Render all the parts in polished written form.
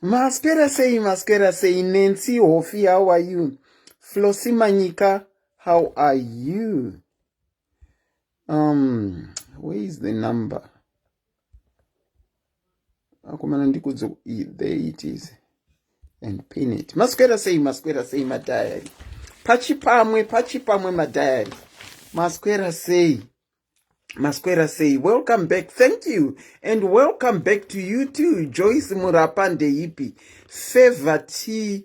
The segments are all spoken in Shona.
Maswera sei, maswera sei, Nancy Hofi, how are you? Flossie Manyika, how are you? Where is the number? Akomana ndikudzo, there it is. And pin it. Maswera sei, maswera sei, madiary. Pachipamwe, pachipamwe madiary. Maswera sei. Maswera sei, welcome back, thank you, and welcome back to you too, Joyce Murapa Ndeipi, Favor T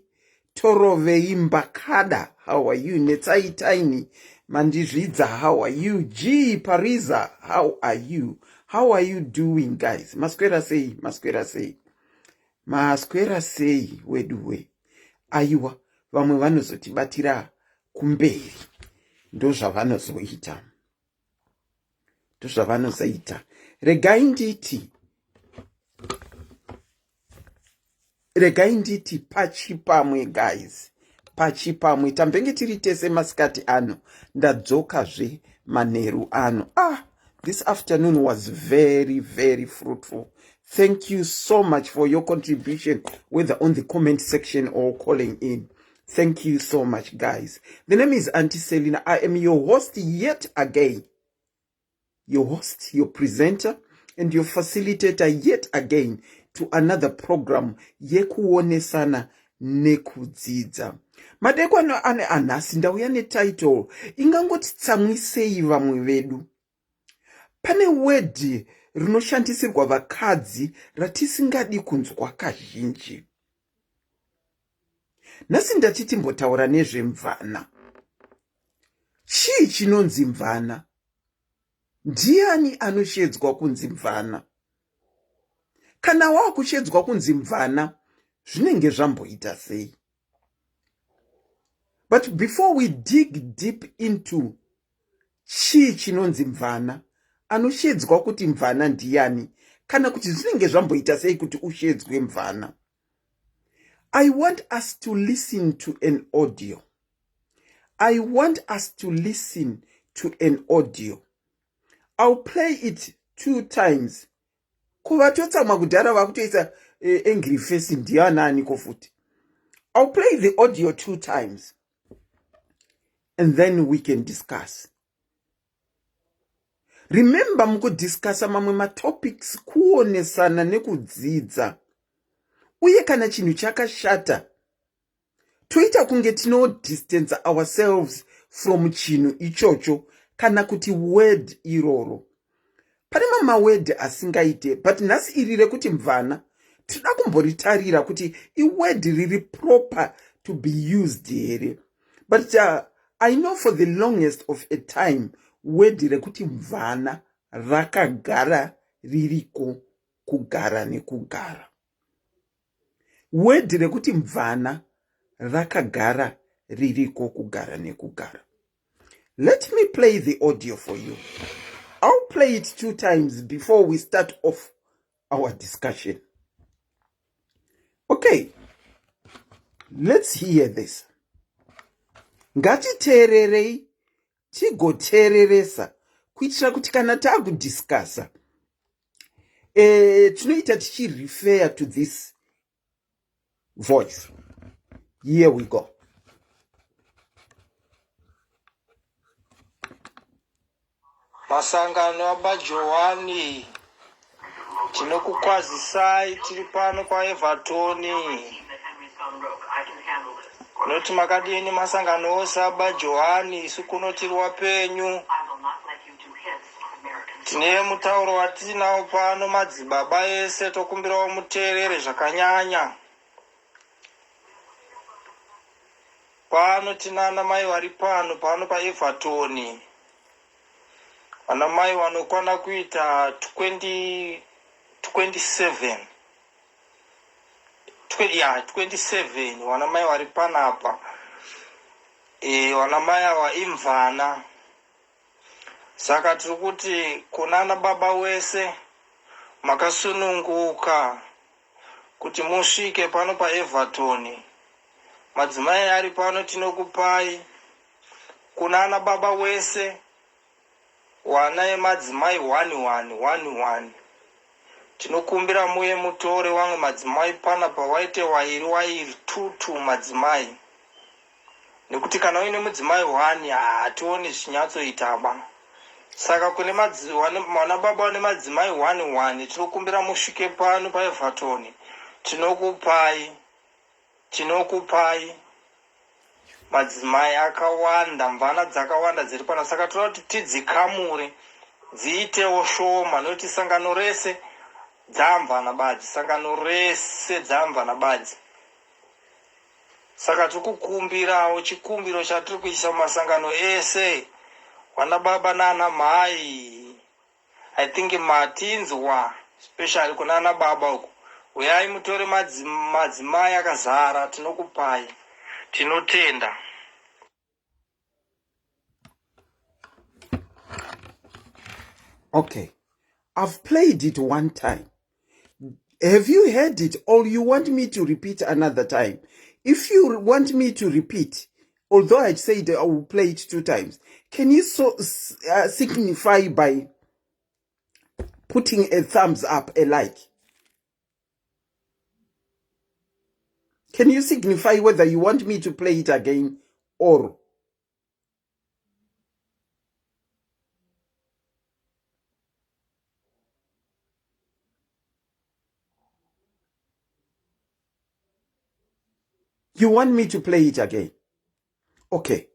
Torovei Mbakada, how are you? Netsai Tiny Mandizvidza, how are you? G Pariza, how are you? How are you doing, guys? Maswera sei, maswera sei, maswera sei weduwe. Aiwa, vamwe vanozotibatira kumberi, ndozvavanozoita. Ndozvavanozoita. Regai nditi, regai nditi pachipamwe guys, pachipamwe. Tambenge tiri tese masikati ano, ndadzokazve manheru ano. This afternoon was very, very fruitful. Thank you so much for your contribution, whether on the comment section or calling in. Thank you so much, guys. The name is Auntie Selina. I am your host yet again. Your host, your presenter, and your facilitator yet again to another program yekuonesana nekudzidza. Madekwana ane anhasi ndauya netitle ingangoti tsamwisei vamwe vedu. Pane word rinoshandisirwa vakadzi ratisingadi kunzwa kazhinji. Nhasi ndati timbotaura nezvemvana. Chii chinonzi mvana? Ndiani anoshedzwa kunzi mvana? Kana wakushedzwa kunzi mvana, zvinenge zvamboita sei? But before we dig deep into chii chinonzi mvana, anoshedzwa kuti mvana ndiani, kana kuti zvinenge zvamboita sei kuti ushedzwe mvana, I want us to listen to an audio. I want us to listen to an audio. I'll play it 2 times. Kuvatotsamwa kudhara vakutoisa angry face ndianani ko futi. I'll play the audio 2 times and then we can discuss. Remember, mukudiscussa mamwe matopics kuonesana nekudzidza. Uye kana chinhu chakashata, toita kunge tinodistance ourselves from chinhu ichocho kana kuti word iroro. Pane mamwe maword asingaite, but nhasi iri rekuti mvana tinoda kumboritarira kuti iword riri proper to be used here. But I know for the longest of a time word rekuti mvana rakagara ririko kugara nekugara. Word rekuti mvana rakagara ririko kugara nekugara. Let me play the audio for you. I'll play it 2 times before we start off our discussion. Okay, let's hear this. Ngatiteererei tigoteereresa kuitira kuti kana taakudiscussa e, tinoita tichirefer to this voice. Here we go. Masangano aBaJohani, tinokukwazisai tiri pano paEvertoni. Tinoti makadini masangano ose aBaJohani, isu kuno tiri wapenyu. Tine mutauro watinawo pano madzibaba ese, tokumbirawo muteerere zvakanyanya. Pano tinana mai vari pano pano paEverton, vana mai vanokwana kuita 20, 27 ya 27 vana mai vari panapa. E, vana mai ava imvana, saka tiri kuti kunana baba wese makasununguka kuti musvike pano paEverton. Madzimai ari pano tinokupai kunana baba wese wana yemadzimai 1 1 1 1. Tinokumbira muye mutore wamwe madzimai panapa waite wairi wairi 2 2 madzimai, nekuti kana uine mudzimai 1 hationi zvichinyatsoitaba. Saka kune vana baba vane madzimai 1 1, tinokumbira musvike pano paEverton, tinokupai tinokupai madzimai akawanda, mvana dzakawanda dziri pano. Saka toda kuti tidzikamure dziitewo shoma, nekuti sangano rese dzamvana badzi, sangano rese dzamvana badzi. Saka tiri kukumbirawo, chikumbiro chatiri kuisa mumasangano ese, vana baba nana mhai, I think matinzwa, especially kunana baba uku, uyai mutore madzimai akazara, tinokupai. Tinotenda. Okay, I've played it one time. Have you heard it, or you want me to repeat another time? If you want me to repeat, although I said I will play it 2 times, can you so signify by putting a thumbs up, a like? Can you signify whether you want me to play it again or you want me to play it again? Okay,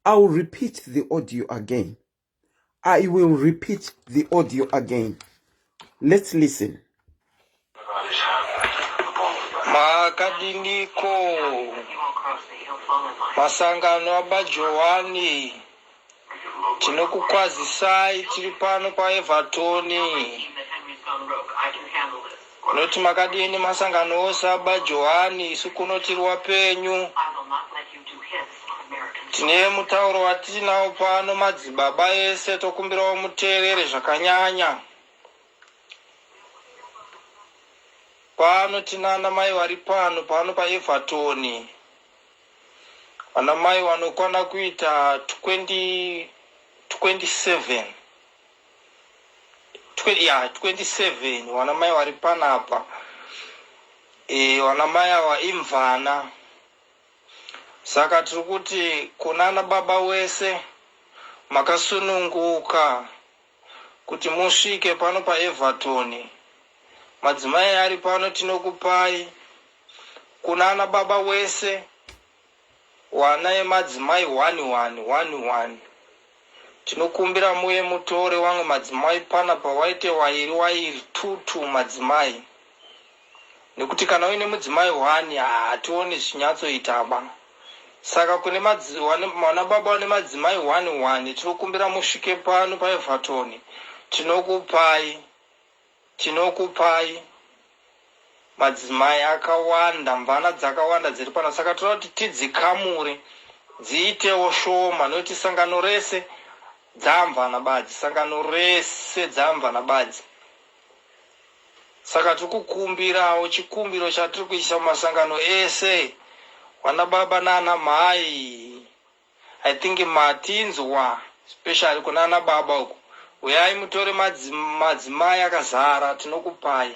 I'll repeat the audio again. I will repeat the audio again. Let's listen. Makadiniko masangano aBaJohani, tinokukwazisai tiri pano paEvertoni. Tinoti makadini masangano ose aBaJohani, isu kuno tiri wapenyu. Tine mutauro watinawo pano madzibaba ese, tokumbirawo muteerere zvakanyanya. Pano tinana mai vari pano pano paEverton, vana mai vanokwana kuita 20, 27 ya 27 vana mai vari panapa. E, vana mai ava imvana. Saka tiri kuti kunana baba wese makasununguka kuti musvike pano paEverton. Madzimai ari pano tinokupai kunana baba wese wana yemadzimai 1 1 1 1. Tinokumbira muye mutore wamwe madzimai panapa waite wairi wairi 2 2 madzimai, nekuti kana uine mudzimai 1 hationi zvichinyatsoitaba. Saka kune vana baba vane madzimai 1 1, tinokumbira musvike pano paEverton, tinokupai tinokupai madzimai akawanda, mvana dzakawanda dziri pano. Saka toda kuti tidzikamure dziitewo shoma, nekuti sangano rese dzamvana badzi, sangano rese dzamvana badzi. Saka tiri kukumbirawo, chikumbiro chatiri kuisa mumasangano ese, vana baba nana mhai, I think matinzwa, especially kunana baba uku, Uyai mutore madzimai akazara tinokupai.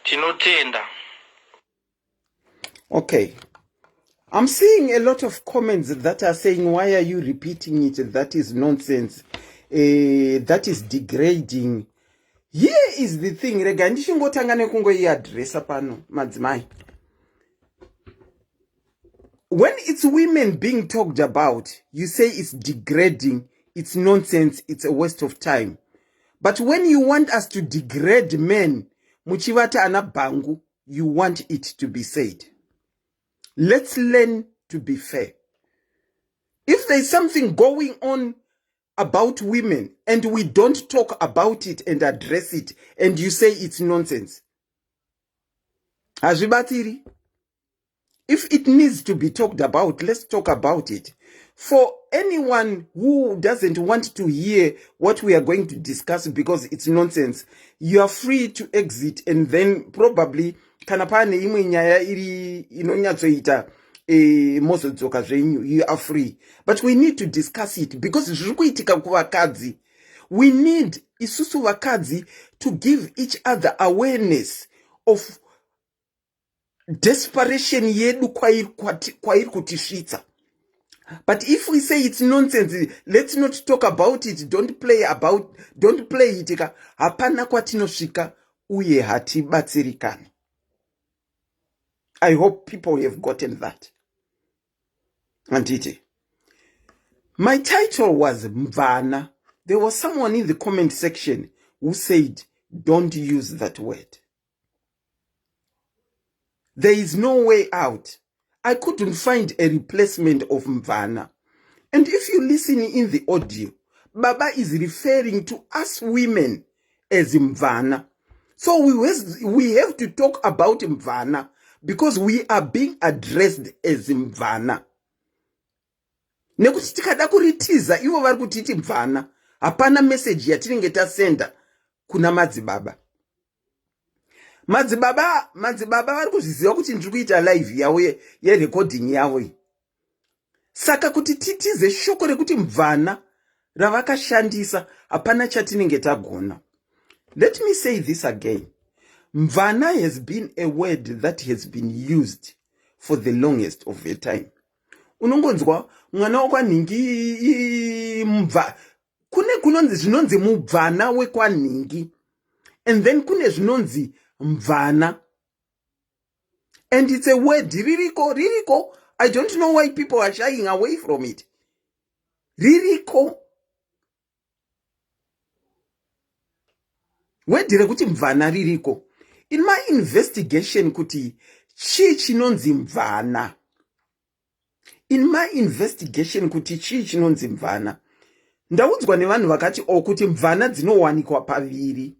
Tinotenda. Okay. I'm seeing a lot of comments that are saying, why are you repeating it? That is nonsense. That is degrading. Here is the thing, rega ndichingotanga nekungoiadresa pano, madzimai. When it's women being talked about, you say it's degrading, it's nonsense, it's a waste of time. But when you want us to degrade men, muchivata ana bhangu, you want it to be said. Let's learn to be fair. If there's something going on about women and we don't talk about it and address it and you say it's nonsense, hazvibatsiri. If it needs to be talked about, let's talk about it. For anyone who doesn't want to hear what we are going to discuss because it's nonsense, you are free to exit and then probably kana pane imwe nyaya iri inonyatsoita mozodzoka zvenyu, you are free. But we need to discuss it because zviri kuitika kuvakadzi. We need isusu vakadzi to give each other awareness of desperation yedu kwairi kutisvitsa. But if we say it's nonsense, let's not talk about it, don't play about, don't play it ka, hapana kwatinosvika uye hatibatsirikani. I hope people have gotten that. Anditi my title was Mvana. There was someone in the comment section who said don't use that word. There is no way out. I couldn't find a replacement of Mvana. And if you listen in the audio, Baba is referring to us women as Mvana. So we have to talk about Mvana because we are being addressed as Mvana. Nekuti tikada kuritiza ivo vari kutiti mvana, hapana meseji yatinenge tasenda kuna madzibaba. Madzibaba vari kuzviziva kuti ndiri kuita live yavo yerecording yavo iyi. Saka kuti titize shoko rekuti mvana ravakashandisa, hapana chatinenge tagona. Let me say this again. Mvana has been a word that has been used for the longest of the time. Unongonzwa mwana wekwanhingi mubva, kune kunonzi zvinonzi mubvana wekwanhingi, and then kune zvinonzi mvana, and it's a word ririko, ririko. I don't know why people are shying away from it. Ririko word rekuti mvana, ririko. In my investigation kuti chii chinonzi mvana, in my investigation kuti chii chinonzi mvana, ndaudzwa nevanhu vakati o oh, kuti mvana dzinowanikwa paviri.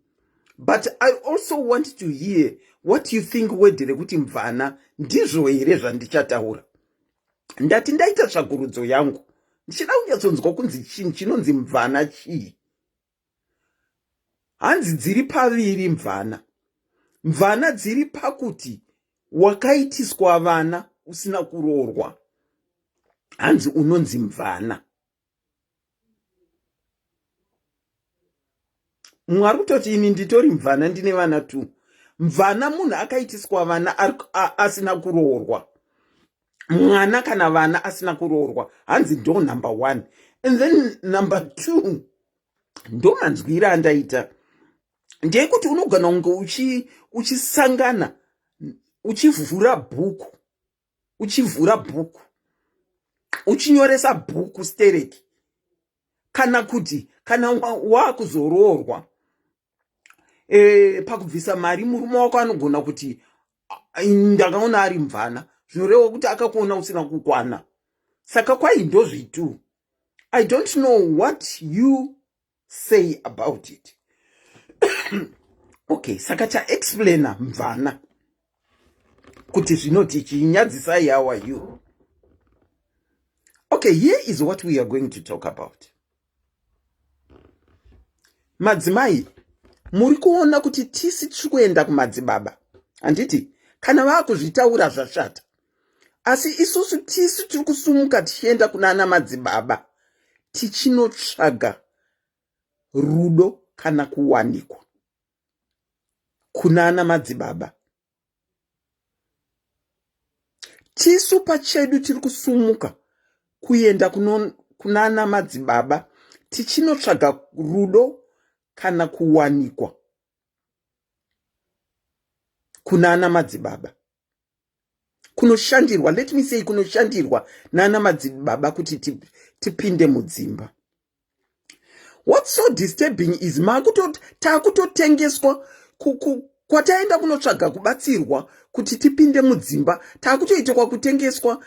But I also want to hear what you think. Word rekuti mvana ndizvo here zvandichataura? Ndati ndaita tsvakurudzo yangu ndichida kunyatsonzwa kunzi chinhu chinonzi mvana chii. Hanzi dziri paviri mvana. Mvana dziri pakuti wakaitiswa vana usina kuroorwa, hanzi unonzi mvana. Mumwe ari kutoti ini nditori mvana, ndine vana tu. Mvana munhu akaitiswa vana asina kuroorwa, mwana kana vana asina kuroorwa, hanzi ndo number one. And then number two, ndo manzwiro andaita ndeyekuti unogona kunge uchisangana uchivhura bhuku uchinyoresa bhuku stereki, kana kuti kana wakuzoroorwa, pakubvisa mari murume wako anogona kuti ndakaona ari mvana, zvinoreva kuti akakuona usina kukwana. Saka kwai ndozvitu. I don't know what you say about it. Okay, saka chaexplaina mvana kuti zvinoti chinyadzisai. How are you? Okay, here is what we are going to talk about. Madzimai, muri kuona kuti tisi tiri kuenda kumadzibaba, handiti? Kana vaakuzvitaura zvashata, asi isusu tisu tiri kusumuka tichienda kuna ana madzibaba tichinotsvaga. rudo kana kuwanikwa kunana madzibaba. Tisu pachedu tiri kusumuka kuenda kunana madzibaba tichinotsvaga rudo kana kuwanikwa kunana madzibaba. Kunoshandirwa, let me say, kunoshandirwa nana madzibaba kuti tipinde mudzimba. What's so disturbing is takutotengeswa kwataenda kunotsvaga kubatsirwa kuti tipinde mudzimba, takutoita kwakutengeswa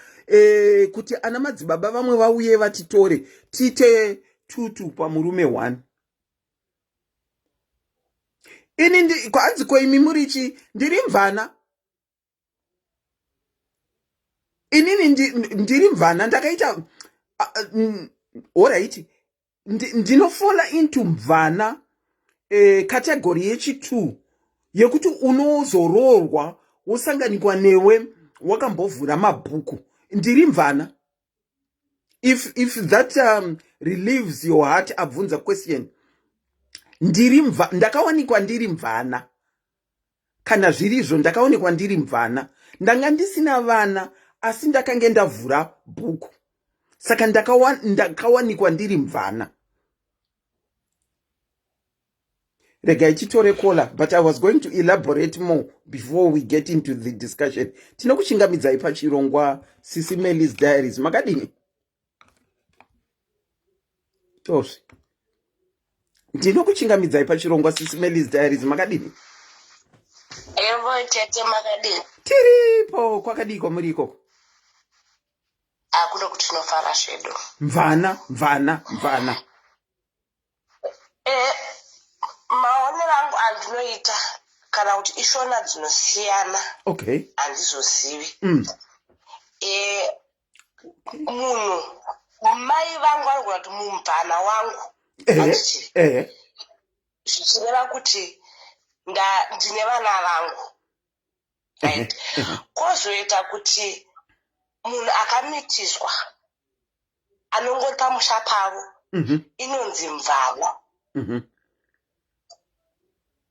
kuti ana madzibaba vamwe vauye vatitore tiite tutu pamurume one. Ini kwanzi ko imi muri chi? Ndiri mvana. Inini ndiri mvana. Ndakaita alright, ndinofola into mvana category yechi2 yekuti unozoroorwa wosanganikwa newe wakambovhura mabhuku. Ndiri mvana. If that relieves your heart, abvunza question, ndiri mva, ndakawanikwa ndiri mvana. Kana zvirizvo, ndakaonekwa ndiri mvana. Ndanga ndisina vana, asi ndakange ndavhura bhuku, saka ndakawanikwa ndiri mvana. Regai titore caller, but I was going to elaborate more before we get into the discussion. Tinokuchingamidzai pachirongwa Sisi Melis Diaries. Makadini tozvi? Ndinokuchingamidzai pachirongwa Sisi Melis Diaries. Makadini? Evo tete, makadini? Tiripo. Kwakadii kwamuri ikoko? Akuno kuti tinofara zvedu. Mvana, mvana, mvana. Maonero angu andinoita, kana kuti ishona dzinosiyana, handizozivi. Munhu mai vangu vanogona kuti mumvana wangu, handiti? Ehe. Zvichireva kuti ndine vana vangu, right? Kwozoita kuti munhu akamitiswa anongori pamusha pavo inonzi mvana.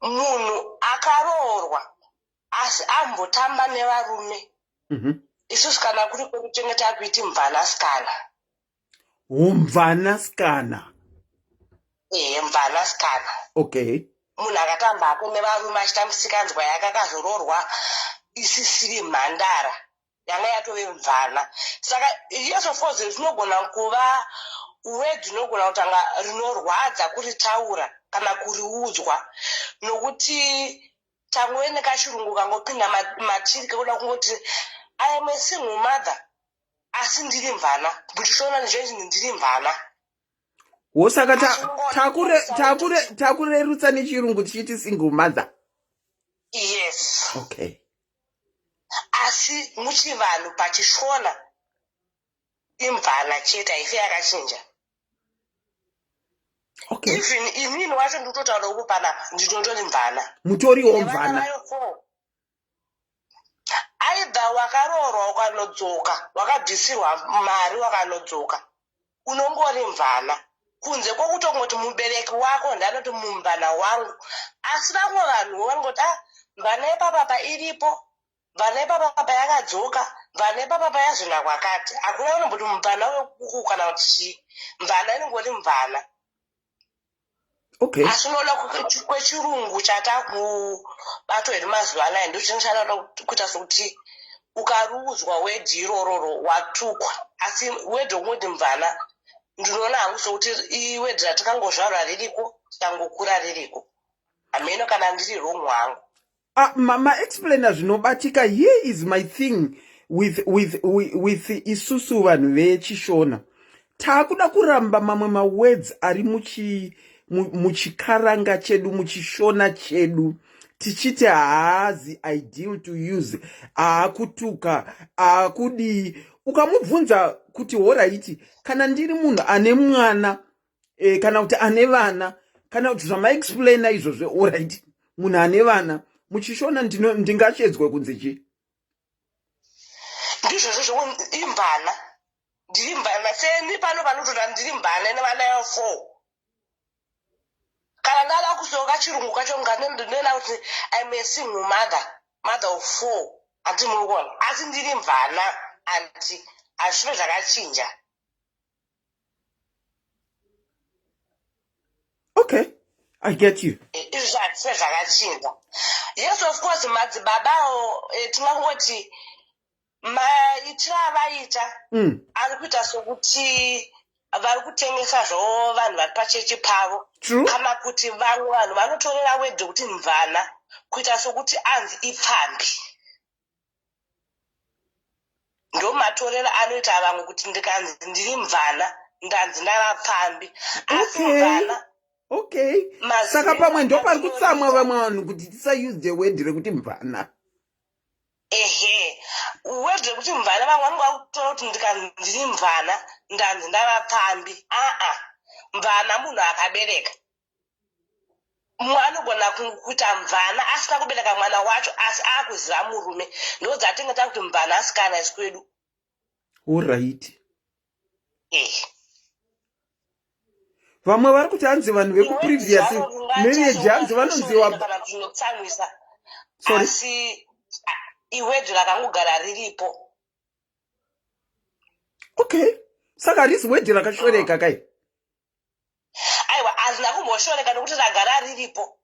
Munhu akaroorwa asi ambotamba nevarume, isusu kana kuri kwedu tenge takuiti mvanasikana. Umvanasikana. Ehe, mvanasikana. Munhu akatamba hake nevarume achiita musikanzwa yake, akazoroorwa isisiri mhandara, yanga yatove mvana. Saka yes, of course, zvinogona kuva word rinogona kutanga rinorwadza kuritaura kana kuriudzwa, nokuti tangove nekachirungu kangopinda matiri kekuda kungoti I am a single mother asi ndiri mvana. Muchishona ndizvo, ndiri mvana. Wo, saka takurerutsa nechirungu tichiti single mother. Yes. Okay. Asi muchivanhu, pachishona, imvana chete, haife yakachinja. Even inini wacho ndikutotaura uku panapa ndinotori mvana. Mutoriwo mvana. Vayo four. Either wakaroorwa ukanodzoka, wakabvisirwa mari wakanodzoka, unongori mvana, kunze kwokutongoti mubereki wako ndanoti mumvana wangu. Asi vamwe vanhu vangoti, a mvana yepapapa iripo, mvana yepapapa yakadzoka, mvana yepapapa yazvina kwakati. Hakuna unomboti mumvana wekuku kana kuti chii. Mvana inongori mvana. Asi unoona kwechirungu chatakubatwa here mazuva anaya, ndo chinhu chanoda kuita sokuti ukarudzwa word irororo watukwa. Asi word wokungoti mvana, ndinoona hangu sokuti iword ratikangozvarwa ririko, tikangokura ririko. Hameno kana ndiri wrong hangu. Ah, maexplaina zvinobatika. Here is my thing with isusu vanhu vechishona. Taakuda kuramba mamwe mawords ari muchikaranga chedu, muchishona chedu, tichiti haazi ideal to use, aakutuka, aakudii. Ukamubvunza kuti alright, kana ndiri munhu ane mwana kana kuti ane vana, kana kuti zvamaexplaina izvozvo, alright, munhu ane vana muchishona ndingachedzwe kunzi chii? Ndizvozvo zvo, imvana, ndiri mvana. Seni pano panotoda ndiri mvana nevana ya four. Kana ndada kuzoka chirungu kacho ndinoenda kuti I'm a single mother, mother of four. Hanti muri kuona? Asi ndiri mvana anti hazvive zvakachinja. Okay, I get you. Izvi hazvife zvakachinja. Yes, of course, madzibabawo tingangoti maitiro avaita ari kuita sokuti vari kutengesa zvavo vanhu vari pachechi pavo. True. Kana kuti vamwe vanhu vanotorera wedhi kuti mvana kuita sokuti anzi ipfambi. Ndomatorero anoita vamwe kuti ndikanzi ndiri mvana ndanzi ndava pfambi. Asi mvana Okay, saka pamwe ndopari kutsamwa vamwe vanhu kuti tisause the word rekuti mvana. Ehe, word rekuti mvana vamwe vanenge vakutora kuti ndikanzi ndiri mvana ndanzi ndava pfambi. Aa, mvana munhu akabereka. Mumwe anogona kuita mvana asina kubereka mwana wacho asi akuziva murume. Ndodzatinge takuti mvana asikana isu kwedu. Alright. Vamwe vari kuti hanzi vanhu vekuprevious marriage hanzi vanonziwa kana tinotsamwisa. Asi iwedhi rakangogara riripo. Okay, saka harisi wedhi rakashoreka kai? Aiwa, hazvina kumboshoreka nokuti ragara riripo.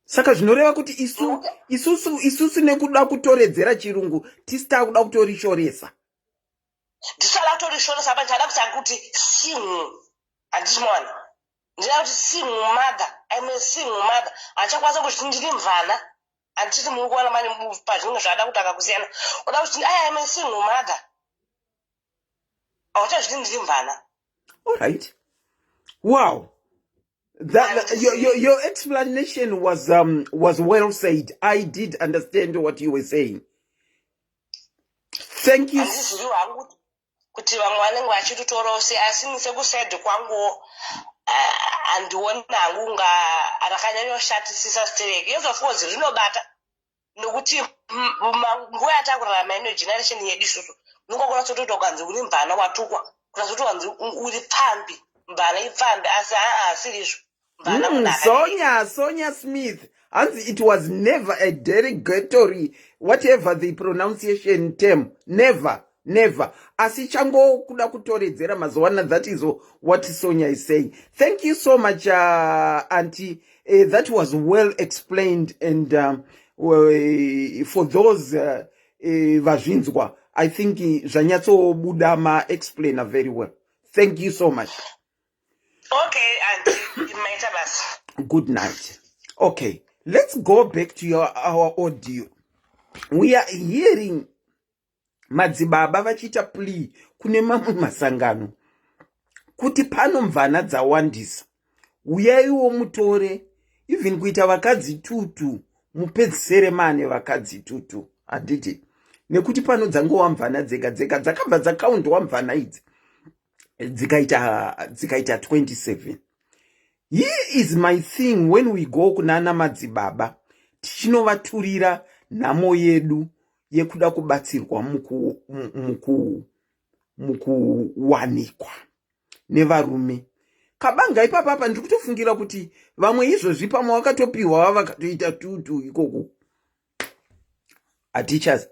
Saka zvinoreva kuti isu isusu isusu nekuda kutoredzera chirungu tisi takuda kutorishoresa. Ndisada kutorishoresa, pa ndichada kuita kuti single, handiti maona? Ndida kuti single mother, I'm a single mother. Handichakwanisa kuti ndiri mvana. Handiti muri kuona mani pazvinenge zvada kutanga kusiyana? Uda kuti I am a single mother, hauchazviti ndiri mvana. Alright, wow. Your explanation was well said. I did understand what you were saying. Thank you. Handizivi hangu kuti vamwe vanenge vachitotorawo sei, asi sekuside kwanguwo handioni hangu kunga rakanyanyoshatisisa stereki. Yes, of course rinobata nokuti nguva yatakurarama ino, generation yedu isusu, unongokona sotoita ukanzi uri mvana watukwa, kuna soti wanzi uri pfambi, mvana ipfambi, asi aa hasirizvo. Mvana munhu akabereka. Sonia Smith hanzi it was never a derogatory, whatever the pronunciation term, never never, asi changokuda kutoredzera mazuva ana. That is what Sonia is saying. Thank you so much, auntie. That was well explained and well, for those vazvinzwa, I think zvanyatsobuda, ma-explainer very well. Thank you so much. Okay auntie, maita basa. Good night. Okay, let's go back to our audio. We are hearing madzibaba vachiita plea kune mamwe masangano kuti pano mvana dzawandisa, uyaiwo mutore, even kuita vakadzi tutu, mupedzisere maane vakadzi tutu, handiti? Nekuti pano dzangova mvana dzega dzega, dzakabva dzakaundwa mvana idzi dzikaita 27. Here is my thing: when we go kunana madzibaba tichinovaturira nhamo yedu yekuda kubatsirwa mukuwanikwa nevarume kabanga ipapapa, ndiri kutofungira kuti vamwe izvozvi pamwe vakatopiwa, vavakatoita tutu ikoko,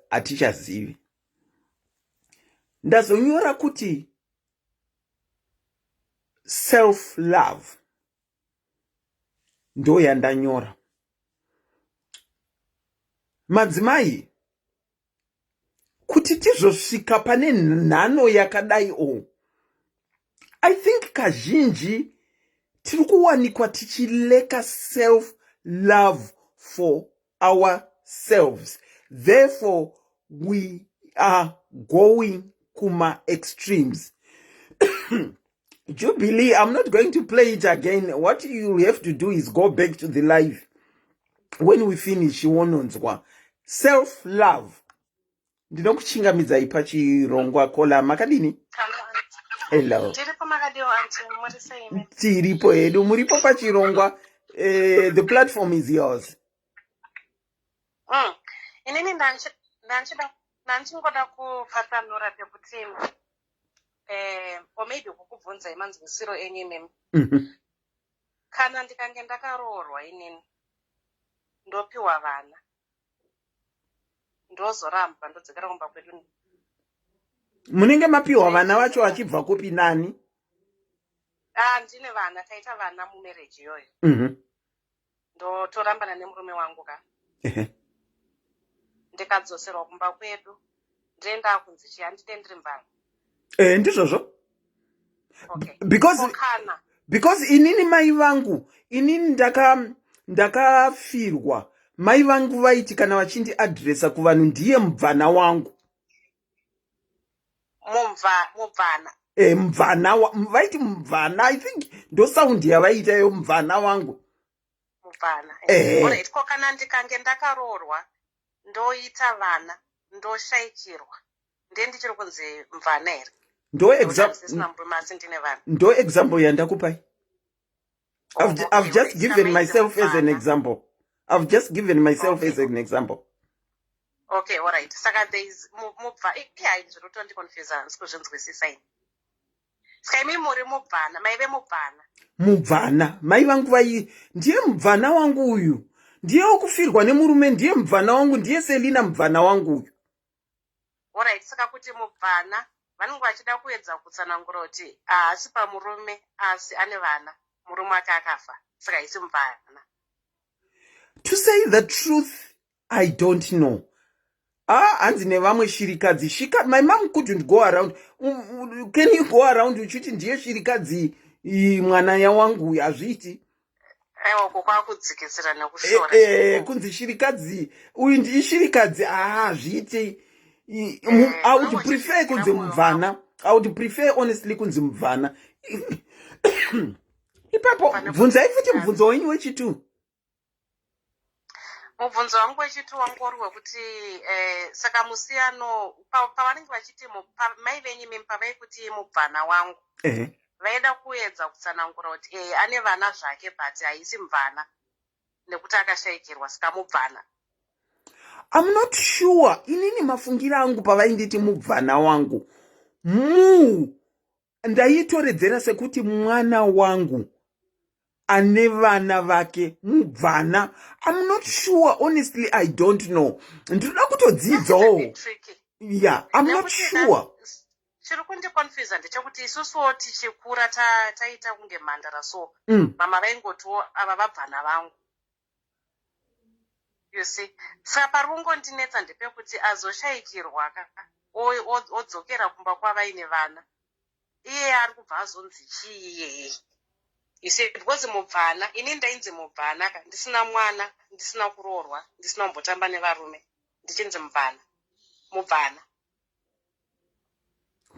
hatichazivi. Ndazonyora kuti self love, ndo yandanyora. Madzimai, kuti tizosvika pane nhano yakadai o, I think kazhinji tiri kuwanikwa tichilacka self love for ourselves, therefore we are going kuma extremes. Jubilee, I'm not going to play it again. What you have to do is go back to the live when we finish, wononzwa self love. Ndinokuchingamidzai pachirongwa kola, makadini? Hello. Tiripo, makadiwo auntie? Muri sei? Tiripo hedu, muripo pachirongwa. The platform is yours. Inini ndanchingoda kupatsanura pekuti or maybe kukubvunzai manzwisiro enyu imimi. Kana ndikange ndakaroorwa inini ndopiwa vana ndozorambwa ndodzokera kumba kwedu. Munenge mapiwa vana vacho vachibva kupi nani? Ah, ndine vana, taita vana mumarriage iyoyo. Ndotorambana nemurume wangu ka. Ndikadzoserwa kumba kwedu ndine ndakunzi chii handide ndiri mvana. Eh, ndizvozvo. Okay. Because Kokana. Because inini mai vangu, inini ndakafirwa mai vangu vaiti kana vachindi adressa kuvanhu ndiye mubvana wangu. Mubvana. Eh, mubvana vaiti mubvana, I think ndo sound yavaiita yo, mubvana wangu. Mubvana. Eh. Alright, ko kana ndikange ndakaroorwa ndoita vana ndoshaikirwa ndiye ndichiri kunzi mvana here? Ndisina murume asi ndine vana. Ndo example yandakupai. Oh, I've just okay. given Saka myself as an mubvana. example. I've just given myself as an example. Okay, alright. Saka there is mubva ihai zviri kutondiconfuse, handisi kuzvinzwisisa ini. Saka imi muri mubvana, maive mubvana. Mubvana, mai vangu vai ndiye mubvana wangu uyu, ndiye wokufirwa nemurume, ndiye mubvana wangu, ndiye Selina mubvana wangu uyu. Alright, saka kuti mubvana vanenge vachida kuedza kutsanangura kuti haasi pamurume asi ane vana, murume wake akafa, saka haisi mubvana. To say the truth, I don't know. Ah, hanzi nevamwe shirikadzi shika. My mom couldn't go around. Can you go around uchiti ndiye shirikadzi mwana yawangu uyu? Hazviiti. Aiwa, uko kwakudzikisira nekushora. Kunzi shirikadzi uyu ndiishirikadzi, ah, hazviiti. I would Unongo prefer uchidzikira kunzi mwoyo. mubvana. I would prefer honestly kunzi mubvana ipapo. Pane Bvunzai futi kudzikisira. mubvunzo wenyu wechitu. Mubvunzo wangu wechitu wangu uri wekuti saka musiyano pavanenge vachiti mai venyu imimi pavaikuti mubvana wangu, vaida kuedza kutsanangura kuti ane vana zvake but haisi mvana nekuti akashayikirwa, saka mubvana. I'm not sure. Inini mafungiro angu pavainditi mubvana wangu, mu ndaitoredzera sekuti mwana wangu ane vana vake mubvana. I'm not sure honestly, I don't know. Ndinoda kutodzidzawo. That's a bit tricky. Yeah, I'm not Nekuti sure. Chiri kundiconfusa ndechekuti isusuwo tichikura taita kunge mhandara so mama vaingotiwo ava vabvana vangu, you see? Saka pari kungondinetsa ndepekuti azoshayikirwa ka odzokera kumba kwavaine vana, iye ari kubva azonzi chii iyeye, you see? Because mubvana, ini ndainzi mubvana ka ndisina mwana, ndisina kuroorwa, ndisina kumbotamba nevarume, ndichinzi mubvana, mubvana.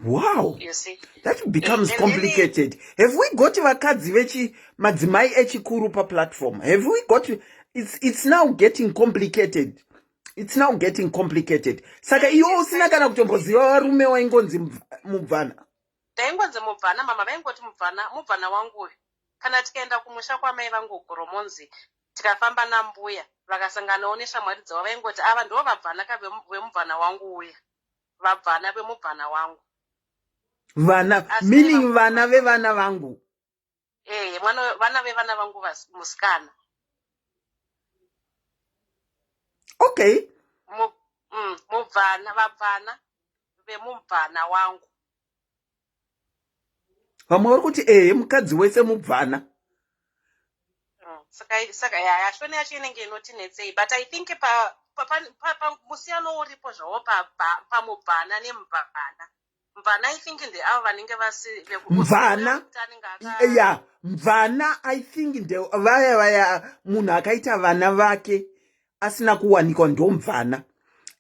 Wow. You see? That becomes And then complicated. Have we got vakadzi vechi madzimai echikuru paplatform? Have we got it's now getting complicated, it's now getting complicated. Saka iwe usina kana kutomboziva varume waingonzi mubvana? Ndaingonzi mubvana. Mama vaingoti mubvana, mubvana wangu uyu. Kana tikaenda kumusha kwamai vangu Goromonzi, tikafamba nambuya vakasanganawo neshamwari dzavo, vaingoti ava ndo vabvana ka vemubvana wangu uya, vabvana vemubvana wangu. Vana Asi meaning vana vana vevana vangu. Eh, mwana vana vevana vangu musikana. Okay. Mubvana, vabvana vemubvana wangu. Vamwe vari kuti ehe, mukadzi wese mubvana. Saka ya shona yacho inenge inotinetsei, but I think pa musiyano uripo zvawo pamubvana nemubvana. Mvana, I think ndeavo vanenge vasi Mvana. kuti anenge aka Ya, mvana I think nde vaya vaya munhu akaita vana vake asina kuwanikwa, ndo mvana.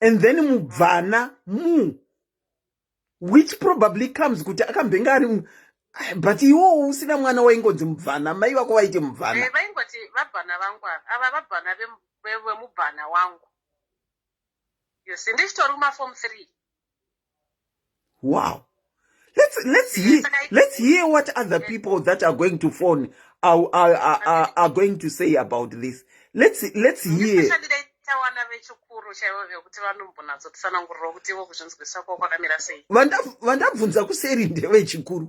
And then mubvana mu which probably comes kuti akambenge ari but iwowo usina mwana waingonzi mubvana, mai vako vaite mubvana. Eh, vaingoti vabvana vangu ava, ava vabvana vemubvana wangu, you see? Ndichitori kumaform 3. Wow, let's hear let's hear what other people that are going to phone are going to say about this. Let's hear. Especially dai tawana vechikuru chaivo vekuti vanombonatsotisanangurirawo kuti ivo kuzvinzwisa kwavo kwakamira sei. Vandabvunza kuseri ndevechikuru.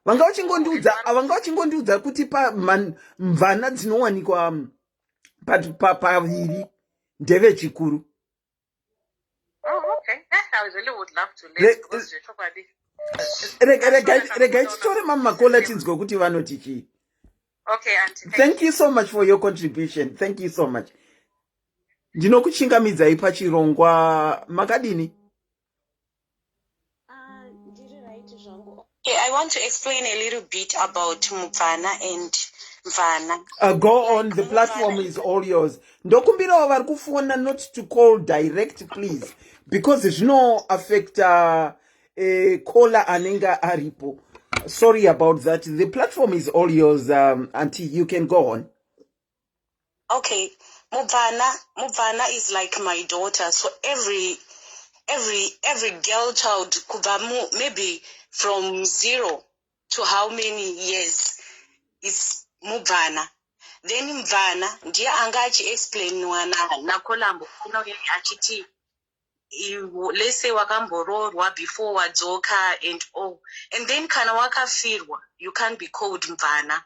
Vanga vachingondiudza, vanga vachingondiudza kuti pa mvana dzinowanikwa paviri ndevechikuru. Oh, okay. Eh, I really would love to learn because zvechokwadi. Regai titore mamwe macaller tinzwe kuti vanoti chii. Okay, auntie. Thank, thank you so much for your contribution. Thank you so much. Ndinokuchingamidzai pachirongwa, makadini? Ah, ndiri right zvangu. Okay, I want to explain a little bit about mubvana and mvana. Go on, the platform is all yours. Ndokumbirawo vari kufona not to call direct, please, because zvinoaffecta caller anenge aripo. Sorry about that. The platform is all yours, auntie. You can go on. Okay, mubvana is like my daughter. So every girl child kubva maybe from 0 to how many years is mubvana. Then mvana ndiye anga achiexplainwa naColumbo unouya achiti, let's say wakamboroorwa before wadzoka and all, and then kana wakafirwa, you can't be called mvana,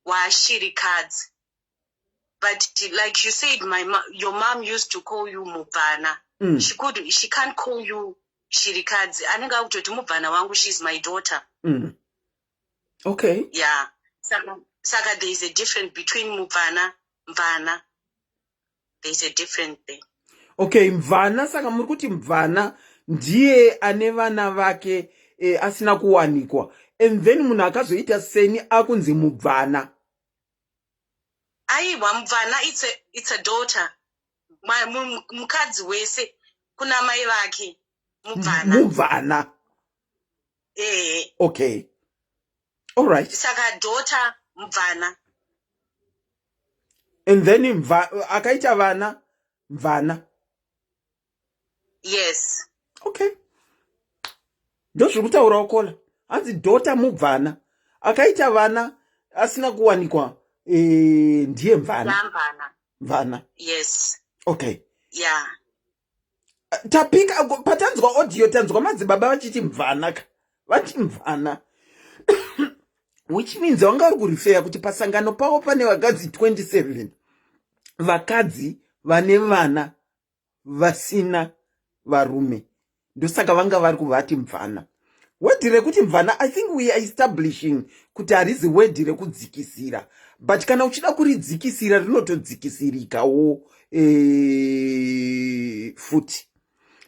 washirikadzi. But like you said, your mom used to call you mubvana. She can't call you shirikadzi, anenge akutoti mubvana wangu, she's my daughter. Yeah, saka there is a difference between mubvana, mvana. There is a difference there. Okay, mvana, saka muri kuti mvana ndiye ane vana vake asina kuwanikwa, and then munhu akazoita seni akunzi mubvana. Aiwa, mubvana it's a daughter. Mukadzi wese kuna mai vake mubvana. Mubvana. Ehe. Okay, all right. Saka daughter mubvana. And then akaita vana, mvana. Yes. Okay, ndozviri kutaurawo caller, hanzi daughter mubvana, akaita vana asina kuwanikwa ndiye mvana. Yamvana. Mvana. Yes. Okay. Yeah. Tapika patanzwa audio, tanzwa madzibaba vachiti mvana ka, vati mvana, which means vanga vari kurefer kuti pasangano pavo pane vakadzi 27, vakadzi vane vana vasina varume, ndosaka vanga vari kuvati mvana. Word rekuti mvana, I think we are establishing kuti harizi word rekudzikisira, but kana uchida kuridzikisira rinotodzikisirikawo futi,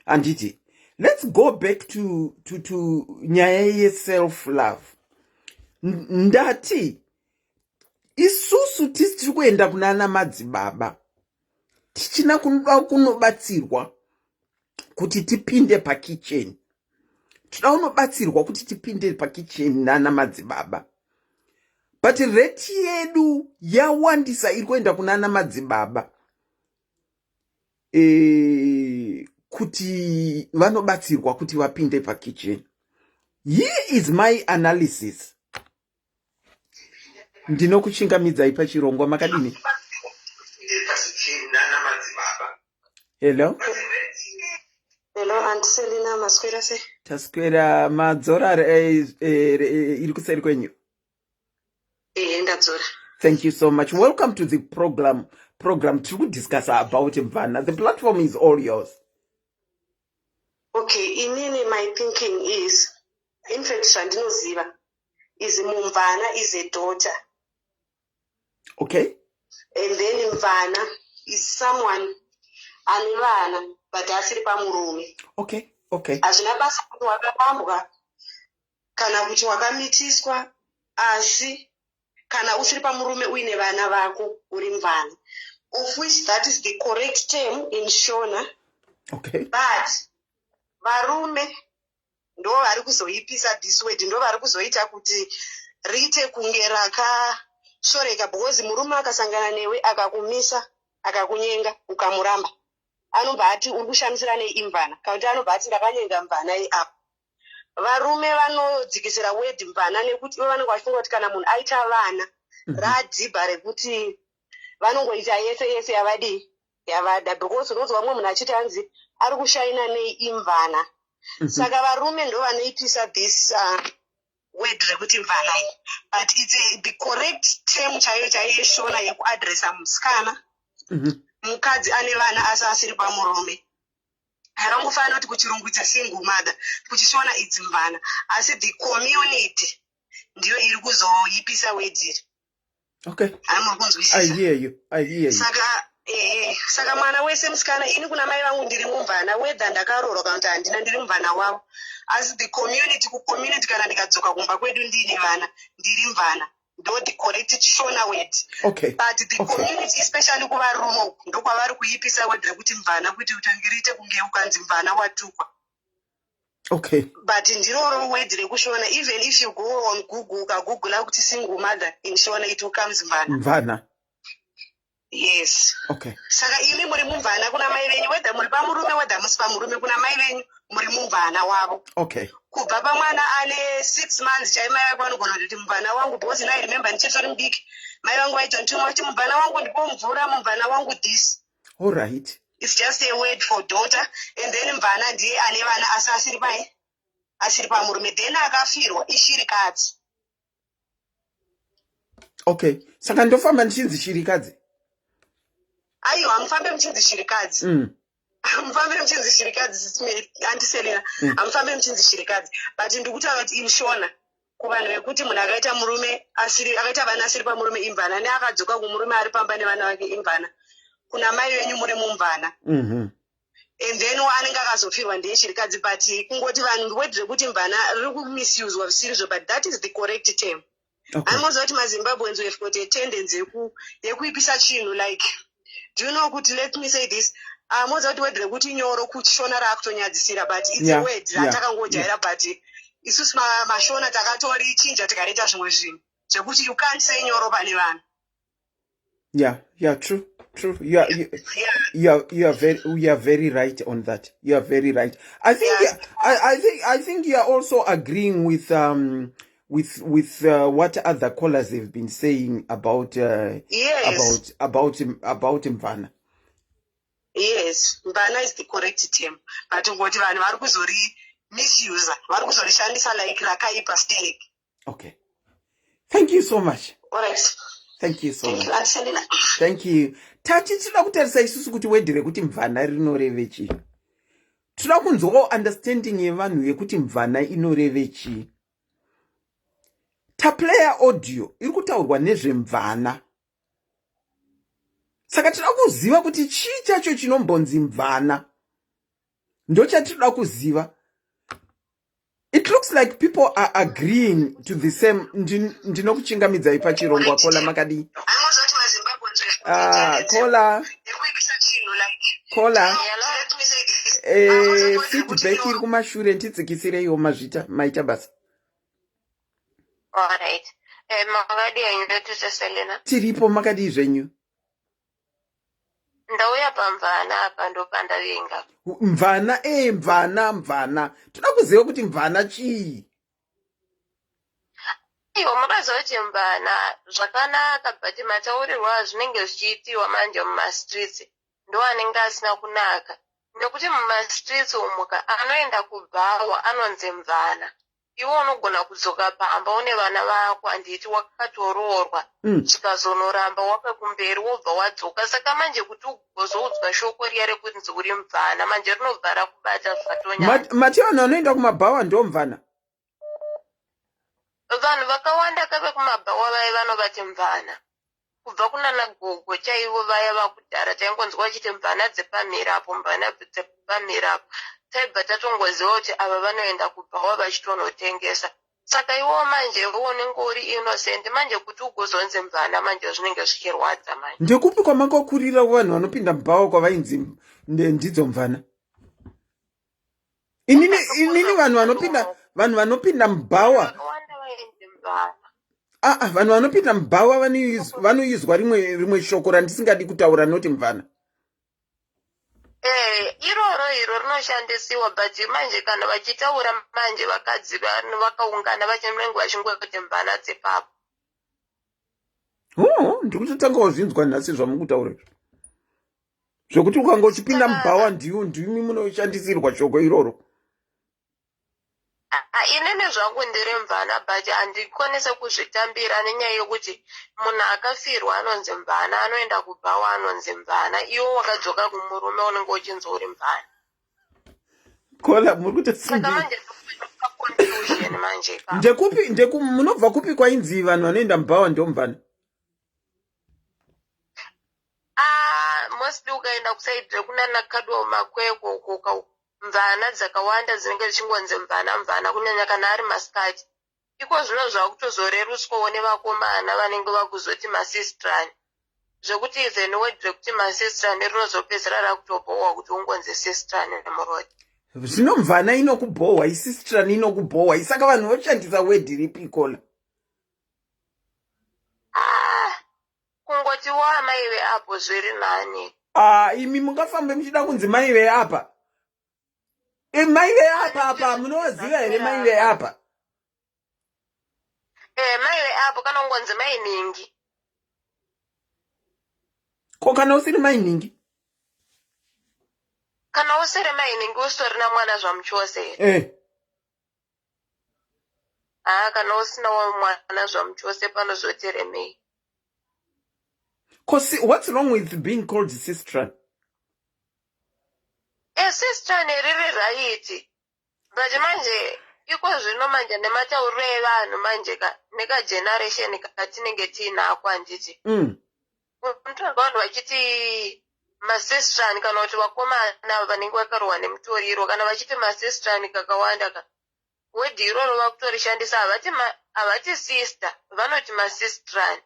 handiti? Let's go back to nyaya yeself love. Ndati isusu tisi tiri kuenda kunana madzibaba tichina kunoda kunobatsirwa kuti tipinde pakicheni, toda kunobatsirwa kuti tipinde pakicheni nana madzibaba, but rate yedu yawandisa iri kuenda kunana madzibaba kuti vanobatsirwa kuti vapinde pakicheni. Here is my analysis. Ndinokuchingamidzai pachirongwa, makadini? Hello. Hello, Auntie Selina, maswera sei? Taswera, madzora iri kuseri kwenyu? Ehe, ndadzora. Thank you so much. Welcome to the program. Program tiri kudiscussa about mvana. The platform is all yours. Okay, inini my thinking is, in fact zvandinoziva is mumvana is a daughter. And then mvana is someone ane vana but asiri pamurume. Hazvina basa kuti wakarambwa kana kuti wakamitiswa, asi kana usiri pamurume uine vana vako uri mvana, of which that is the correct term in Shona. But varume ndo vari kuzoipisa this word, ndo vari kuzoita kuti riite kunge rakashoreka, because murume akasangana newe akakumisa, akakunyenga, ukamuramba, anobva ati uri kushamisira neimvana, kana kuti anobva ati ndakanyenga mvana iapa. Varume vanodzikisira word mvana nekuti ivo vanenge vachifunga kuti kana munhu aita vana radhibha rekuti vanongoita yese yese yavadii, yavada, because unonzwa mumwe munhu achiti hanzi ari kushaina nei, imvana. Saka varume ndo vanoitisa this. Word rekuti mvana iyi, but it's the correct term chaiyo chaiyo yeshona yekuadresa musikana, mukadzi ane vana asi asiri pamurume. Akangofanira kuti kuchirungu it's a single mother, kuchishona it's mvana, asi the community ndiyo iri kuzoipisa word iri. Okay. Hamuri kunzwisisa? I hear you, I hear you. Saka ehe, saka mwana wese musikana, ini kuna mai vangu ndiri mumvana, whether ndakaroorwa kana kuti handina, ndiri mumvana wavo, asi the community, kucommunity, kana ndikadzoka kumba kwedu ndiine vana, ndiri mvana. Ndo the correct Shona word. But the community, especially kuvarume uku, ndokwavari kuipisa word rekuti mvana, kuti utange riite kunge ukanzi mvana watukwa. But ndiroro word rekushona. Even if you go on Google, ukagoogle kuti single mother in Shona, it will comes mvana. Mvana. Yes. Saka imi muri mumvana kuna mai venyu, whether muri pamurume, whether musi pamurume, kuna mai venyu muri mumvana wavo. Kubva pamwana ane 6 months chai, mai vako vanogona kutoti mumvana wangu, because now I remember ndichitori mudiki, mai vangu vaitondituma kuti mumvana wangu ndipo mvura, mumvana wangu this. All right. It's just a word for daughter, and then mvana ndiye ane vana asi asiri pai, asiri pamurume. Then akafirwa ishirikadzi. Okay, saka ndofamba ndichinzi shirikadzi? Aiwa, hamufambe muchinzi shirikadzi. Hamufambe muchinzi shirikadzi, Auntie Selina. Hamufambe muchinzi shirikadzi, but ndikutaura kuti in Shona, kuvanhu vekuti munhu akaita murume asiri, akaita vana asiri pamurume, imvana, neakadzoka kumurume ari pamba nevana vake, imvana. Kuna mai venyu muri mumvana. And then anenge akazofirwa ndiye shirikadzi, but kungoti vanhu word rekuti mvana riri kumisusewa zvisirizvo, but that is the correct term. Amoziva kuti maZimbabweans, we have got a tendency yekuipisa chinhu. Like, do you know kuti, let me say this, moziva kuti word rekuti nyoro kushona raakutonyadzisira, but it's a word ratakangojaira, but isusu mashona takatorichinja tikareita zvimwe zvinhu zvekuti you can't say nyoro pane vanhu. Yeah, true. You are very right on that. You are very right. I think I think you are also agreeing with what other callers have been saying about Yes. about mvana. Yes, mvana is the correct term, but ngoti vanhu vari kuzori misusa, vari kuzorishandisa like rakaipa sterek. Okay. Thank you so much. Alright. Thank you so Thank much. you, Auntie Selina. Thank you. Tati tinoda kutarisa isusu kuti word rekuti mvana rinoreve chii. Tinoda kunzwawo understanding yevanhu yekuti mvana inoreve chii. Taplaya audio iri kutaurwa nezvemvana, saka tinoda kuziva kuti chii chacho chinombonzi mvana. Ndochatinoda kuziva. It looks like people are agreeing to the same. Ndinokuchingamidzai pachirongwa, caller. Makadii? Amozoti maZimbabweans, we have got a Ah, tendency caller. yekuipisa chinhu like Caller. Let me say this. Feedback iri kumashure, ndidzikisireiwo. Mazvita, maita basa. Alright. Makadii henyu, Dr. Selena? Tiripo, makadii zvenyu? Ndauya pamvana apa, ndopandavinga. Mvana, mvana, mvana, toda kuziva kuti mvana chii. Iwo makaziva kuti mvana zvakanaka, but mataurirwo azvinenge zvichiitiwa manje mumastreets ndo anenge asina kunaka, nekuti mumastreets umuka anoenda kubhawa anonzi mvana. Iwe unogona kudzoka pamba une vana vako, handiti wakatoroorwa, zvikazonoramba wave kumberi, wobva wadzoka. Saka manje kuti ugozoudzwa shoko riya rekunzi uri mvana manje, rinobva rakubata zvatonyanya. Mati vanhu vanoenda kumabhawa ndo mvana? Vanhu vakawanda kave kumabhawa vaya vanovati mvana, kubva kunana gogo chaivo vaya vakudhara, taingonzwa vachiti mvana dzepamhirapo, mvana dzepamhirapo. Taibva tatongoziva kuti ava vanoenda kubhawa vachitonotengesa. Saka iwewo manje iwe unenge uri innocent manje, kuti ugozonzi mvana manje zvinenge zvichirwadza manje. Ndekupi kwamakakurira vanhu vanopinda mubhawa kwavainzi ndidzo mvana? Inini vanhu vanopinda mubhawa Vakawanda vainzi mvana. Aa, vanhu vanopinda mubhawa vanoyuzwa rimwe shoko randisingadi kutaura, noti mvana. Iroro iro rinoshandisiwa, but manje kana vachitaura manje vakadzi vakaungana vachinenge vachingoti mvana dzepapo. Oh, ndikutotangawo zvinzwa nhasi zvamukutaura izvo, zvekuti ukanga uchipinda mubhawa ndiyo ndimi munoshandisirwa shoko iroro. Ah, inini zvangu ndiri mvana but handikwanise kuzvitambira nenyaya yekuti munhu akafirwa anonzi mvana anoenda kubhawa anonzi mvana iwe wakadzoka kumurume unenge uchinzi uri mvana kola muri kuti saka manje confusion manje ipapo. Ndekupi ndeku munobva kupi kwainzi vanhu vanoenda mubhawa ndomvana? Ah, mostly ukaenda kusaidi rekunana Kadwa Makwekwe uko uka mvana dzakawanda dzinenge dzichingonzi mvana mvana kunyanya kana ari masikati. Iko zvino zvakutozorerutswawo nevakomana vanenge vakuzoti masistrani zvekuti even word rekuti masistrani rinozopedzera rakutobhohwa kuti ungonzi sistrani muroad. Zvino mvana inokubhohwa isistrani inokubhohwa saka vanhu voshandisa word ripi kola? Ah, kungoti wo amai veapo zviri nani. Ah, imi mungafambe muchida kunzi mai veapa? E, mai veapa apa munovaziva here mai veapa? Eh, mai veapo kana kungonzi mai nhingi. Ko kana usiri mai nhingi? Kana usiri mai nhingi usitorina mwana zvamuchose here? Eh. Haa kana usina mwana zvamuchose panozoti remei. Ko what's wrong with being called sister? Eh, sister neriri right. But manje iko zvino manje nematauriro evanhu manje ka nekageneration katinenge tiinako handiti. Unotonzwa vanhu vachiti masistran kana kuti vakomana vanenge vakarohwa nemutoriro kana vachiti masistran kakawanda ka wedhi iroro vakutorishandisa havati havati sister vanoti masistran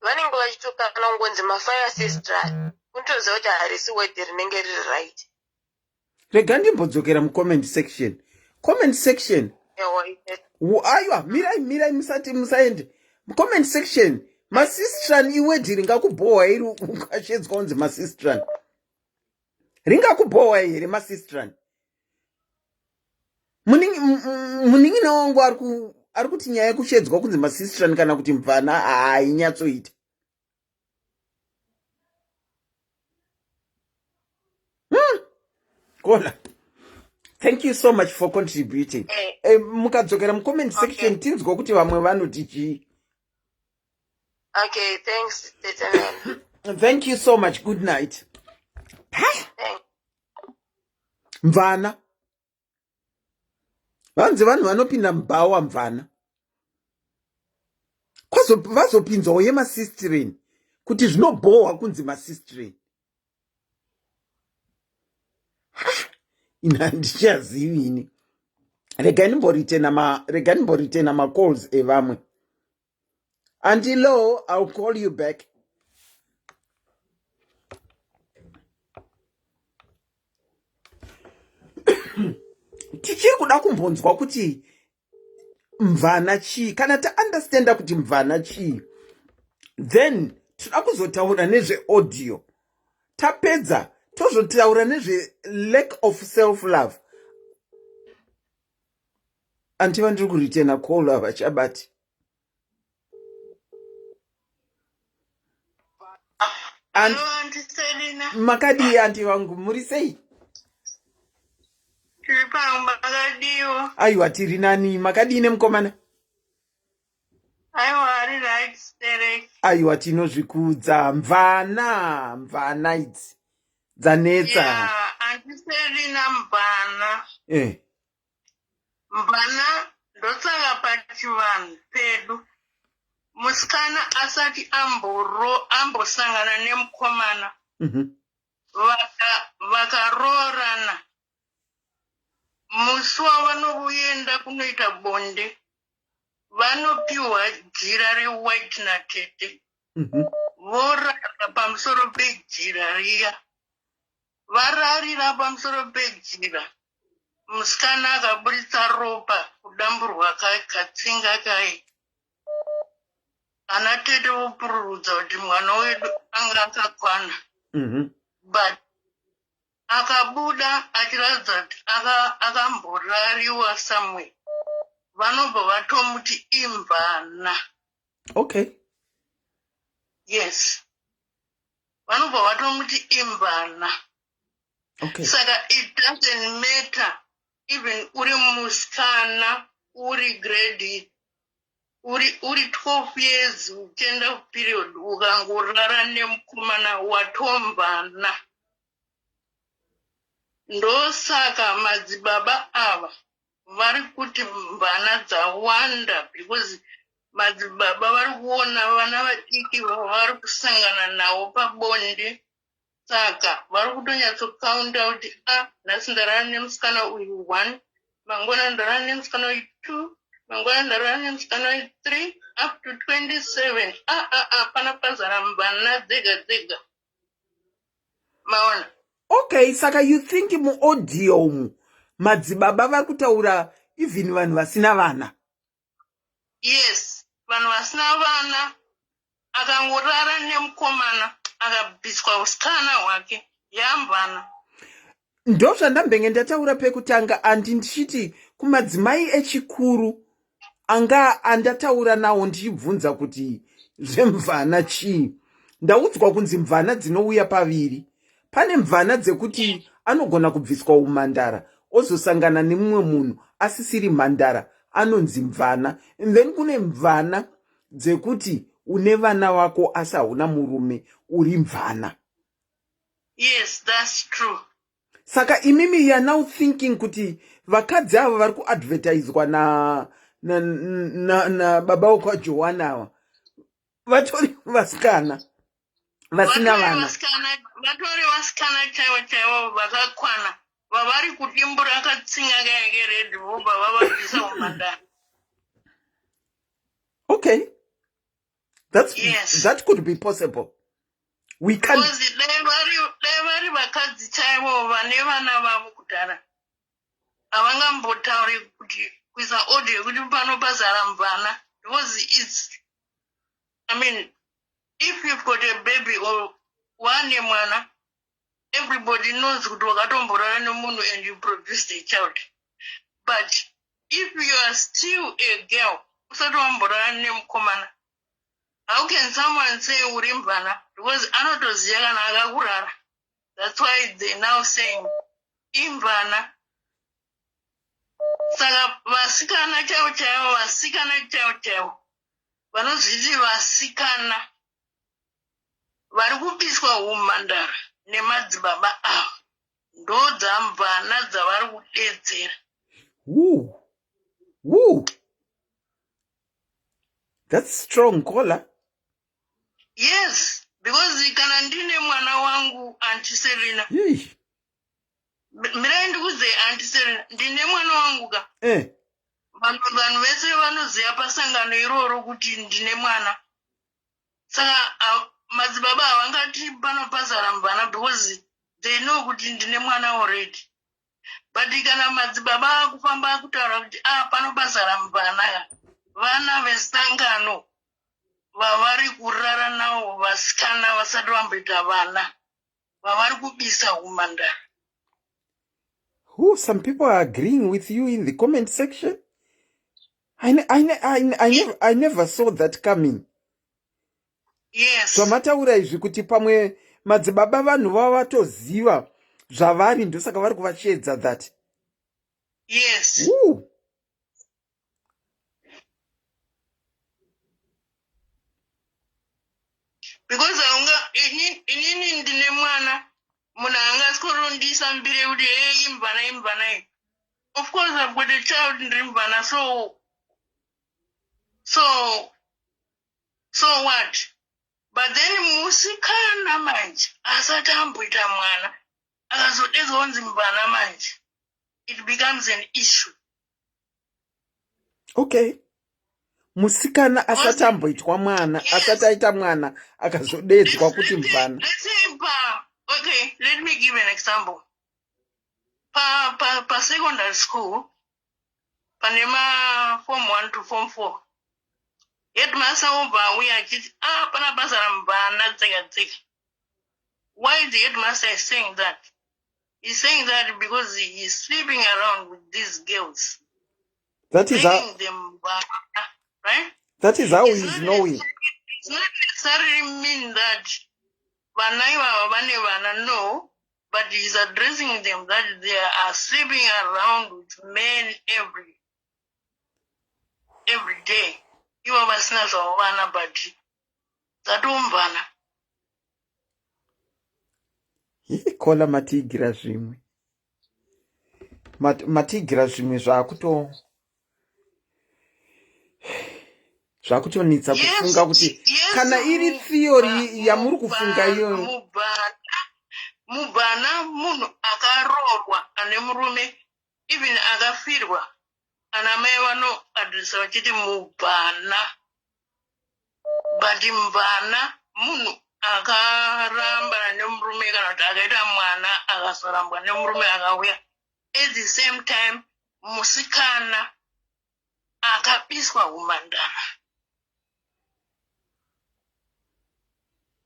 vanenge vachitokana kungonzi mafire sistran unotoziva kuti harisi wedhi rinenge riri right. Rega ndimbodzokera mucomment section. Comment section. Aiwa, mirai mirai musati musaende. Comment section. Masistran iwedhi ringakubhohwa iri ukashedzwa unzi masistran. Ringakubhohwa here masistran? Munin'ina wangu ari kuti nyaya yekushedzwa kunzi masistran kana kuti mvana hainyatsoita. Kola. Thank you so much for contributing. Eh. Eh, mukadzokera mucomment section Okay. tinzwa kuti vamwe vanoti chii. Okay, thanks, Tete Man. Thank you so much. Good night. Thanks. Mvana. Vanzi vanhu vanopinda mubhawa mvana. Vazopinzwawo yemasistrini kuti zvinobhohwa kunzi masistrini. Ini handichazivi ini. Regai ndimboritena ma regai ndimboritena macalls evamwe. Auntie Lo, I'll call you back. Tichiri kuda kumbonzwa kuti mvana chii kana taunderstanda kuti mvana chii then toda kuzotaura nezveaudio tapedza tozotaura nezve lack of self love anti vandiri kuritena call havachabati Makadii anti vangu muri sei? Tiri pano makadiwo. Aiwa tiri nani makadii nemukomana? Aiwa ari right sterek. Aiwa tinozvikudza mvana mvana idzi dzanetsa. Yeah, anti Selina mvana. Eh. Mvana ndosaka pachivanhu pedu musikana asati amboro ambosangana nemukomana vakaroorana musi wavanoenda kunoita bonde vanopiwa jira rewhite natete vorara pamusoro pejira riya vararira pamusoro pejira Musikana akaburitsa ropa kudamburwa katsinga kaye. Ana tete vopururudza kuti mwana wedu anga akakwana. But akabuda achiratidza kuti akamborariwa somewhere. Vanobva vatomuti imvana. Okay. Yes. Vanobva vatomuti imvana. Okay. Saka it doesn't matter. Even uri musikana uri grade uri uri 12 years uchienda kuperiod ukangorara nemukomana watombana. Ndosaka madzibaba ava vari kuti mvana dzawanda because madzibaba vari kuona vana vadiki vavari kusangana navo pabonde saka vari kutonyatsokaunda kuti a ah, nhasi ndarara nemusikana uyu one mangwana ndarara nemusikana uyu two mangwana ndarara nemusikana uyu three up to 27 a a a pana pazara mvana dzega dzega maona okay saka you think muaudio umu madzibaba vari kutaura even vanhu vasina vana yes vanhu vasina vana akangorara nemukomana akabviswa usikana hwake yamvana ndozvandambenge ndataura pekutanga andi ndichiti kumadzimai echikuru anga andataura nawo ndichibvunza kuti zvemvana chii ndaudzwa kunzi mvana dzinouya paviri pane mvana dzekuti anogona kubviswa umhandara ozosangana nemumwe munhu asisiri mhandara anonzi mvana and then kune mvana dzekuti une vana vako asi hauna murume uri mvana yes that's true saka imimi youare now thinking kuti vakadzi ava vari kuadvertiswa na na, na, na baba wekwajohani ava vatori vasikana vasina vana vatori vasikana chaivo chaivo vakakwana vavari kudimbura katsinga kaya kered vobva vavabvisa umhandara okay That's, yes. That could be possible. We can... Dai vari vakadzi chaivo vane vana vavo kudhara havangambotauri kuti kuisa audio yekuti pano pazara mvana because its i mean if you've got a baby or wane mwana everybody knows kuti wakatomborara nemunhu and you produced a child but if you are still a girl usati wamborara nemukomana how can someone say uri mvana because anotoziva kana akakurara that's why they now saying imvana saka vasikana chaivo chaivo vasikana chaivo chaivo vanozviti vasikana vari kubiswa humhandara nemadzibaba ava ndodzamvana dzavari kudedzera Woo. Woo. That's strong caller. Yes, because kana ndine mwana wangu Auntie Serena. Mirai ndikuze Auntie Serena, ndine mwana wangu ka. Eh. Vanhu vanhu vese vanoziva pasangano iroro kuti ndine mwana. Saka madzibaba havangati pano pazara mvana because they know kuti ndine mwana already. But kana madzibaba akufamba akutaura kuti ah pano pazara mvana vana vesangano vavari kurara navo vasikana vasati vamboita vana vavari kubisa humandara. Who some people are agreeing with you in the comment section. I, I, I, I, never, I never saw that coming. Yes. Zvamataura izvi kuti pamwe madzibaba vanhu vava vatoziva zvavari ndosaka vari kuvachedza that. Yes. Ooh. Because haunga inini ndine mwana munhu angasikorondiisa mbiri yekuti hey imvana imvana iyi of course I've got a child ndiri mvana so so so what but then musikana manje asati amboita mwana akazodedzwa kunzi mvana manje it becomes an issue okay musikana asati amboitwa mwana asati aita mwana akazodedzwa kuti mvana okay let me give an example pa pa pa secondary school pane ma form 1 to form 4 headmaster wobva auya achiti ah pana basa ramvana tseka tseka why the headmaster is saying that he's saying that because he is sleeping around with these girls that is how, them right that is how he's knowing it's not necessarily mean that vana ivava vane vana no. But he's addressing them that they are sleeping around with men every every day. Ivo vasina zvavo vana but dzatombana. Kola matiigira zvimwe. Matiigira zvimwe zvakuto zvakutonetsa kufunga kuti yes, kana iri theory yamuri kufunga iyoyo. Mubvana munhu akaroorwa ane murume even akafirwa ana mai vanoadresa vachiti mubvana but mvana munhu akarambana nemurume kana kuti akaita mwana akazorambwa nemurume akauya at the same time musikana akabiswa humandara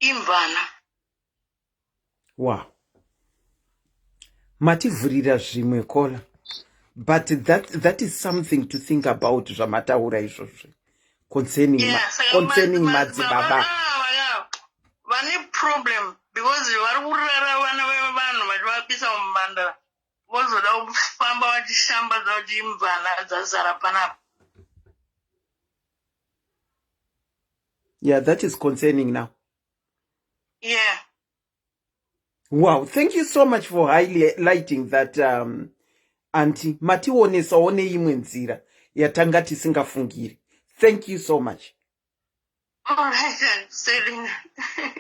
imvana. Wow, mativhurira zvimwe kola, but that is something to think about zvamataura izvozvo concerning, yeah, concerning madzibaba vane problem because vari kurara vana vevanhu vachivabisa mumandara vozoda kufamba vachishambadza kuti imvana dzazara panapa. Yeah, that is concerning now. Yeah. Wow, thank you so much for highlighting that, auntie. Mationesawo neimwe nzira yatanga tisingafungiri. Thank you so much. All right, then, Selina.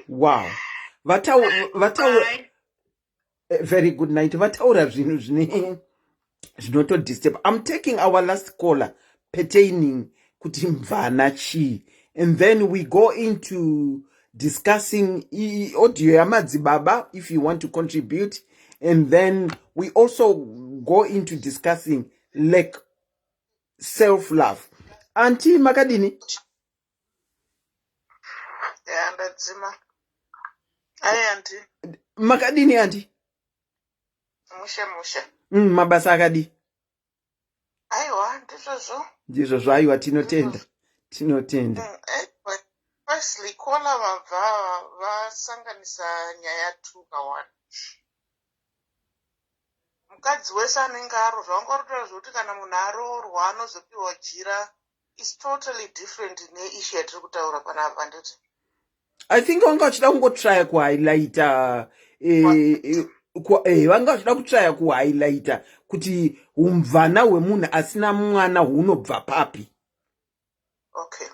Wow. Vataura very good night. Vataura zvinhu zvine zvinotodisturb. I'm taking our last caller pertaining kuti mvana chii, and then we go into discussing audio yamadzibaba if you want to contribute, and then we also go into discussing like self love. Auntie, makadini? Ya, ndadzima. Ai, auntie. Makadini, auntie? Mushe mushe. Mabasa akadi? Aiwa, ndizvozvo. Ndizvozvo, aiwa, tinotenda, tinotenda. Firstly, caller vabva vasanganisa nyaya two kawani. Mukadzi wese anenge aroorwa, vanga vari kutaura zvokuti kana munhu aroorwa anozopiwa jira, is totally different neissue yatiri kutaura panapa, handiti? I think vanga vachida kungotraya kuhighlighta, vanga vachida kutraya kuhighlighta kuti umvana hwemunhu asina mwana hunobva papi. Okay.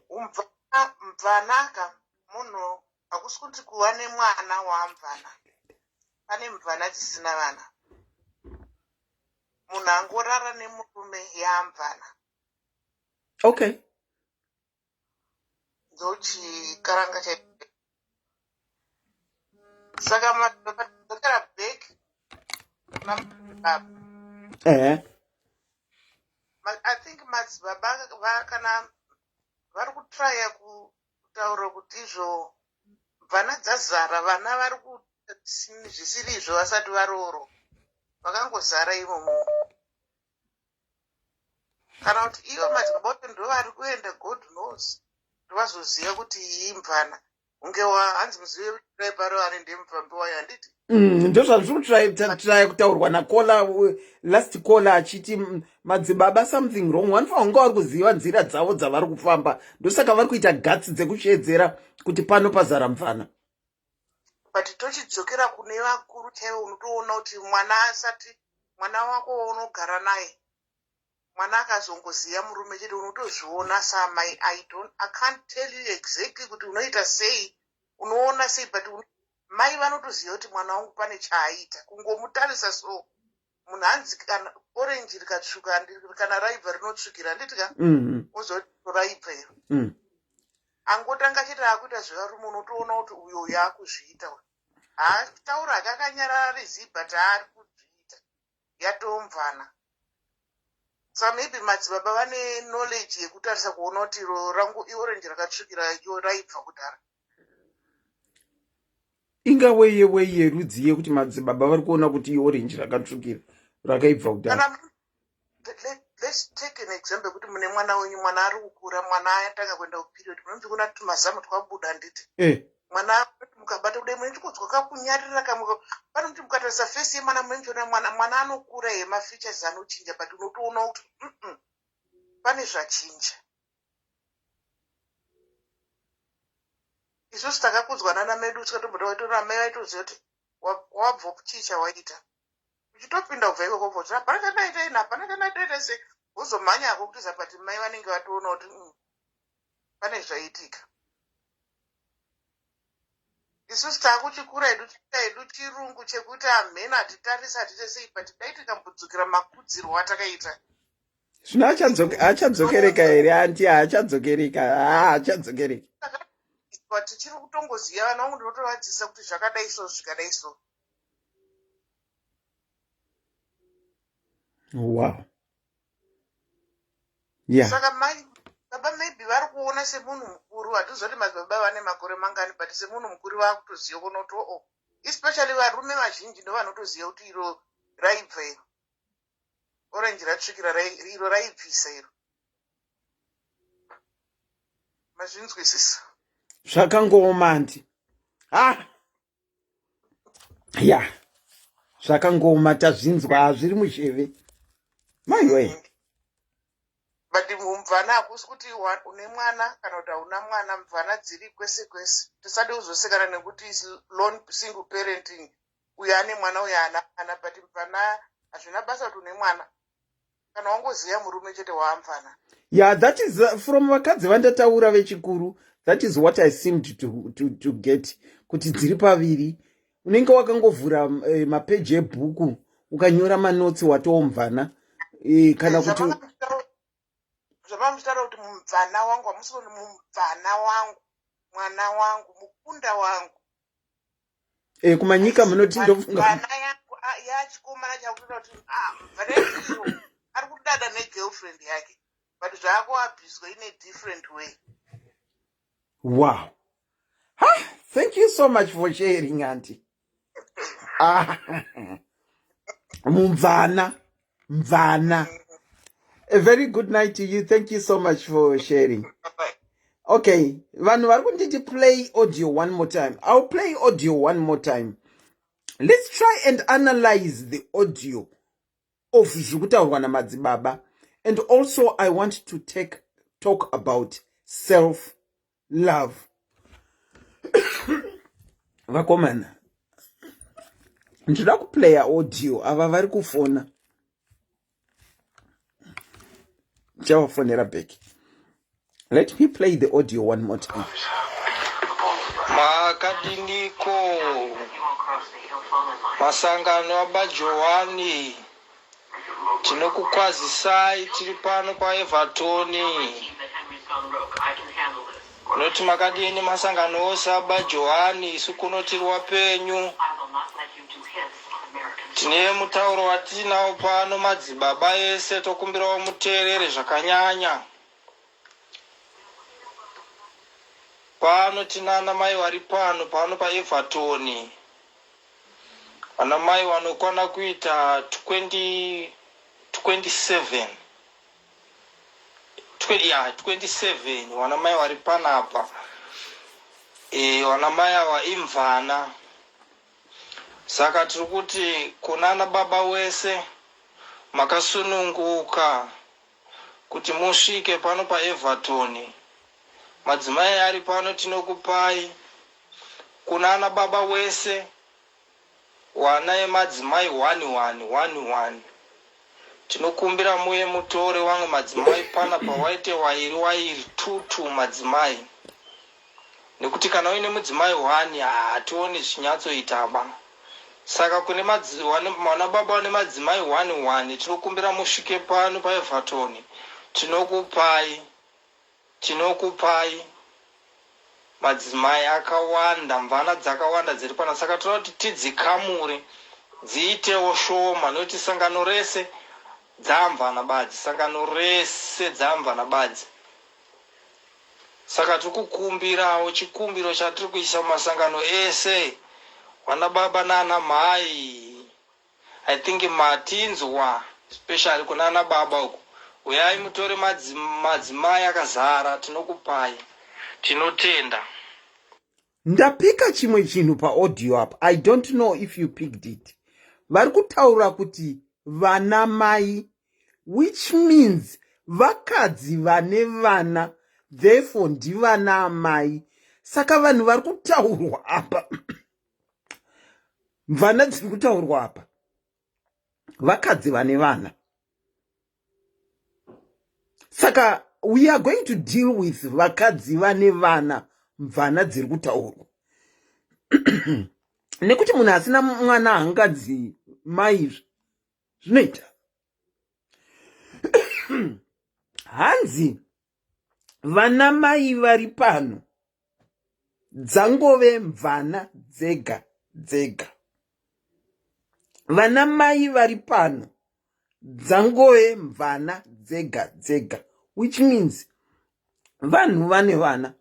Umvana, mvanaka munhu hakusi kuti kuva nemwana waamvana. Pane mvana dzisina vana. Munhu angorara nemurume yaamvana. Ndochikaranga chai. Saka madzokera back kuna madzibaba. I think madzibaba kana vari kutraya kutaura kuti izvo mvana dzazara, vana vari kuita zvisiri izvo vasati varoorwa, vakangozara imomo, kana kuti ivo madzibaba vacho ndo vari kuenda, God knows, ndovazoziva kuti iyi imvana unge hanzi muzive paro ane ndemufambi wayo, handiti? Ndozvazviri kutraya kutaurwa nacaller, last caller, achiti madzibaba something wrong. Vanofanira kunge vari kuziva nzira dzavo dzavari kufamba, ndosaka vari kuita gatsi dzekushedzera kuti pano pazara mvana. But tochidzokera kune vakuru chaivo, unotoona kuti mwana asati, mwana wako waunogara naye, mwana akazongoziva murume chete, unotozviona samai. I can't tell you exactly kuti unoita sei, unoona sei, but mai vanotoziva kuti mwana wangu pane chaaita. Kungomutarisa so, munhu hanzi kana orenji rikatsvuka, kana raibva rinotsvukira, handiti ka? Ozoti raibva iro. Angotanga chete akuita zvevarume, unotoona kuti uyo uyo akuzviita, haataura hake akanyarara rizii, but haari kuzviita, yatomvana. So maybe madzibaba vane knowledge yekutarisa kuona kuti iro rangu iorenji rakatsvukira, iyo raibva kudhara. Inga weye weye yerudzi yekuti madzibaba vari kuona kuti iorenji rakatsvukira rakaibva kudhara? Kana let's take an example yekuti mune mwana wenyu, mwana ari kukura, mwana atanga kuenda kuperiod, munonzi kuna tumazamu twabuda, handiti? Eh. Mwana mukabata kudai munenge kakunyarira kamwe pane kuti mukatarisa face yemwana munenge mwana mwana anokura he mafeatures anochinja but unotoona kuti mm pane zvachinja. Isusu takakudzwa nana medu tikatombota waitora mai vaitoziva kuti wabva chii chawaita uchitopinda kubva ikoko kuti hapana chandaita ini hapana chandaita sei wozomhanya hako kutiza but mai vanenge vatoona kuti pane zvaitika. Isusu taakuchikura hedu tiita hedu chirungu chekuti hamheno hatitarisi hatiite sei but dai tikambodzokera makudzirwo atakaita. Zvino achadzokereka here anti? Haachadzokereka, haachadzokereka. Tichiri kutongoziva vana vangu ndinotovadzidzisa kuti zvakadai so zvikadai so. Wow. Yeah. Saka mai baba maybe vari kuona semunhu mukuru hatiziva kuti madzibaba vane makore mangani but semunhu mukuru vakutoziva kuona kuti oo especially varume vazhinji ndo vanotoziva kuti iro raibva iro orange ratsvukira iro raibvisa iro mazvinzwisisa zvakangooma anti ha ya zvakangooma tazvinzwa hazviri muzheve maiwe. But mumvana hakusi kuti une mwana kana kuti hauna mwana mvana dziri kwese kwese tisade kuzosekana nekuti lone single parenting uyo ane mwana uyo haana mwana but mvana hazvina basa kuti une mwana kana wangoziva murume chete waamvana. Yeah, that is from vakadzi vandataura vechikuru, that is what I seemed to get kuti dziri paviri unenge wakangovhura mapeji ebhuku ukanyora manotsi watoomvana kana kuti zvamamuchitaura kuti mumvana wangu hamusi kuti mumvana wangu mwana wangu mukunda wangu. Kumanyika munoti ndofunga mvana yangu yachikomana chakutoda kuti mvana iyo ari kudada negirlfriend yake but zvaakuabhuswa in a different way. Wow. Ha, thank you so much for sharing auntie. Ah, mumvana mvana. A very good night to you. Thank you so much for sharing. Okay, vanhu vari kunditi play audio one more time. I'll play audio one more time. Let's try and analyze the audio of zviri kutaurwa namadzibaba. And also I want to talk about self love. Vakomana, ndinoda kuplaya audio. Ava vari kufona, ndichavafonera back. Let me play the audio one more time. Makadiniko masangano abaJohani, tinokukwazisai tiri pano paEverton. Noti makadini masangano ose abaJohani, isu kuno tiri wapenyu. Tine mutauro watinawo pano madzibaba ese, tokumbirawo muteerere zvakanyanya. Pano tinana mai vari pano pano paEverton, vana mai vanokwana kuita 20 27 ya 27 vana mai vari panapa. Vana mai ava imvana, saka tiri kuti kunana baba wese makasununguka kuti musvike pano paEverton. Madzimai ari pano tinokupai kunana baba wese wana emadzimai 1 1 1 1 tinokumbira muye mutore wamwe madzimai panapa waite wairi wairi 2 2 madzimai, nekuti kana uine mudzimai 1 hationi zvichinyatsoitaba. Saka kune vana baba vane madzimai 1 1 tinokumbira musvike pano paEverton, tinokupai tinokupai madzimai akawanda, mvana dzakawanda dziri pano. Saka toda kuti tidzikamure dziitewo shoma nekuti sangano rese dzamvana badzi, sangano rese dzamvana badzi. Saka tiri kukumbirawo, chikumbiro chatiri kuisa mumasangano ese vana baba nana mhai, I think matinzwa, especially kunana baba uku, uyai mutore madzimai akazara, tinokupai, tinotenda. Ndapika chimwe chinhu paaudio apa. I don't know if you picked it. Vari kutaura kuti vana mai which means vakadzi vane vana therefore ndivana amai. Saka vanhu vari kutaurwa apa mvana dziri kutaurwa apa vakadzi vane vana. Saka we are going to deal with vakadzi vane vana mvana dziri kutaurwa nekuti munhu asina mwana hangadzi mai zvinoita hanzi vana mai vari pano dzangove mvana dzega dzega vana mai vari pano dzangove mvana dzega dzega which means vanhu vane vana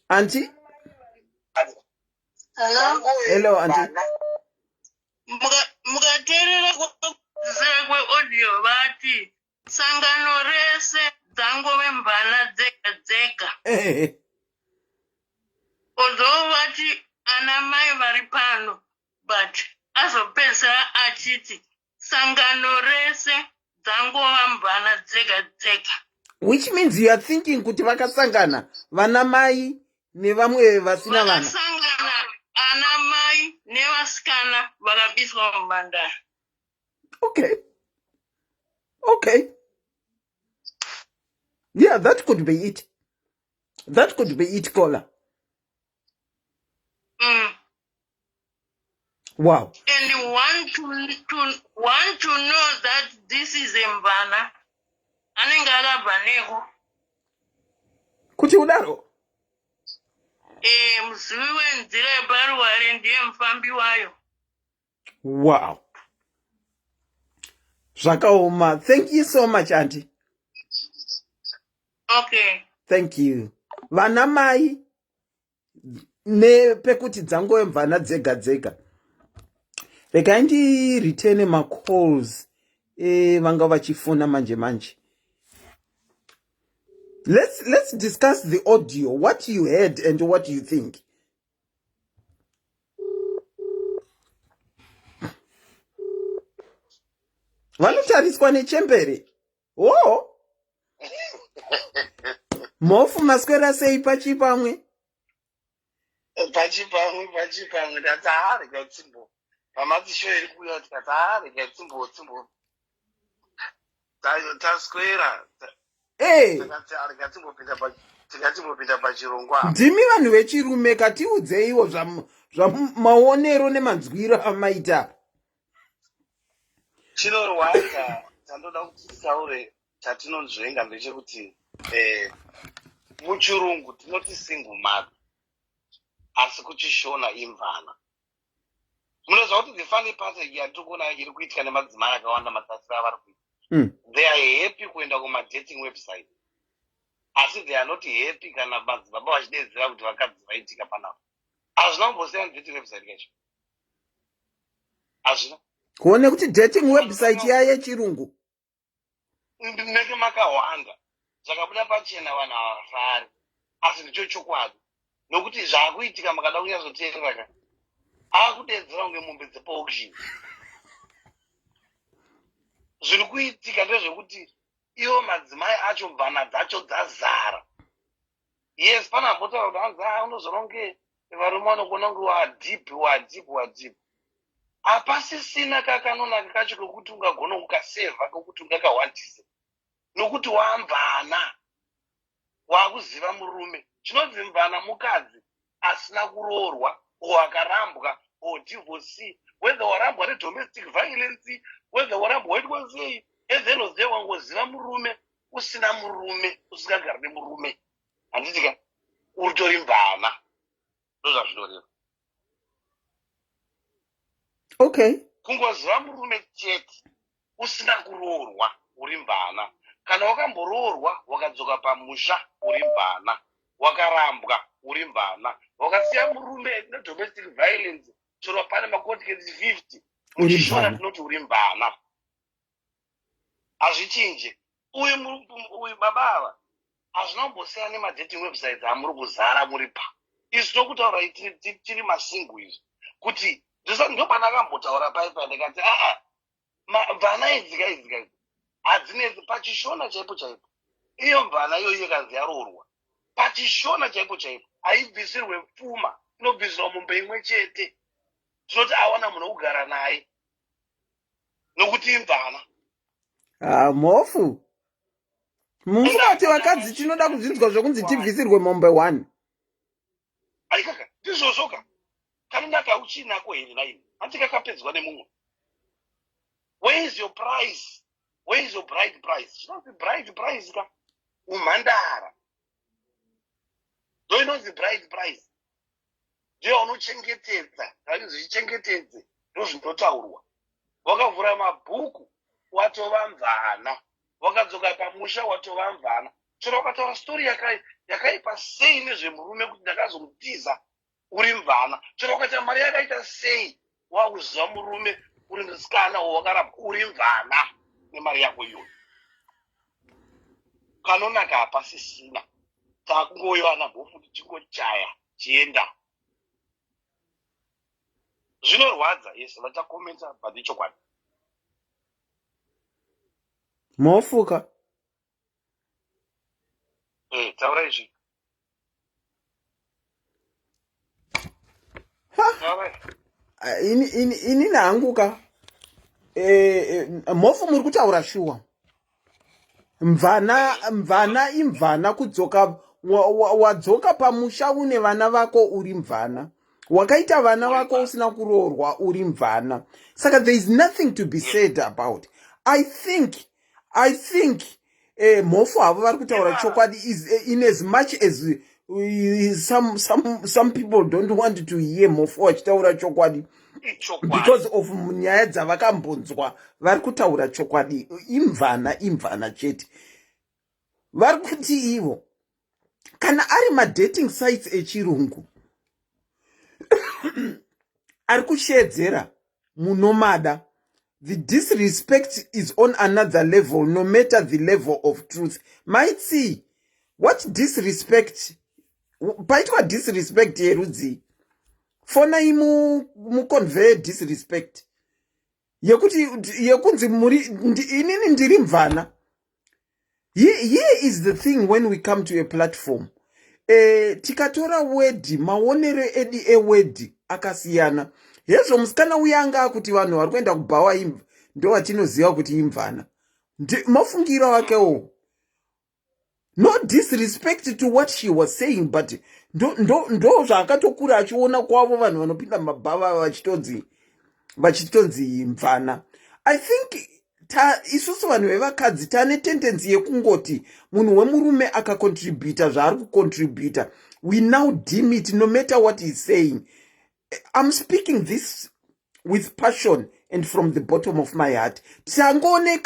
anti hello anti mukateerera kweaudio vati Sangano rese dzangove mvana dzega dzega. Although vati ana mai vari pano but azopedzisira achiti sangano rese dzangova mvana dzega dzega. Which means you are thinking kuti vakasangana vana mai nevamwe vasina vana. Vakasangana ana mai nevasikana vakabiswa mumhandara. Okay. Okay. Yeah, that could be it. That could be it, caller. Wow. And want to know that this is a mvana. Anenge akabva neko. Kuti udaro? Eh, muzivi wenzira yeparuware ndiye mufambi wayo. Wow. Zvakaoma. Thank you so much, auntie. Okay. Thank you. Vana mai nepekuti dzangove mvana dzega dzega. Regai ndiritene macalls e, vanga vachifona manje manje. Let's discuss the audio, what you heard and what you think. Vanotariswa nechembere. Oh. Mhofu maswera sei pachipamwe? Pachipamwe, pachipamwe ndati haa rega tsimbo. Pamati show iri kuuya tikati haa rega tsimbo tsimbo. Taswera. Hey. Tikatimbopinda pachirongwa. Ndimi vanhu vechirume katiudzeiwo zvamaonero nemanzwiro amaita. Chinorwadza chandoda kuti titaure chatinonzvenga ndechekuti eh, muchirungu tinoti single mother asi kuchishona imvana. Munoziva kuti the funny part yatiri kuona iri kuitika nemadzimai akawanda matasiro avari kuita. They are happy kuenda kumadating website asi they are not happy kana madzibaba vachidedzera kuti vakadzi vaitika panapa. Hazvina kumbosiyana dating website kacho. Hazvina. Kuone kuti dating website ya yechirungu. Ndinenge makahwanda zvakabuda pachena vanhu havafari asi ndicho chokwadi nokuti zvaakuitika makada kunyatsoteerera ka akudeedzera kunge mombe dzepaauction zviri kuitika ndezvekuti ivo madzimai acho mvana dzacho dzazara yes pane ambotaura kuti hanzi ah, unozoona kunge varume vanogona kunge wadeep wadeep wadeep hapasisina kakanonaka kacho kekuti ungagona kukasevha kekuti ungakahwandise nokuti wamvana wakuziva murume chinonzi mvana mukadzi asina kuroorwa or akarambwa or divorcee whether warambwa nedomestic violence whether warambwa waitwa sei at the end of the day wangoziva murume usina murume usingagari nemurume handiti ka uritori mvana ndozvazvinoreva okay kungoziva murume chete usina kuroorwa uri mvana kana wakamboroorwa wakadzoka pamusha uri mvana wakarambwa uri mvana wakasiya murume nedomestic violence chero pane macourt case 50 muchishona tinoti uri mvana hazvichinje uyu uyu baba ava Hazvina kumbosiyana nemadating websites amuri kuzara muri pa isu tokutaura tiri masingle izvi kuti ndopandakambotaura pai ndikati aa mvana idzi ka idzi ka idzi hadzinetsi pachishona chaipo chaipo. Iyo mvana iyoyi ikanzi yaroorwa pachishona chaipo chaipo haibvisirwe pfuma, inobvisirwa mombe imwe chete. Tinoti awana munhu wekugara naye nokuti imvana. Ah, mhofu mungati vakadzi tinoda kuzvinzwa zvekunzi tibvisirwe mombe one. Aikaka ndizvozvo ka, kanonaka uchinako here naini? Hanti kakapedzwa nemumwe. Where is your price? Where is your bride price? Chinonzi bride price ka umhandara, ndo inonzi bride price, ndiyo unochengetedza kana zvichichengetedze, ndo zvinotaurwa. Wakavhura mabhuku watova mvana, wakadzoka pamusha watova mvana. Chero wakataura stori yakaipa sei nezvemurume kuti ndakazomutiza, uri mvana. Chero wakaita mari yakaita sei, wakuziva murume uri musikana wakaramba, uri mvana nemari yako iyoyo. Kanonaka hapasisina, takungoiwana mhofu tichingochaya chienda. Zvinorwadza, yes, vachakomenta, but ichokwadi. Mhofuka. Eh, taura izvi. Ini hangu ka eh, mhofu muri kutaura shuwa. Mvana mvana imvana. Kudzoka wadzoka pamusha une vana vako uri mvana, wakaita vana vako usina kuroorwa uri mvana, saka there is nothing to be said about. I think mhofu havo vari kutaura chokwadi is in as much as some people don't want to hear mhofu vachitaura chokwadi because of nyaya dzavakambonzwa. Vari kutaura chokwadi, imvana imvana chete. Vari kuti ivo kana ari madating sites echirungu ari kushedzera munomada, the disrespect is on another level, no matter the level of truth might see. What disrespect? Paitwa disrespect yerudzii? Fonai muconvey disrespect yekuti yekunzi muri inini ndiri mvana. Here is the thing: when we come to a platform, tikatora word, maonero edu eword akasiyana. Hezvo musikana uya anga akuti vanhu vari kuenda kubhawa ndo vatinoziva kuti imvana, mafungiro akewo. No disrespect to what she was saying, but ndo zvaakatokura achiona kwavo, vanhu vanopinda mumabhava vachitonzi mvana. I think ta isusu vanhu vevakadzi tane tendency yekungoti munhu wemurume akacontributa zvaari kucontributa, we now deem it, no matter what he's saying. I'm speaking this with passion and from the bottom of my heart. Tisangoone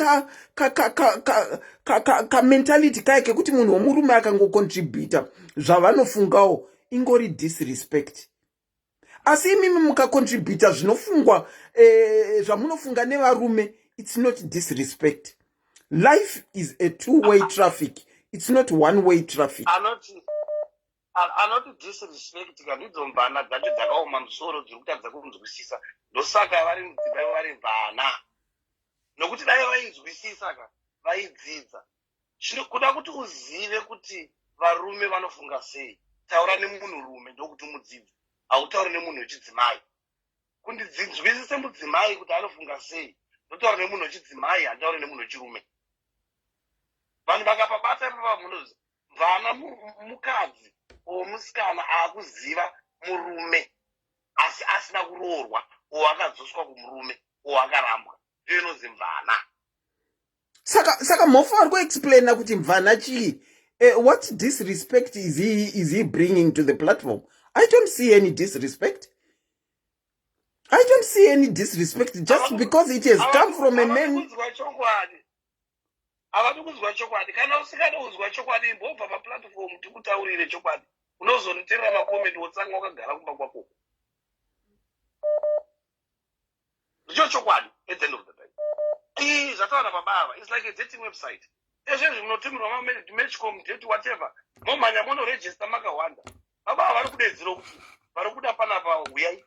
kamentality kaya kekuti munhu wemurume akangocontributa zvavanofungawo ingori disrespect, asi imimi mukacontributa zvinofungwa zvamunofunga nevarume, it's not disrespect. Life is a two way traffic, it's not one way traffic. Anoti disrespect kandidzo mvana dzacho dzakaoma musoro dziri kutadza kunzwisisa. Ndosaka vari mudzimba ivo vari mvana, nokuti dai vainzwisisa ka vaidzidza. Zvino kuda kuti uzive kuti varume vanofunga sei, taura nemunhurume, ndokuti umudzidze. Hautauri nemunhu wechidzimai. Kundidzinzwisise mudzimai kuti anofunga sei, ndotaura nemunhu wechidzimai, handitauri nemunhu wechirume. Vanhu vakapabata ipapa munozi mvana mukadzi o musikana aakuziva murume asi asina kuroorwa, o akadzoswa kumurume, o akarambwa, ndiyo inonzi mvana. Saka mhofu ari kuexplaina kuti mvana chii. What disrespect is he bringing to the platform? I don't see any disrespect. I don't see any disrespect just because it has come from a man. Kunzwa chokwadi, havadi kunzwa chokwadi. Kana usingadi kunzwa chokwadi, imbobva paplatform tikutaurire chokwadi. Unozonditerera macomments wotsanga wakagara kumba kwako. Ndicho chokwadi. At the end of the day, ii zvataura baba ava, it's like a dating website. Ezvezvi munotumirwa mamatchcom date whatever, momhanya monorejista makawanda. Baba ava vari kudeedzera kuti vari kuda panapa huyai.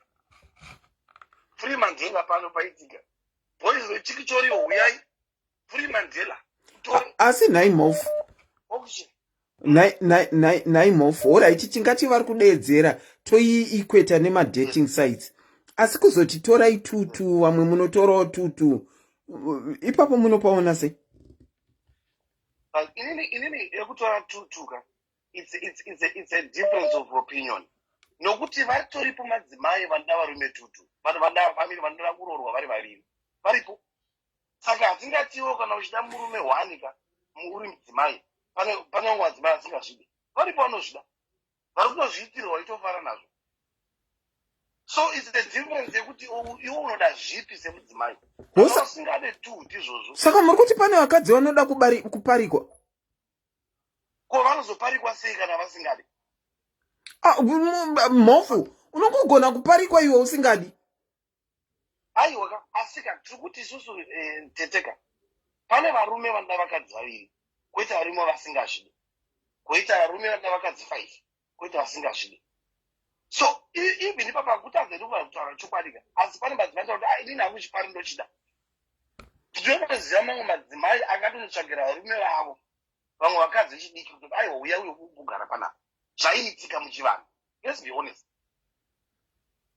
Free Mandela pano paitika. Boys vechikichoriwo huyai. Free Mandela. Asi nhai mhofu. Nhai mhofu, horaiti tingati vari kudeedzera toiikweta nemadating sites. Asi kuzoti torai tutu, vamwe munotorawo tutu. Ipapo munopaona sei? Inini inini yekutora tutu ka it's a difference of opinion nokuti vatoripo madzimai vanoda varume tutu vanoda vamiri vanoda kuroorwa vari vaviri varipo saka hatingatiwo kana uchida murume hwani ka uri mudzimai pane pane vamwe madzimai asingazvide varipo vanozvida vari kutozviitirwa vaitofara nazvo so it's a difference yekuti iwe unoda zvipi semudzimai usingade tu ndizvozvo saka muri kuti pane vakadzi vanoda kuparikwa ko vanozoparikwa sei kana vasingadi ah, mhofu unongogona kuparikwa iwe usingadi aiwa ka asika tiri kuti isusu eh, teteka pane varume vanoda vakadzi vaviri koita varume vasingazvidi koita varume vanoda vakadzi five koita vasingazvidi so even ipapa kutadza hedu kutaura chokwadi ka asi pane madzimai taura kuti ah, inini hangu chipari ndochida tinotoziva mamwe madzimai akatonotsvagira varume vavo vamwe vakadzi vechidiki kuti aiwa uya uyo kugara panapa zvaiitika muchivanhu let's be honest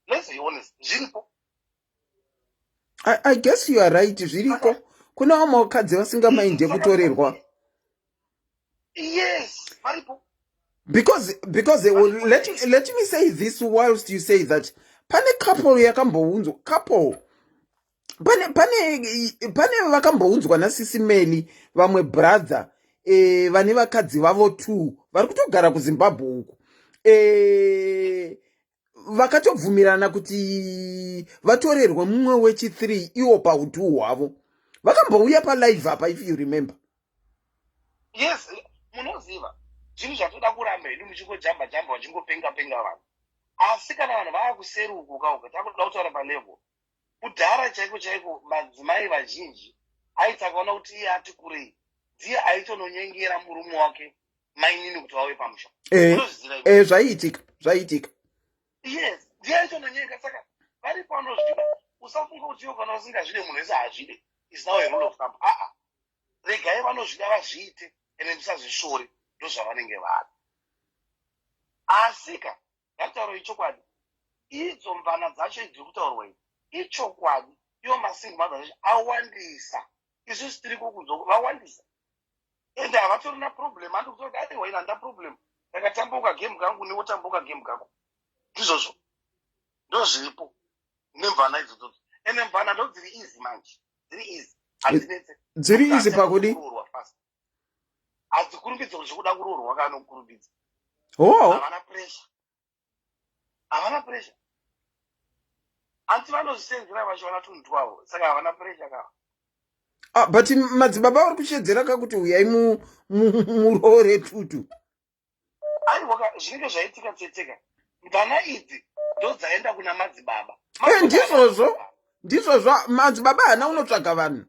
let's be honest zviripo I guess you are right zviriko kuna vamwe vakadzi vasingamainde kutorerwa yes varipo because well, let me say this whilst you say that pane couple yakambounzwa couple pane pane pane vakambounzwa nasisi Meli vamwe brother e, vane vakadzi vavo two vari kutogara kuZimbabwe uku e, vakatobvumirana kuti vatorerwe mumwe wechi3 iwo pautu hwavo vakambouya palive apa if you remember yes munoziva zvinhu zvatoda kuramba hedu muchingojamba jamba vachingopenga penga vanhu asi kana vanhu vava kuseri uku kauka takuda kutaura palevel kudhara chaiko chaiko madzimai vazhinji aiti akaona kuti iye ati kurei ndiye aitononyengera murume wake mainini kuti vauye pamusha eh, eh, zvaiitika zvaiitika yes ndiye aitononyenga saka varipo vanozvida usafunga kuti iwo kana usingazvide munhu wese haazvide is now a rule of thumb aa regai vanozvida vazviite ende musazvisvore ndozvavanenge vari asika Ngataurei chokwadi. Idzo mvana dzacho dziri kutaurwa idzi ichokwadi. Iwo masingle mother acho awandisa. Isusu tiriko kunze uko vawandisa. Ende havatorina problem. Handi kutoti aiwa ini handina problem. Ndakatambuka game kangu newe tambuka game kako. Ndizvozvo. Ndozviripo. Nemvana idzodzo. Ende mvana ndodziri easy manje. Dziri easy. Hadzinetse. Dziri easy pakudi? Hadzikurumbidze kuti zvekuda kuroorwa kana kukurumbidza. Oh. Havana pressure. Havana pressure. Anti vanozvisenzera vachiwana tunhu twavo saka havana pressure kava. Ah, but madzibaba vari kushedzera ka kuti huyai muroore tutu. Aiwa zvinenge zvaitika teteka. Mvana idzi ndodzaenda kuna madzibaba. Eh, ndizvozvo ndizvozvo madzibaba haana unotsvaga vanhu.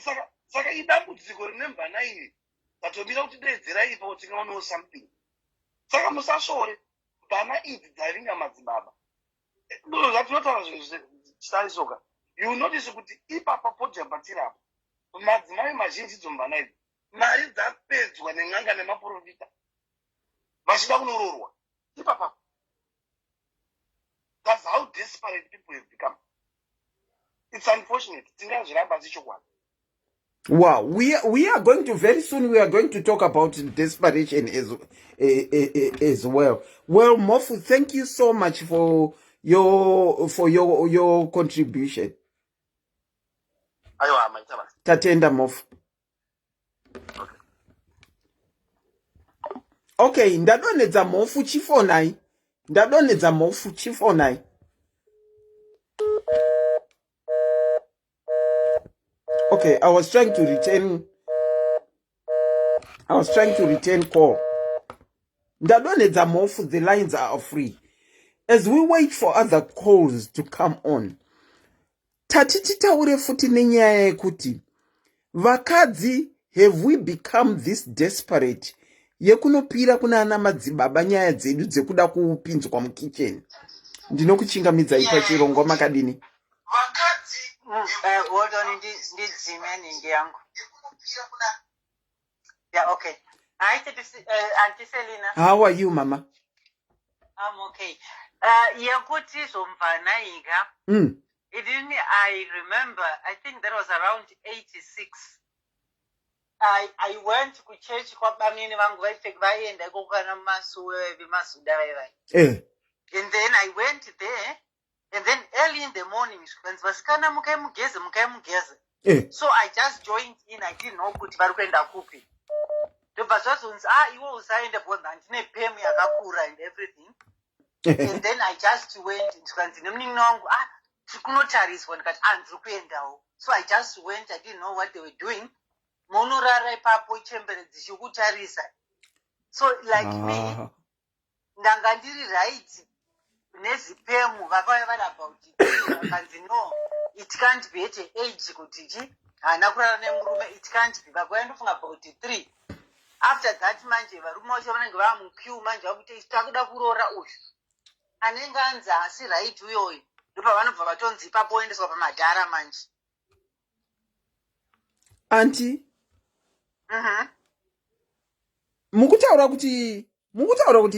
Saka saka idambudziko rine mvana iri vatomira kuti deedzerai ipapo tingaonewo something saka musasvore mvana idzi dzavinga madzibaba zvatinotaura zvinhu you notice kuti ipapa podium patiri apa madzimai mazhinji idzo mvana idzi mari dzapedzwa nen'anga nemaprofita vachida kunoroorwa ipapa that's how desperate people have become it's unfortunate tingazviramba asi chokwadi Wow, we are going to very soon we are going to talk about desperation as well. Well, Mofu, thank you so much for your contribution. Aiwa, maita basa. Tatenda Mofu. Okay, ndadonhedza Mhofu chifonai. Ndadonhedza Mhofu chifonai. Okay, I was trying to return I was trying to return call. Ndadonhedza Mhofu, the lines are free. As we wait for other calls to come on, tati titaure futi nenyaya yekuti vakadzi Have we become this desperate yekunopira kuna ana madzibaba nyaya dzedu dzekuda kupinzwa mukitchen? Ndinokuchingamidzai pachirongwa makadini? Eh, hold on, ndidzime nhingi yangu. Yeah, okay. Hi, Auntie Selina. How are you, mama? I'm okay. Yekuti zvomvana ika. Inini I remember, I think that was around 86. I went kuchurch kwabamnini vangu vaipfeka vaienda ikoko kana mumasuwe vemazuda vaivai. And then I went there and then early in the morning zvikanzi vasikana mukai mugeze mukai mugeze. So I just joined in, I didn't know kuti vari kuenda kupi. Ndobva zvazonzi ah iwe usaende because handine pemu yakakura and everything. And then I just went ndikanzi nemunin'ina wangu ah tiri kunotariswa ndikati ah ndiri kuendawo. So I just went, I didn't know what they were doing. Munorara ipapo chembere dzichikutarisa. So like me ndanga ndiri right nezipemu vakauya vari about three vakanzi no it can't be at a age kuti chi haana kurara nemurume it can't be vakauya ndofunga about three after that manje varume vacho vanenge vava muqueue manje vakuti isu takuda kuroora uyu anenge anzi haasi right uyoyo ndopavanobva vatonzi ipapo oendeswa pamadhara manje. Auntie, mukutaura kuti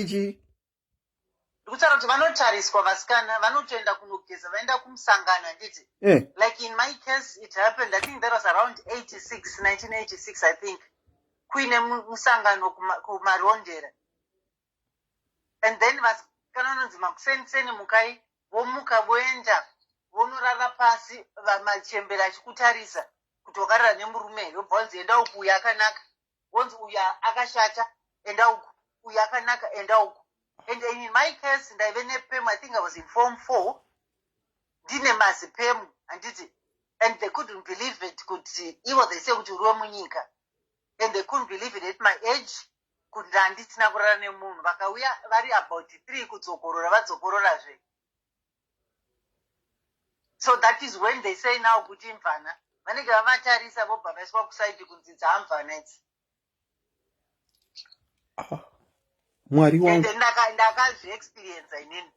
chii? Ndikutaura kuti vanotariswa vasikana vanotoenda kunogeza vaenda kumusangano handiti? Like in my case it happened, I think that was around 86, 1986 I think, kuine musangano kumarondera. And then vasikana vanonzi makuseniseni mukai vomuka voenda vonorara pasi machembere achikutarisa kuti wakarara nemurume here wobva wanzi enda uku uyu akanaka wonzi uyu akashata enda uku uyu akanaka enda uku. And in my case ndaive nepemu, I think I was in form 4 ndine mazipemu handiti, and they couldn't believe it kuti ivo they say kuti uri wemunyika and they couldn't believe it at my age kuti ndandisina kurara nemunhu. Vakauya vari about 3 kudzokorora vadzokororazve. So that is when they say now kuti imvana vanenge vavatarisa vobva vaiswa kusaidi kunzi dzaamvana idzi. Ah, Mwari wangu. Ende ndakazviexperiensa inini.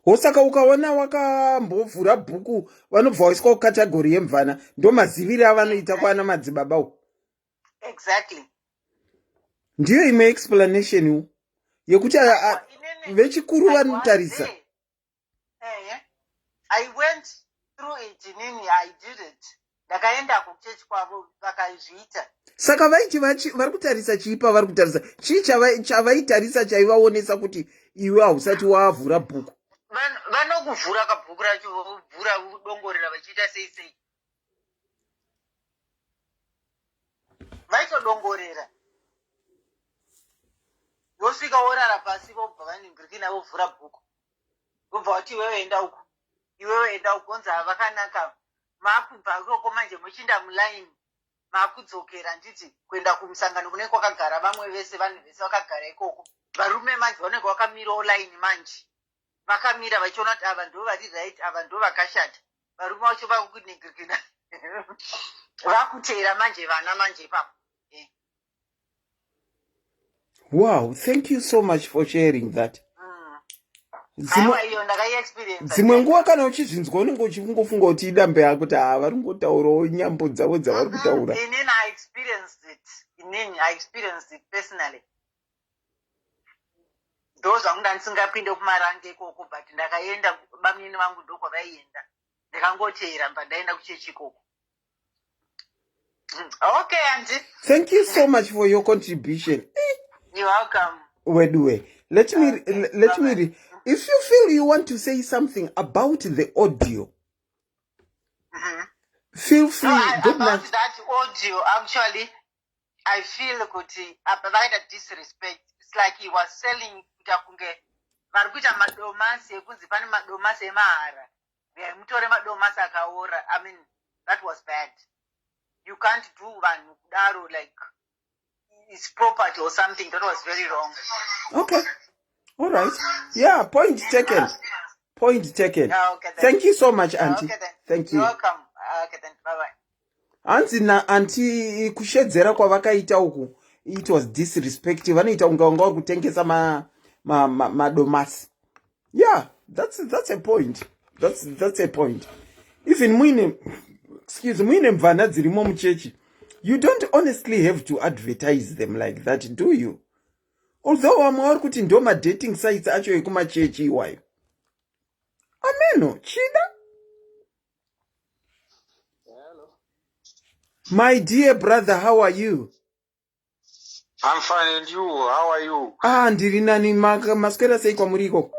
Hosaka ukaona wakambovhura bhuku vanobva waiswa kukategori yemvana, ndomazivire avanoita kwana madzibaba uku. Exactly. Ndiyo imwe explanation wo yekuti vechikuru vanotarisa. I went through it inini, I did it. Ndakaenda kuchechi kwavo vakazviita. Saka vaiti vari kutarisa chii pavari kutarisa chii chavaitarisa chaivaonesa kuti iwe hausati wavhura bhuku? Vanokuvhura kabhuku racho vovhura dongorera vachiita sei sei. Vaitodongorera. Vosvika worara pasi vobva vaningirikina vovhura bhuku. Vobva vati iwewe enda uku. Iwewe enda uku onzi ava vakanaka. Makubva ikoko manje muchiinda muline makudzokera handiti kuenda kumusangano kunenge kwakagara vamwe vese vanhu vese vakagara ikoko. Varume manje vanenge vakamirawo line manje. Vakamira vachiona kuti ava ndo vari right ava ndo vakashata. Varume vacho vakuningirikina vakuteera manje vana manje ipapo. Wow, thank you so much for sharing that. Aiwa, iyo ndakaiexperience. Dzimwe nguva kana uchizvinzwa unenge uchingofunga kuti idambe yako kuti haa vari kungotaurawo nyambo dzavo dzavari kutaura. Inini I experienced it. Inini I experienced it personally. Ndo zvangu ndandisingapinde kumarange ikoko but ndakaenda bamnini vangu ndokwavaienda. Ndakangoteera mba ndaenda kuchechi ikoko. Okay, Auntie. Thank you so much for your contribution. You're welcome. Weduwe. Let me Okay, let me bye-bye. if you feel you want to say something about the audio, feel free. No, Good about night. that audio, actually, I feel kuti apa vakaita disrespect. It's like he was selling kuita kunge vari kuita madomasi ekunzi pane madomasi emahara. Uyai mutore madomasi akaora. I mean, that was bad. You can't do vanhu kudaro like it's property or something. That was very wrong. Okay. All right. Yeah, point taken. Point taken. Yeah, okay, then. Thank you so much, Auntie. Okay, then. Thank you. You're welcome. Okay, then. Bye-bye. Hanzi naanti kushedzera kwavakaita uku it was disrespect. Vanoita kunge vanga vari kutengesa madomasi. Yeah, that's a point. That's a point. Even muine, excuse, muine mvana dzirimo muchechi, you don't honestly have to advertise them like that, do you? Although vamwe vari kuti ndo madating sites acho ekumachechi iwayo. Ameno, chida. My dear brother, how are you? I'm fine and you, how are you? Ah, ndiri nani, maswera sei kwamuri ikoko?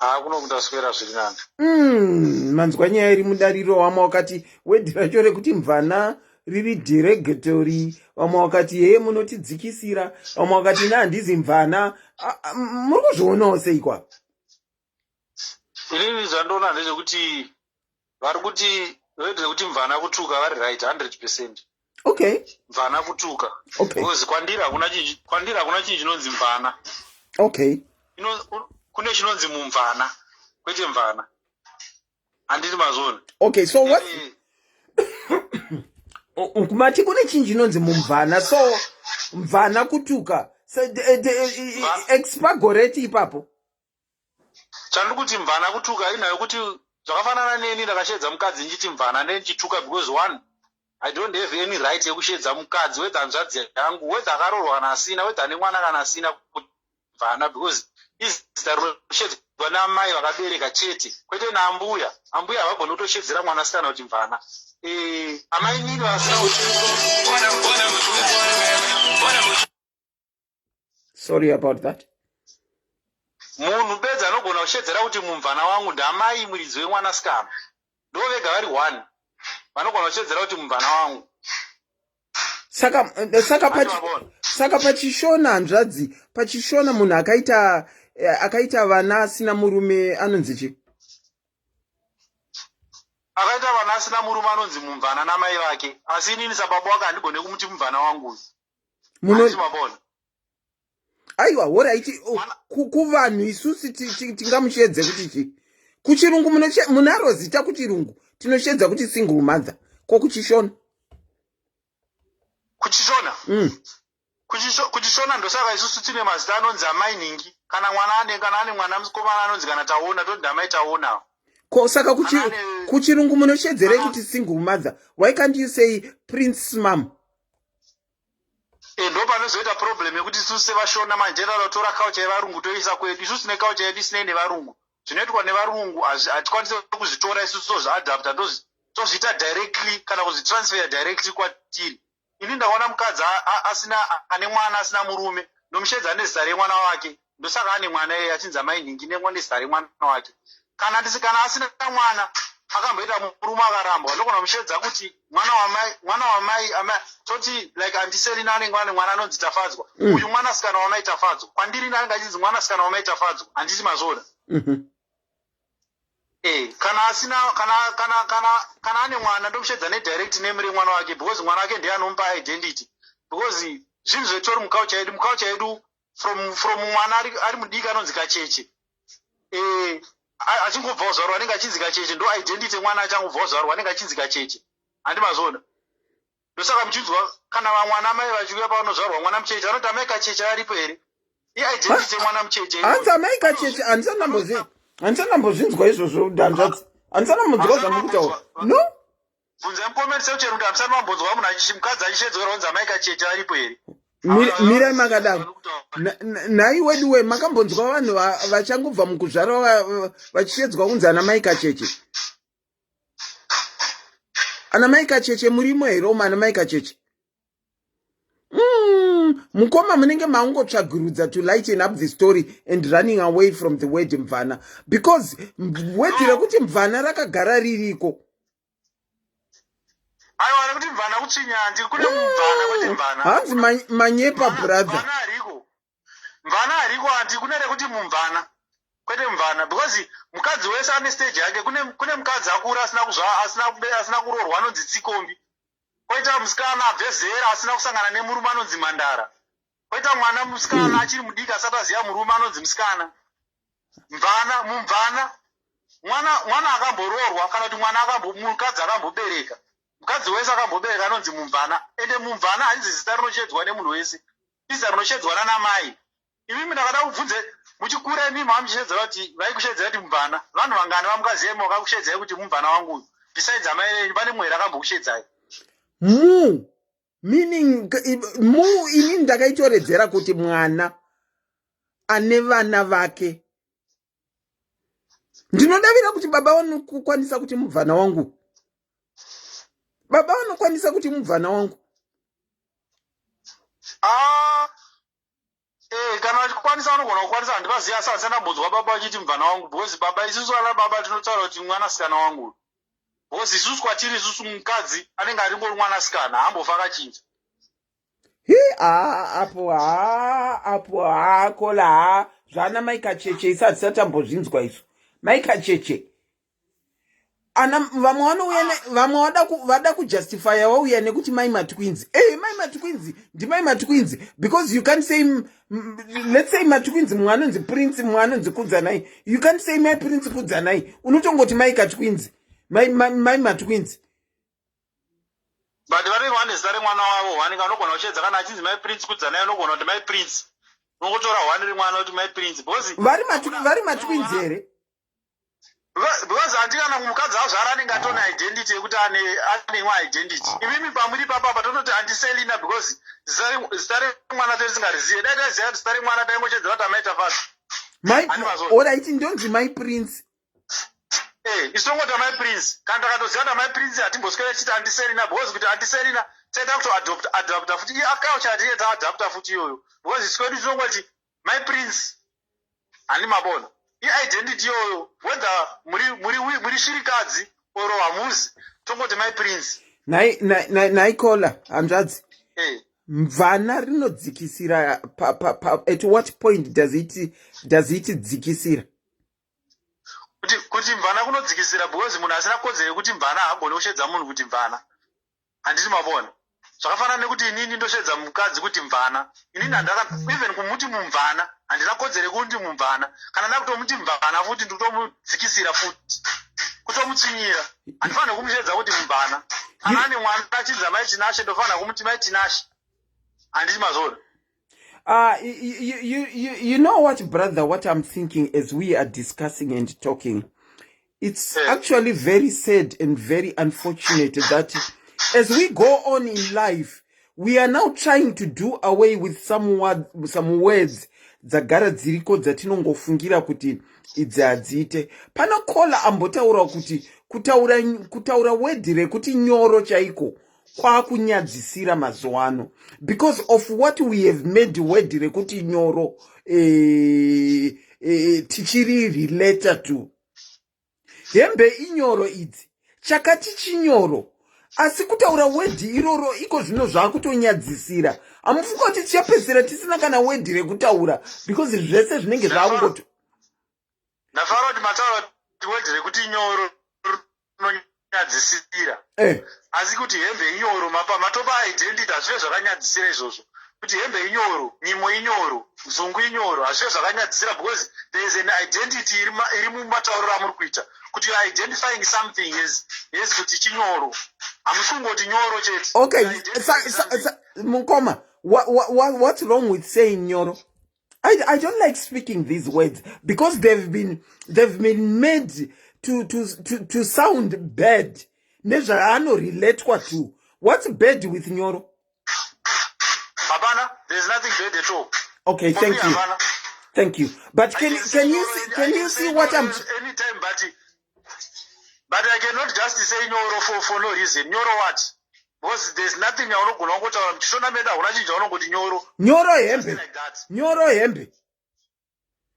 Ah, kuno kundaswera zviri nani. Manzwa nyaya iri mudariro, vamwe wakati wedhi racho rekuti mvana riri derogatory, vamwe wakati hee munotidzikisira, vamwe wakati na handizi mvana. Ah, ah, muri kuzvionawo sei kwa? Inini zvandoona ndezvekuti vari kuti word rekuti mvana kutuka vari right 100%. Mvana kutuka. Because kwandiri hakuna chinhu, kwandiri hakuna chinhu chinonzi mvana. Kune chinonzi mumvana, kwete mvana. Handiti mazvona? Okay, so what mati kune chinhu chinonzi mumvana, so mvana kutuka. So, expagoreti ipapo. Chandiri kuti mvana kutuka inayo kuti zvakafanana neni ndakashedza mukadzi ndichiti mvana ndendichituka because one, I don't have any right yekushedza mukadzi, whether hanzvadzi yangu, whether akaroorwa kana asina, whether ane mwana kana asina, kuti mvana, because izita rinoshedzwa namai vakabereka chete, kwete naambuya. Ambuya havagoni kutoshedzera mwanasikana kuti mvana. Amai nini vasina. Sorry about that. Munhu bedzi anogona kushedzera kuti mumvana wangu ndamai muridzi wemwanasikana, ndo vega vari one vanogona kushedzera kuti mumvana wangu. Saka pachishona, hanzvadzi, pachishona munhu akaita vana asina murume anonzi chi? Akaita vana asina murume anonzi mumvana namai vake, asi inini sababa wake handigone kumuti mumvana wangu uyu. Mabona? Aiwa, alright, kuvanhu isusu tingamushedze kuti chi? Kuchirungu munaro zita? Kuchirungu tinoshedza kuti single mother, ko kuchishona? Kuchishona? Kuchishona ndosaka isusu tine mazita anonzi amai ningi. Kana mwana ane, kana ane mwana mukomana anonzi kana Taona, toti amai Taona. Ko saka kuchirungu munoshedzerei kuti single mother? Why can't you say prince mum? E, ndo panozoita problem yekuti isusu sevashona manje tinoda kutora culture yevarungu toisa kwedu. Isusu tine culture yedu isinei nevarungu. Zvinoitwa nevarungu hatikwanisi kuzvitora isusu tozviadapta, tozviita directly kana kuzvitransfer directly kwatiri. Ini ndakaona mukadzi asina, ane mwana asina murume, ndomushedza nezita remwana wake. Ndosaka ane mwana iye achinzi amai nhingi nezita remwana wake. Kana ndisi, kana asina mwana, akamboita murume akarambwa, ndogona kumushedza kuti mwana wamai, mwana wamai amai. Toti like andiselina anenge ane mwana anonzi Tafadzwa. Uyu mwanasikana wamai Tafadzwa. Kwandiri anenge achinzi mwanasikana wamai Tafadzwa. Handiti mazvoona? E, kana asina, kana ane mwana, ndomushedza nedirect name remwana wake, because mwana wake ndiye anomupa identity, because zvinhu zvetori muculture yedu. Muculture yedu from mwana ari mudiki anonzi kacheche. E, achingobva kuzvarwa anenge achinzi kacheche, ndo identity yemwana. Achangobva kuzvarwa anenge achinzi kacheche. Handi mazvoona? Ndosaka muchinzwa kana vamwana mai vachiuya pavanozvarwa mwana mucheche, vanoti amai kacheche aripo here? Iidentity yemwana mucheche. Hanzi amai kacheche, handisandambozvinzwa izvozvo, hanzvadzi. Handisandambonzwa zvamukutaura, no. Bvunzai mucomment section kuti hamusati mambonzwa munhu mukadzi achishedzerwa kunzi amai kacheche aripo here? Mirai makadaro. Nhai wedu we, makambonzwa vanhu vachangobva mukuzvarwa vachishedzwa kunzi ana mai kacheche? Ana mai kacheche murimo here umo? Ana mai kacheche? Mukoma munenge maungotsvagurudza to lighten up the story and running away from the word mvana, because word rekuti mvana rakagara ririko. Aiwa, rekuti mvana kutsvinyanzi. Kune mumvana, kwete mvana. Hanzi manyepa, brother. Mvana hariko, mvana hariko anti. Kune rekuti mumvana, kwete mvana, because mukadzi wese ane stage yake. Kune mukadzi akura asina kuzva, asina kuroorwa, anonzi tsikombi. Koita musikana abve zera asina kusangana nemurume, anonzi mhandara. Koita mwana musikana achiri mudiki asati aziva murume, anonzi musikana. Mvana, mumvana, mwana akamboroorwa kana kuti mwana mukadzi akambobereka. Mukadzi wese akambobereka anonzi mumvana. Ende mumvana harizi zita rinoshedzwa nemunhu wese. Izita rinoshedzwa nana mai. Imimi ndakada kubvunze muchikura imimi mamuchishedzera kuti vaikushedzera kuti mumvana. Vanhu vangani vamukaziva imi vakakushedzai kuti mumvana wangu uyu. Besides amai venyu pane mumwe here akambokushedzai? Mu meaning mu ini ndakaitoredzera kuti mwana ane vana vake ndinodavira kuti baba vanokwanisa kuti mubvana wangu baba vanokwanisa kuti mubvana wangu ah, eh, kana vachikwanisa vanogona kukwanisa handivaziva asi handisana mbonzwa baba vachiti mubvana wangu because baba isusu ana baba tinotaura kuti mwanasikana wangu because isusu kwatiri isusu mukadzi anenge aringori mwanasikana haambofa akachinja hi haa apo haa apo haa kola haa zvana mai kacheche isu hatisati tambozvinzwa isu mai kacheche ana vamwe vanouya vamwe vada vada kujustifya vauya nekuti mai matwins e eh, mai matwins ndimai matwins because you can't say let's say matwins mumwe anonzi prince mumwe anonzi kudzanai you can't say mai prince kudzanai unotongoti mai katwins mai, mai, mai matwins but vanenge vane zita remwana wavo one kanogona kuchedza kana achinzi mai prince kudzanai unogona kuti mai prince unongotora one remwana kuti mai prince because vari matwins here because handi kana mukadzi azvara anenge atone identity yekuti ane ane imwe identity imimi pamuri papa apa tototi andiselina because zita remwana totisingarizive dai taiziva kuti zita remwana taingochedzera kuti amai tafadza oraiti ndonzi mai prince Eh, isu tongoti amai prince kana takatoziva kuti amai prince hatimboswera tichiti andiselina because kuti andiselina taita kutoadopta adopta futi iculture yatinenge taadopta futi iyoyo because isu kwedu tinongoti mai prince handi mabona iidentity iyoyo whether muri muri muri shirikadzi or hamuzi tongoti mai prince nhai kola hanzvadzi eh. mvana rinodzikisira pa, pa, pa, at what point does it, does it dzikisira kuti kuti mvana kunodzikisira because munhu asina kodzero yekuti mvana haagoni kushedza munhu kuti mvana handiti mavona zvakafanana nekuti inini ndoshedza mukadzi kuti mvana inini handaka even kumuti mumvana handina kodzero yekuti mumvana kana ndakutomuti mvana futi ndikutomudzikisira futi kutomutsvinyira handifanire kumushedza kuti mumvana kana ane mwana achinzi amai tinashe ndofanira kumuti mai tinashe handiti mazvona you, you, you, you know what, brother, what I'm thinking as we are discussing and talking? It's actually very sad and very unfortunate that as we go on in life, we are now trying to do away with some, word, some words dzagara dziriko dzatinongofungira kuti idzi hadziite pana kola ambotaura kuti kutaura, kutaura wedhi rekuti nyoro chaiko kwakunyadzisira mazuva ano because of what we have made word rekuti nyoro eh, eh, tichiri relater to hembe inyoro idzi chakati chinyoro asi kutaura wedhi iroro iko zvino zvakutonyadzisira hamufunga kuti tichapedzisira tisina kana wedhi rekutaura because zvese zvinenge zvakungoto ndafara kuti mataura kuti wedhi rekuti nyoro rinonyadzisira eh. asi kuti hembe inyoro mapa matopa identity hazvive zvakanyadzisira izvozvo kuti hembe inyoro nyimo inyoro nzungu inyoro hazvive zvakanyadzisira because there is an identity iri mumatauriro amuri kuita kuti youare identifying something as, as kuti chinyoro hamusi kungoti nyoro chete okay mukoma what, what, what's wrong with saying nyoro I, I don't like speaking these words because they've been they've been made to to to, to sound bad nezvaanorelatwa to what's bad with nyoro hapana there's nothing bad at all okay For thank me, you hapana. thank you but can can you see, can you see what i'm anytime but but i cannot just say nyoro for, for no reason nyoro what because there's nothing yaunogona kungotaura muchishona medu hauna chinhu chaunongoti nyoro nyoro hembe like nyoro hembe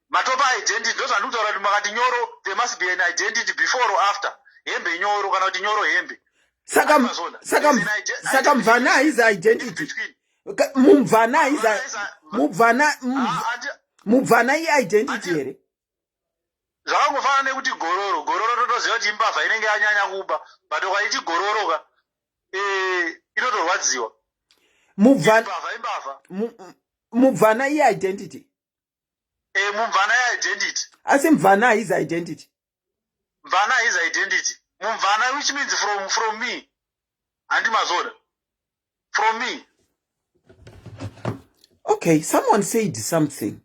matopa identity ndozvandiri kutaura kuti makati nyoro there must be an identity before or after hembe nyoro kana kuti nyoro hembe saka saka saka mvana haizi identity mumvana haizi mubvana mubvana iidentity here zvakangofanana nekuti gororo gororo totoziva kuti imbavha inenge yanyanya kuba but ukaiti gororo ka eh, inotorwadziwa mubvana imbavha mubvana iidentity eh, mubvana iidentity asi mvana haizi identity mvana haizi identity mumvana which means from, from me Handi mazona from me. Okay, someone said something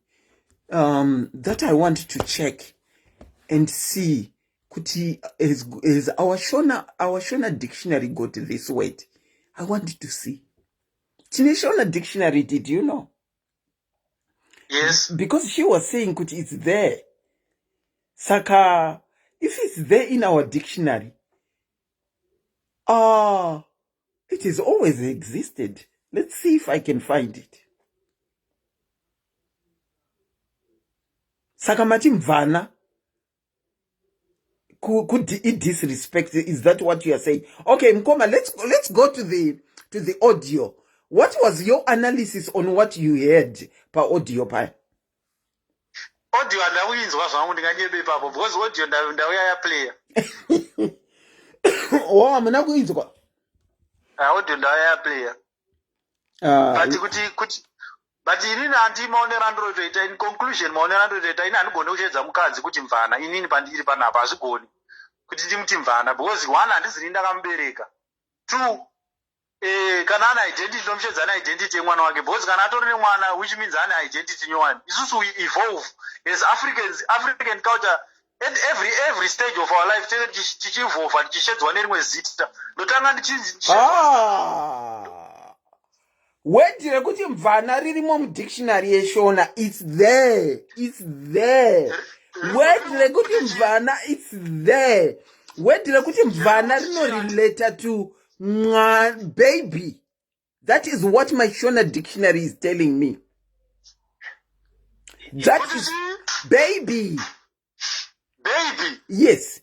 that I want to check and see kuti has our Shona dictionary got this word? I want to see. Tine Shona dictionary, did you know? Yes. Because she was saying kuti it's there. Saka, if it's there in our dictionary, it has always existed. Let's see if I can find it. Saka mati mvana could it disrespect? Is that what you are saying? Okay, Mkoma, let's go to the audio. What was your analysis on what you heard pa audio pa? Audio handauinzwa zvangu, ndinganyebe ipapo because audio ndauya yaplayer. Oh, hamuna kuinzwa? Audio ndauya yaplayer. But kuti but inini handi maonero andinotoita, in conclusion maonero andinotoita ini, handigoni kuchedza mukadzi kuti mvana. Inini pandiri panapa hazvigoni kuti ndimuti mvana because one, handizini ndakamubereka. Two, kana ane identity tomushedza ane identity yemwana wake because kana atori nemwana, which means ane identity nyowani. Isusu we evolve as Africans, African culture, at every stage of our life tenge tichievolva, tichishedzwa nerimwe zita. Ndotanga ndichinzi Ah. Word rekuti mvana ririmo mudictionary yeshona. It's there, it's there. Word rekuti mvana, it's there. Word rekuti mvana rinorelata to mwa baby. That is what my Shona dictionary is telling me. That is baby. Baby. Yes.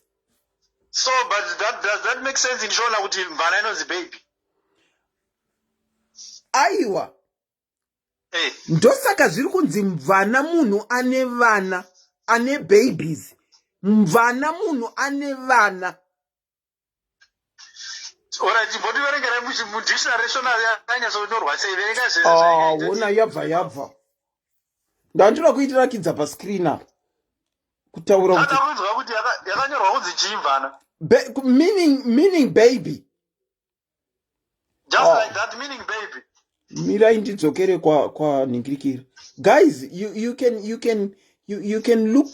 So but that, does that make sense in Shona kuti mvana inonzi baby? Aiwa. Hey. Ndosaka zviri kunzi mvana munhu ane vana, ane babies. Mvana munhu ane vana. Alright, chimbotiverengerai mudictionary reshona yanyatsonyorwa sei, verenga zvese. Ah, wona yabva ndandinoda kuitirakidza pascreen apa kutaura kuti Kunzwa kuti yakanyorwa kunzi chii mvana. Meaning baby. Just Oh. like that, meaning baby. Mirai ndidzokere kwa ningirikira. Guys, you can look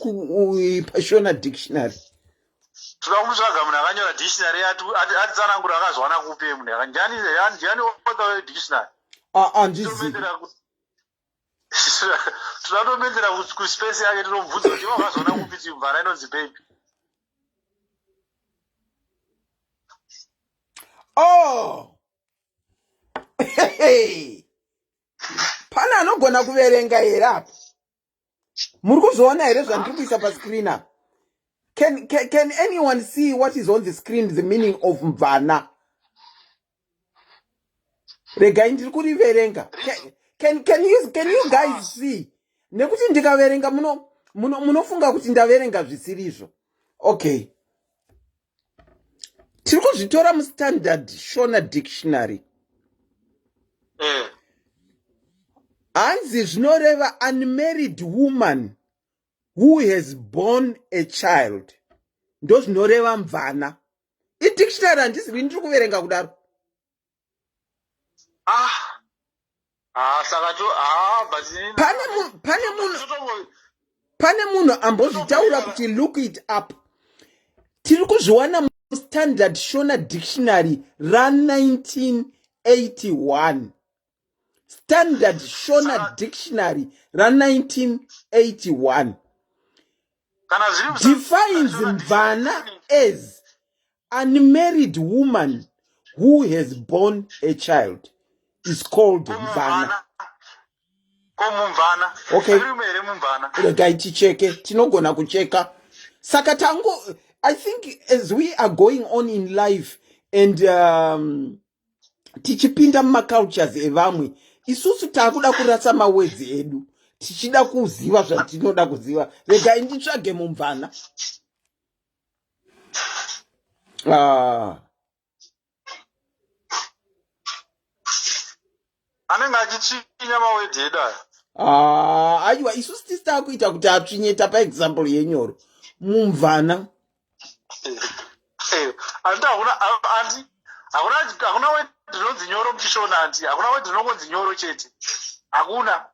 pashona dictionary. Toda kumutsvaga munhu akanyora dictionary atitsanangura akazwana kupi munhu ndiani author wedictionary. Ah, handizivi. Toda kutomendera kuspace yake tinomubvunza kuti iwe wakazwana kupi kuti mvana inonzi baby. Oh, hey. Pane anogona kuverenga here apa? Muri kuzviona here zvandiri kuisa pascreen apa? Can anyone see what is on the screen, the meaning of mvana? Regai ndiri kuriverenga. Can you guys see? Nekuti ndikaverenga munofunga kuti ndaverenga zvisirizvo. Okay, tiri kuzvitora mustandard Shona dictionary. Hanzi zvinoreva unmarried woman who has born a child. Ndo zvinoreva mvana. Idictionary, handizivi, ndiri kuverenga kudaro. Ah ah, saka to ah, but inini- Pane munhu ambozvitaura kuti look it up. Tiri kuzviwana mustandard Shona dictionary ra1981, standard Shona dictionary ra1981. Kana zviri Defines mvana as unmarried woman who has born a child is called mvana. Ko mumvana? Okay. Arimo here mumvana? Regai ticheke, tinogona kucheka. Saka tango, I think as we are going on in life and tichipinda mumacultures evamwe, isusu taakuda kurasa mawords edu tichida kuziva zvatinoda kuziva. Regai nditsvage mumvana. Ah. Anenge achitsvinya mawords edu aya. Ah, aiwa, isusu tisi taakuita kuti atsvinye. Tapa example yenyoro, mumvana. Andi hakuna andi Hakuna hakuna word rinonzi nyoro muchishona anti. Hakuna word rinongonzi nyoro chete. Hakuna.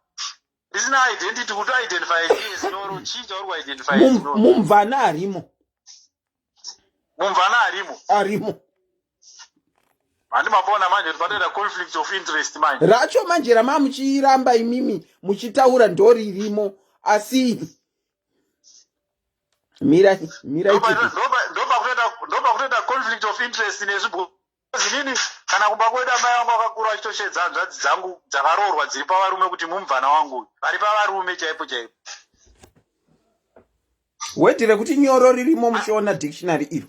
Risina identity kuti identify as nyoro chii chauri ku identify as nyoro. Mumvana arimo. Mumvana arimo. Arimo. Handi mapona manje kuti patoita conflict of interest manje. Racho manje ramaa muchiramba imimi muchitaura ndoririmo asi mira mira ndopakutoita conflict of interest nesu because inini kana kumba kwedu amai vangu vakakura vachitoshedza hanzvadzi dzangu dzakaroorwa dziri pavarume kuti mumvana wangu uyu vari pavarume chaipo chaipo. Wedhi rekuti nyoro ririmo muchiona dictionary iro.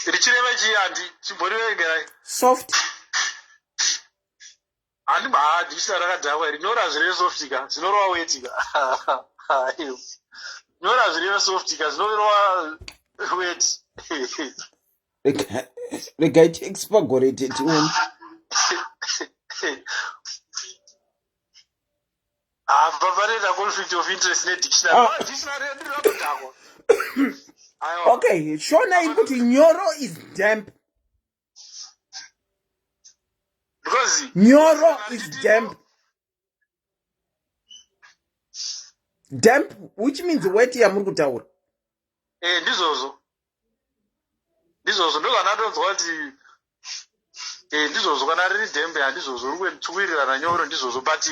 Richireva chii handi chimboriverengerai. Soft. Handi haa dictionary rakadhakwa iri nyora zvireve soft ka zvinorova weti ka. Nyora zvireve soft ka zvinorova weti. Regai tiexpagorete tione. Apa panoita conflict of interest nedictionary. Ah. Dictionary yedu rakadhakwa. Okay, Shona iri kuti nyoro is damp. Because nyoro is damp. Damp which means wet yamuri kutaura. Eh, ndizvozvo. Ndizvozvo ndozvandatonzwa kuti eh ndizvozvo kana riri dhembe handizvozvo uri kuwirirana nyoro ndizvozvo but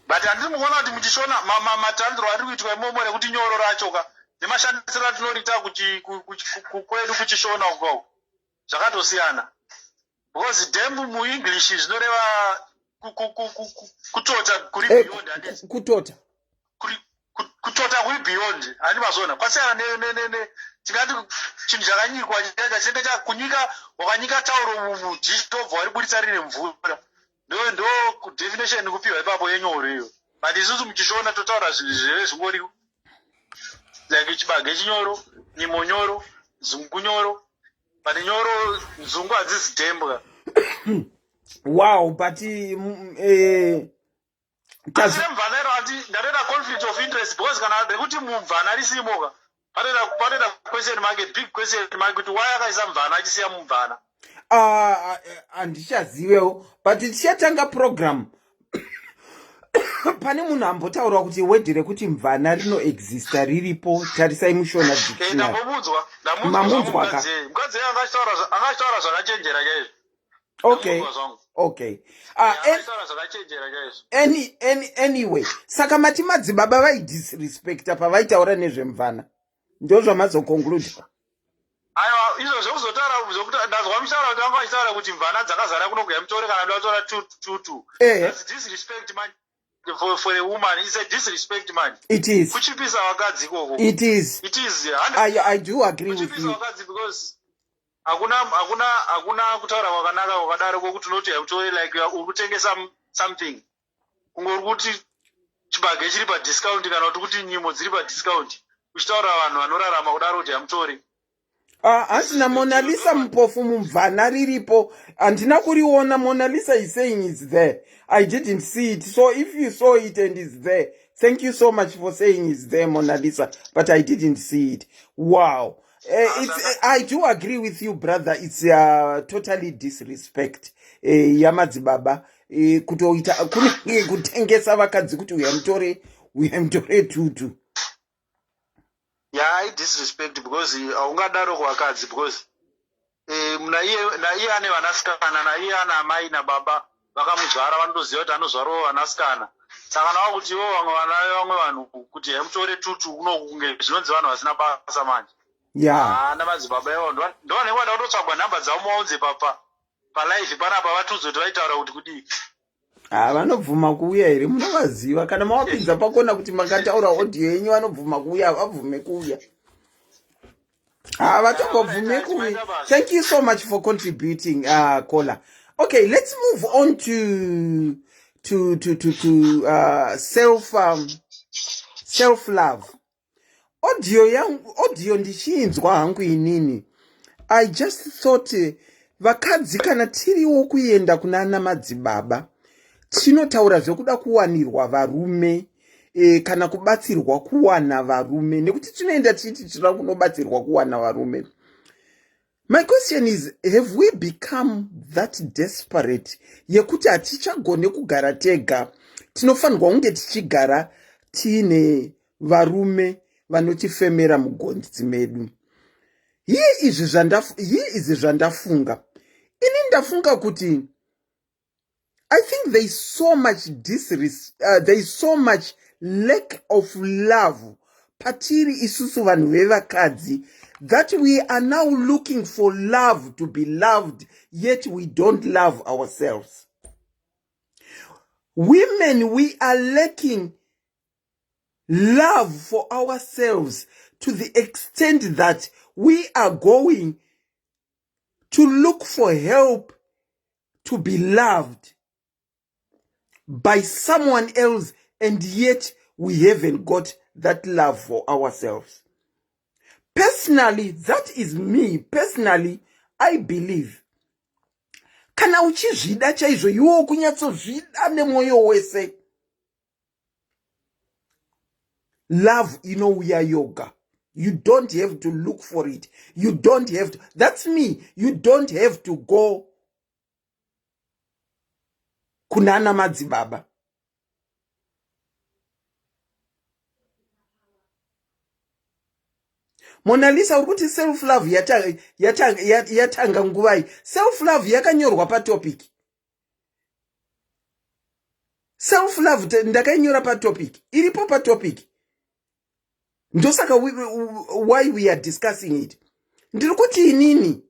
but handisi mukuona kuti muchishona matanziro ari kuitwa imomo rekuti nyoro racho ka nemashandisiro atinoriita kwedu kuchishona ukoko zvakatosiyana because dhembu muenglish zvinoreva kutota kuri eh, beyond handiti kutota kutota kuri beyond handi mazona kwasiyana ne tingati chinhu chakanyikwa chacha chinenge chakunyika wakanyika tauro mudhishi tobva wariburitsa rine mvura ndo ndo definition kupiwa ipapo yenyoro iyo but isusu muchishona totaura zvinhu zveve zvingori like chibage chinyoro nyimo nyoro zungu nyoro but nyoro nzungu hadzisi dembwa wow but eh, asi remvana iro ati ndatoita conflict of interest because kana rekuti mumvana risimo ka panoita panoita question mark a big question mark kuti why akaisa mvana achisiya mumvana ah, ah, handichazivewo but tichatanga program pane munhu ambotaura kuti wedhi rekuti mvana rinoexista riripo tarisai mushona eh, ndambomunzwa mamunzwa ka mukadzi anga achitaura zvakachenjera chaizvo okay okay uh, any, any, anyway saka mati madzibaba vaidisrespecta pavaitaura nezvemvana ndozvamazoconcluda aiwa izvo zvekuzotaura zvekuti ndazwa muchitaura kuti vanga vachitaura kuti mvana dzakazara kuno kuya mutore kana ndatora tutu disrespect man for, for a woman it's a disrespect man it is kuchipisa vakadzi ikoko it is it is I, i do agree with you vakadzi because hakuna hakuna hakuna kutaura kwakanaka kwakadaro kwokuti unoti hautore like uri kutengesa something kunge uri kuti chibage chiri padiscount kana kuti kuti nyimo dziri padiscount uchitaura vanhu vanorarama kudaro kuti hamutori ah, hanzi namonalisa mupofu mumvana riripo handina kuriona monalisa is saying is there i didn't see it so if you saw it and is there thank you so much for saying is there monalisa but i didn't see it wow Uh, it's, uh, I do agree with you brother it's uh, totally disrespect uh, yamadzibaba uh, kutoita kunenge kutengesa vakadzi kuti uya mutore uya mutore tutu yeah i disrespect because haungadaro kuvakadzi because eh, naiye naiye ane vanasikana naiye ana amai nababa vakamuzvara vanotoziva kuti anozvarawo vanasikana saka kana wakuti ivo vamwe vana vamwe vanhu kuti hemutore tutu kunoku kunge zvinonzi vanhu vasina basa manje yeah ana madzibaba ivo ndovanenge vada kutotsvagwa nhamba dzavo muvaunze papa palive panapa vatiudze kuti vaitaura kuti kudii Ah, vanobvuma kuuya here munovaziva kana mavapinza pakona kuti makataura audio yenyu vanobvuma kuuya havabvume kuuya havatombobvume kuuya thank you so much for contributing uh, caller okay let's move on to to to to, to uh, self um, self love audio yangu audio ndichiinzwa hangu inini i just thought eh, vakadzi kana tiriwo kuenda kuna ana madzibaba tinotaura zvekuda kuwanirwa varume e, kana kubatsirwa kuwana varume nekuti tinoenda tichiti tinoda kunobatsirwa kuwana varume. My question is, have we become that desperate yekuti hatichagone kugara tega? Tinofanirwa kunge tichigara tiine varume vanotifemera mugonzi medu. Hiye izvi zvandafuga. Ini ndafunga kuti I think there is so much disres there is so much lack of love patiri isusu vanhu vevakadzi that we are now looking for love to be loved yet we don't love ourselves. Women, we are lacking love for ourselves to the extent that we are going to look for help to be loved by someone else and yet we haven't got that love for ourselves. Personally, that is me. Personally, I believe kana uchizvida chaizvo iwewo kunyatsozvida nemwoyo wese love inouya yoga you don't have to look for it you don't have to that's me you don't have to go kunana madzibaba Monalisa uri kuti self love yatanga yata, yata, yata nguvai self love yakanyorwa patopic self love ndakainyora patopic iripo patopic ndosaka why we are discussing it ndiri kuti inini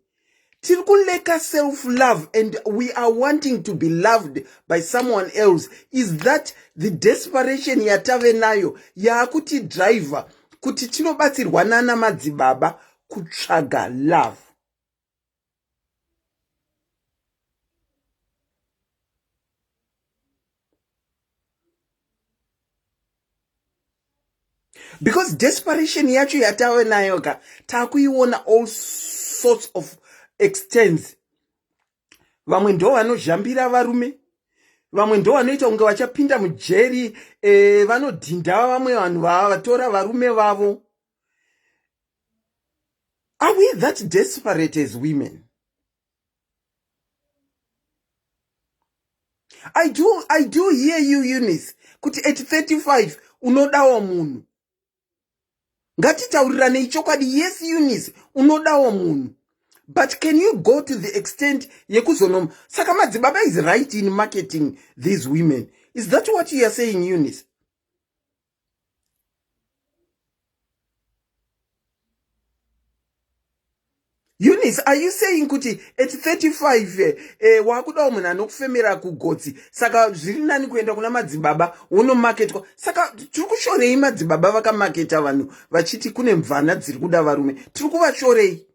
tiri kuleka self love and we are wanting to be loved by someone else is that the desperation yatave nayo yaakuti driver kuti tinobatsirwa nana madzibaba kutsvaga love because desperation yacho yatave nayo ka takuiona all sorts of extends vamwe ndo vanozhambira varume vamwe ndo vanoita kunge vachapinda mujeri e, vanodhinda vamwe vanhu vavatora varume vavo Are we that desperate as women? I do, I do hear you Eunice kuti at 35 unodawo munhu. Ngatitauriranei chokwadi yes Eunice unodawo munhu. But can you go to the extent yekuzonom saka madzibaba is right in marketing these women. Is that what you are saying Eunice? Eunice, are you saying kuti at 35 eh, eh, wakudawo munhu anokufemera kugotsi saka zviri nani kuenda kuna madzibaba wonomaketwa saka tiri kushorei madzibaba vakamaketa vanhu vachiti kune mvana dziri kuda varume tiri kuvashorei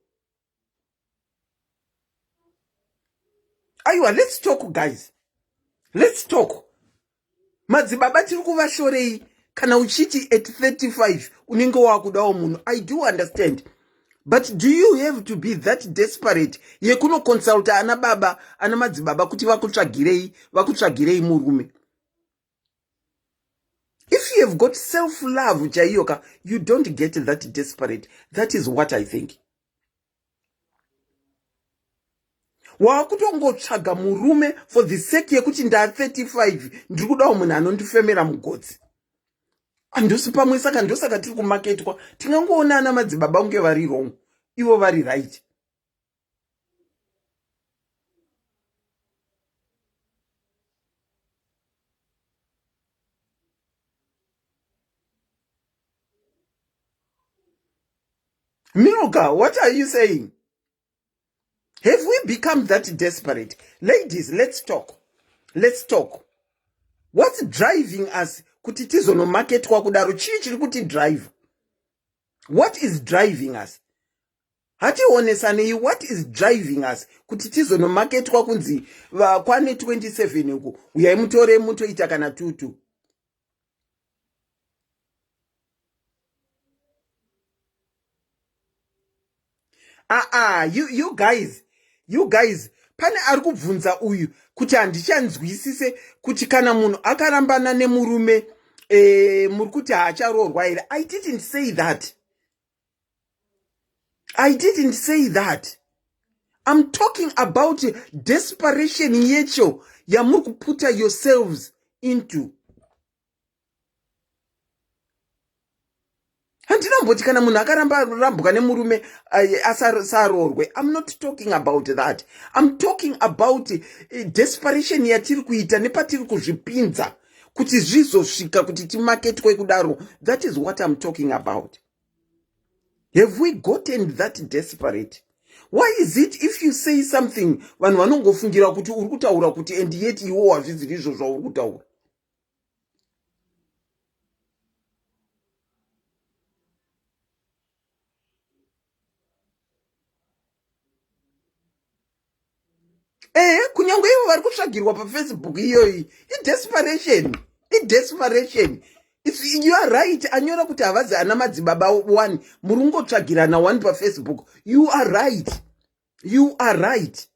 aiwa let's talk guys let's talk madzibaba tiri kuvashorei kana uchiti at 35 unenge wakudawo munhu i do understand but do you have to be that desperate yekunoconsulta ana baba ana madzibaba kuti vakutsvagirei vakutsvagirei murume if you have got self love chaiyo ka you don't get that desperate that is what i think waakutongotsvaga murume for the sake yekuti ndaa 35 ndiri kudawo munhu anondifemera mugotsi handosi pamwe saka ndosaka tiri kumaketwa tingangoona ana madzibaba kunge vari wrong ivo vari right Milka, what are you saying? Have we become that desperate? Ladies, let's talk. Let's talk. What's driving us kuti tizonomaketwa kudaro? Chii chiri kuti drive? What is driving us? Hationesanei what is driving us kuti tizonomaketwa kunzi kwane 27 uku uyai mutore mutoita kana tutu. Aa, you, you guys, you guys, pane ari kubvunza uyu kuti handichanzwisise kuti kana munhu akarambana nemurume eh, muri kuti haacharoorwa here. I didn't say that. I didn't say that. I'm talking about desperation yecho yamuri kuputa yourselves into. Handina kumboti kana munhu akaramba rambwa nemurume asaroorwe. I'm not talking about that. I'm talking about eh, desperation yatiri kuita nepatiri kuzvipinza kuti zvizosvika kuti timaketwe kudaro. That is what I'm talking about. Have we gotten that desperate? Why is it if you say something vanhu vanongofungira kuti uri kutaura kuti and yet iwo hazviziri izvo zvauri kutaura? Ehe, kunyange ivo vari kutsvagirwa pafacebook iyoyi idesperation, idesperation. You are right, anyora kuti havazi ana madzibaba one, muri kungotsvagirana one pafacebook. You are right, you are right.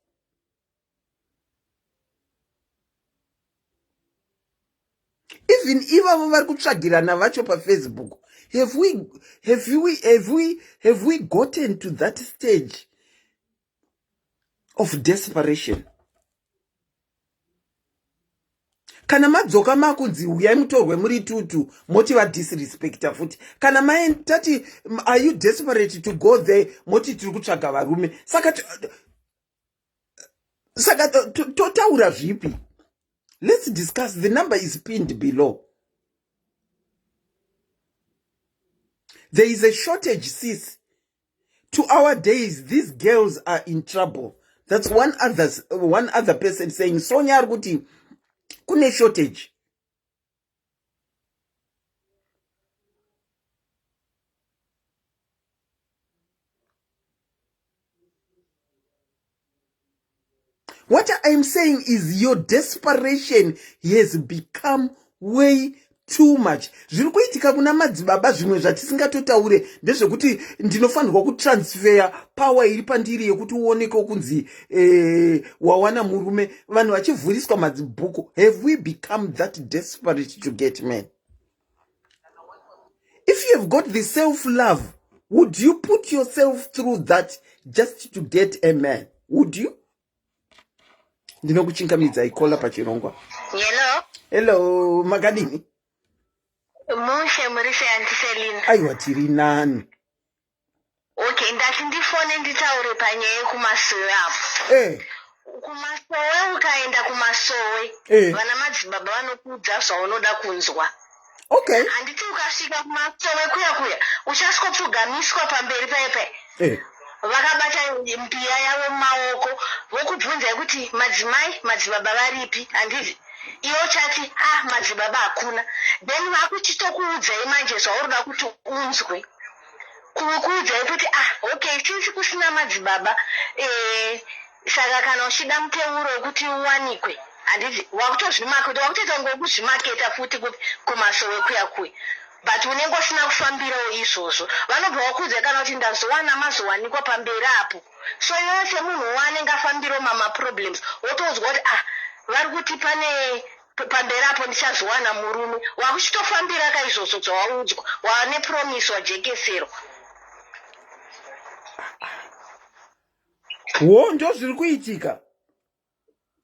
Even ivavo vari kutsvagirana vacho pafacebook, have we, have we, have we, have we gotten to that stage of desperation? Kana madzoka makunzi huyai mutorwe muri tutu, moti vadisrespecta futi. Kana maitati are you desperate to go there, moti tiri kutsvaga varume. Saka saka totaura zvipi? Let's discuss. The number is pinned below. There is a shortage, sis. To our days, these girls are in trouble. That's one, others, one other person saying. Sonia ari kuti kune shortage. What I'm saying is your desperation has become way too much. Zviri kuitika kuna madzibaba zvimwe zvatisingatotaure ndezvekuti ndinofanirwa kutransfer power iri pandiri yekuti uoneke kunzi eh, wawana murume, vanhu vachivhuriswa madzibhuku. Have we become that desperate to get men? If you have got the self love, would you put yourself through that just to get a man? Would you? Ndinokuchingamidzai kola pachirongwa. Hello. Hello, makadini? Mushe, muri sei Aunty Selina? Aiwa, tiri nani. Okay, ndati ndifone nditaure panyaya yekumasowe apo. Eh. Kumasowe, ukaenda kumasowe, Eh. vana madzibaba vanokuudza zvaunoda kunzwa. Okay. Handiti ukasvika kumasowe kuya kuya, uchasvikopfugamiswa pamberi paipai. Eh. Vakabata mbiya yavo mumaoko, vokubvunzai kuti madzimai, madzibaba varipi, handiti? Iwe uchati ah, madzibaba hakuna. Then vakuchitokuudzai manje zvauri kuda kuti unzwe. Kukuudzai kuti ah, okay, since kusina madzibaba, eh, saka kana uchida muteuro wekuti uwanikwe, handiti wakutozvimaketa, wakutoita kunge kuzvimaketa futi kumasowe kuya kuya, but unenge usina kufambirawo izvozvo. Vanobva vakuudza kana kuti ndazowana mazowanikwa pamberi apo. So iwewe semunhu waanenge afambirawo mamaproblems, wotoudzwa kuti ah, vari kuti pane pamberi apo ndichazowana murume. Wakuchitofambira ka izvozvo zvawaudzwa, wane promise, wajekeserwa. Wo, ndo zviri kuitika.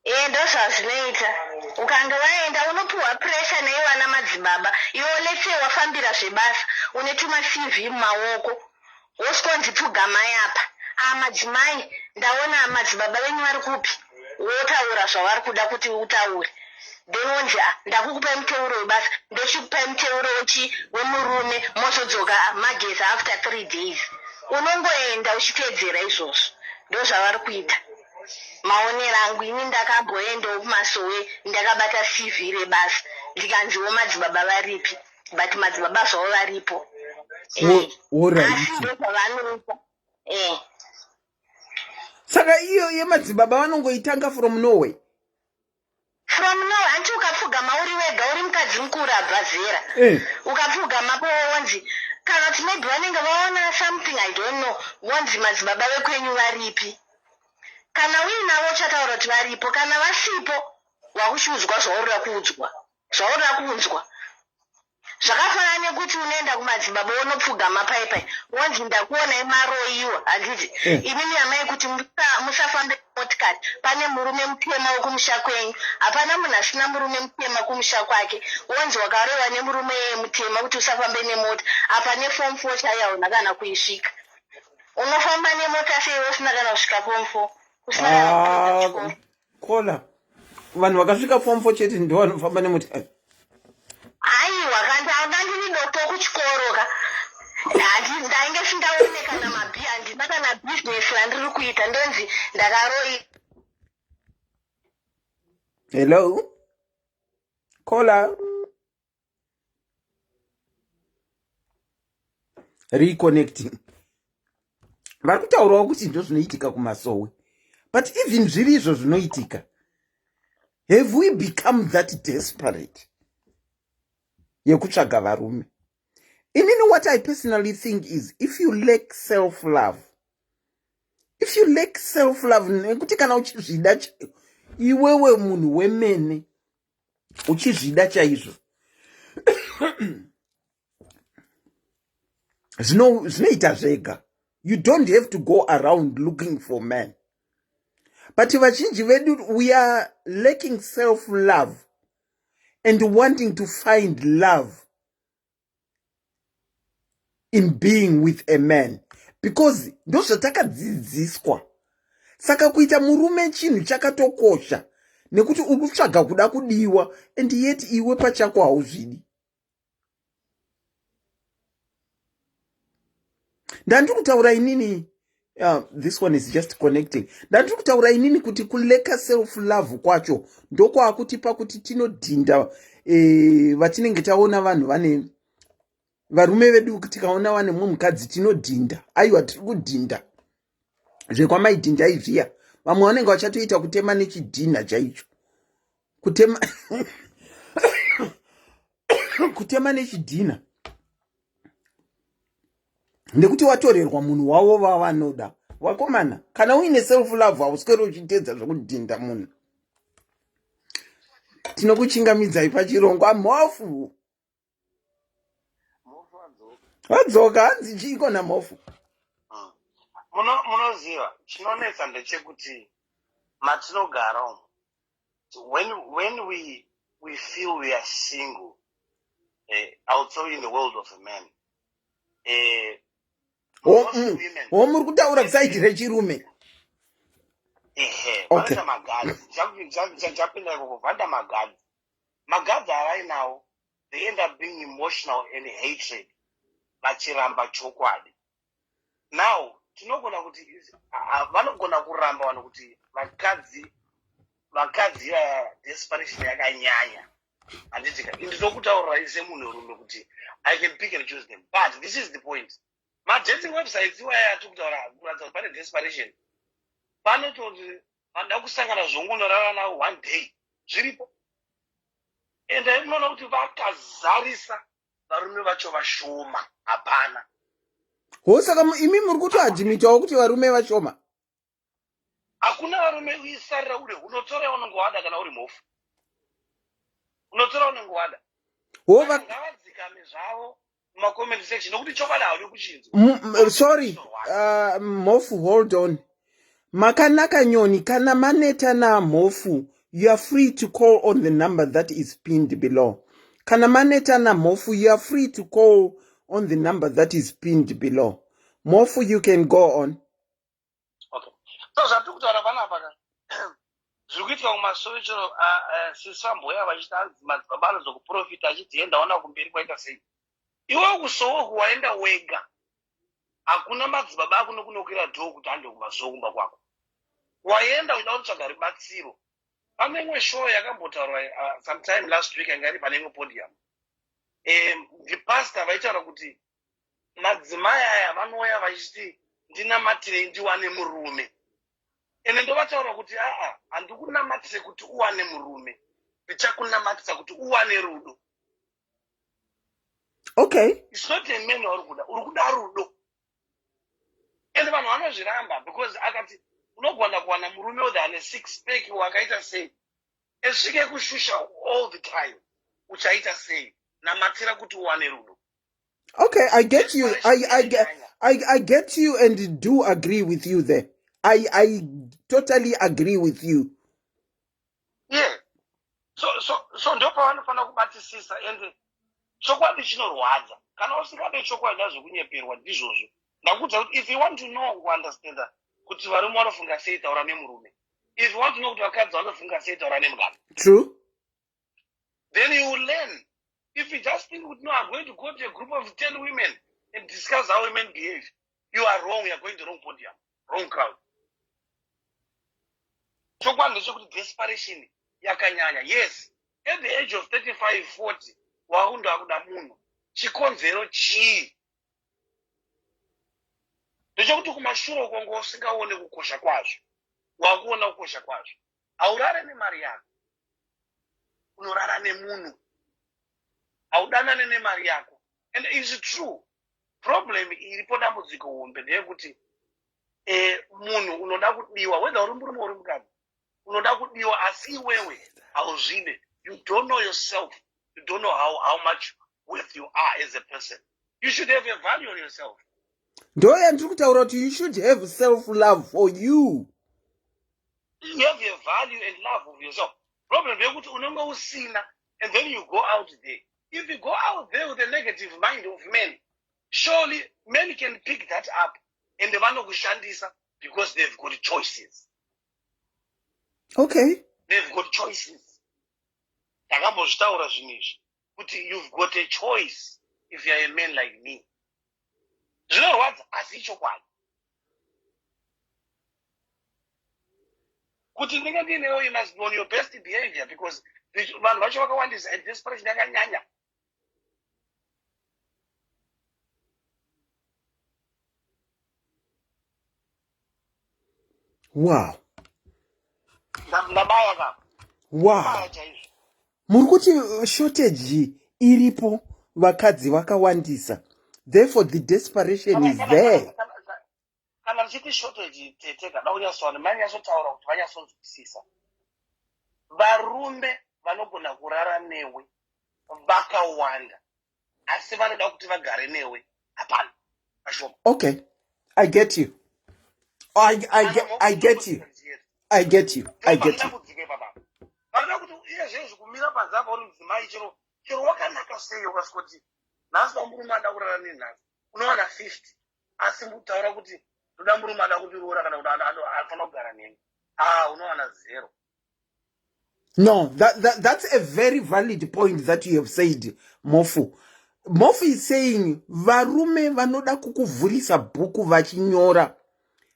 Ee, ndozvazvinoita. Ukange waenda unopiwa pressure neivana madzibaba. Iwe let's say wafambira zvebasa, une tuma CV mumaoko, wosvikonzi pfugamai apa. Ah, madzimai, ndaona madzibaba venyu vari kupi? Wotaura zvavari kuda kuti utaure. Then wonzi ah, ndakukupai muteuro webasa, ndochikupai muteuro wechi wemurume, mozodzoka mageza after 3 days. Unongoenda uchiteedzera izvozvo. Ndozvavari kuita. Maonero angu ini, ndakamboendawo kumasowe ndakabata CV rebasa, ndikanziwo madzibaba varipi, but madzibaba zvavo varipo. Eh, asi ndozvavanoita. Eh. Saka iyo yemadzibaba vanongoitanga from nowhere. From now, hanti ukapfugama uri wega, uri mukadzi mukuru abva zera, eh. ukapfugamapo wonzi, kana kuti maybe vanenge vaona something, I don't know, wonzi madzibaba vekwenyu varipi? Kana uinavo uchataura kuti varipo, kana vasipo wakuchiudzwa zvaurira kuudzwa, zvaurira kunzwa. Zvakafanana nekuti unoenda kumadzibaba wonopfugama pai pai wonzi ndakuonai maroyiwa handiti eh. Imimi amai kuti musafambe motikari pane murume mutema wekumusha kwenyu. Hapana munhu asina murume mutema kumusha kwake. Wonzi wakaroyiwa nemurume yeye mutema kuti usafambe nemota apa neform four chaiyo hauna kana kuisvika. Unofamba nemota sei usina kana kusvika form four? Usina kana kupedza ah, chikoro. Kola vanhu vakasvika form four chete ndo vanofamba nemotikari. Aiwa kanda ndiri dofo kuchikoro ka. Ndainge singaone kana mabhi handina kana business randiri kuita ndonzi ndakaroi. Hello kola reconnecting vari kutaurawo kuti ndo zvinoitika kumasowe but even zviri izvo zvinoitika have we become that desperate yekutsvaga varume? Inini what I personally think is if you lack self love, if you lack self love, nekuti kana uchizvida iwewe munhu wemene uchizvida chaizvo zvinoita zvega. You don't have to go around looking for men. But vazhinji vedu we are lacking self love and wanting to find love in being with a man because ndozvatakadzidziswa. Saka kuita murume chinhu chakatokosha nekuti uri kutsvaga kuda kudiwa and yet iwe pachako hauzvidi. Ndandiri kutaura inini, this one is just connecting. Ndandiri kutaura inini kuti kuleka self love kwacho ndokwakutipa kuti tinodhinda vatinenge taona vanhu vane varume vedu. Tikaona vane mumwe mukadzi tinodhinda, aiwa tiri kudhinda zvekwamaidhinda izviya. Vamwe vanenge vachatoita kutema nechidhinha chaicho, kutema nechidhinha nekuti watorerwa munhu wavo vavanoda. Vakomana, kana uine self love hausweri uchitedza zvekudhinda munhu. Tinokuchingamidzai pachirongwa mhofu. Vadzoka hanzi chiiko namhofu? Munoziva chinonetsa ndechekuti matinogara umu, when we feel we are single, I'll tell you, in the world of a man, most women Ho, muri kutaura kuside rechirume. Ehe. Vanoita magadzi. Ndichapinda ikoko. Vanoita magadzi, magadzi avainawo, they end up being emotional and hatred, vachiramba chokwadi. Now tinogona kuti vanogona kuramba vanhu kuti vakadzi vaya desperation yakanyanya, handitika? Ndinokutaurirai semunhurume kuti I can pick and choose them, but this is the point. Madating websites iwaya atiri kutaura kuratidza kuti pane desperation, panototi vanoda kusangana zvongonorara navo one day zviripo. Endai munoona kuti vakazarisa, varume vacho vashoma, hapana. Ho, saka imi muri kutoadmitawo kuti varume vashoma? Hakuna varume. Uisarira ure, unotora unenge wada. Kana uri mhofu unotora unenge wada. Ho. Ngavadzikame zvavo mumacomment section nokuti chokwadi haudi kuchinzwa. Sorry, mhofu, hold on. Makanaka Nyoni, kana maneta namhofu, you are free to call on the number that is pinned below. Kana maneta namhofu, you are free to call on the number that is pinned below. Mhofu, you can go on. Okay, so zvatiri kutaura panapa ka, zviri kuitika kumasowe chero sisambouya vachiti anzi madzibaba anozokuprofita achiti ye ndaona kumberi kwaita sei. Iwe kusowe waenda wega, hakuna madzibaba akunokunokera dhoo kuti ande kumasowe kumba kwako. Waenda uchida kutsvaga rubatsiro. Pane imwe show yakambotaurwa sometime last week, yanga iri pane imwe podium, ndipastor vaitaura kuti madzimai aya vanouya vachiti ndinamatirei ndiwane murume. Ende ndovataura kuti aa, handikunamatire kuti uwane murume, ndichakunamatisa kuti uwane rudo. It's not a man wauri kuda, uri kuda rudo. Ende vanhu vanozviramba because akati unogona kuwana murume with ane six pack wakaita sei, esvike kushusha all the time, uchaita sei? Namatira kuti uwane rudo. Okay, I get you. I get you and do agree with you there. I totally agree with you. Yeah. So ndopavanofanira kubatisisa, ende chokwadi chinorwadza. Kana usingade chokwadi, azvekunyeperwa ndizvozvo. Ndakuudza kuti if you want to know, kuunderstanda kuti varume vanofunga sei, taura nemurume. If you want to know kuti vakadzi vanofunga sei, taura nemukadzi. True. Then you will learn. If you just think kuti no, I'm going to go to a group of 10 women and discuss how women behave, you are wrong. You are going to wrong podium, wrong crowd. Chokwadi ndechekuti desperation yakanyanya. Yes, at the age of 35, 40, waunda akuda munhu. Chikonzero chii? Ndechekuti kumashure uko ngo usingaone kukosha kwazvo, wakuona kukosha kwazvo. Haurare nemari yako, unorara nemunhu. Haudanane nemari yako. And it's true, problem iripo, dambudziko hombe ndeyekuti munhu unoda kudiwa, whether uri murume, uri mukadzi, unoda kudiwa, asi iwewe hauzvide. You don't know yourself. You don't know how much worth you are as a person. You should have a value on yourself. Ndo yandiri kutaura kuti you should have self love for you. You have a value and love of yourself. Problem ndeyekuti unenge usina, and then you go out there. If you go out there with a negative mind of men, surely men can pick that up and vanokushandisa because they've got choices. They've got choices. Ndakambozvitaura zvinhu izvi kuti you've got a choice if you're a man like me. Zvinorwadza, asi ichokwadi kuti ndinge ndiinewo. You must be on your best behavior because vanhu vacho vakawandisa and desperation yakanyanya. Ndabaya ka. Baya chaizvo. Muri kuti shortage iripo, vakadzi vakawandisa, therefore the desperation is there. Kana ndichiti shortage, tete, kada kunyatsowana manyatsotaura kuti vanyatsonzwisisa. Varume vanogona kurara newe vakawanda, asi vanoda kuti vagare newe hapana, vashoma. Okay, I get you. I get you. I get you. I get you. Vanoda kuti iye zvezvi kumira panze apa uri mudzimai, chero wakanaka sei, ukasvika kuti nhasi pamurume ada kurara nenhasi, unowana 50. Asi mutaura kuti ndoda murume ada kundiroora kana kuti anofanira kugara neni, ah, unowana zero. No, that's a very valid point that you have said, Mofu. Mofu is saying varume vanoda kukuvhurisa bhuku vachinyora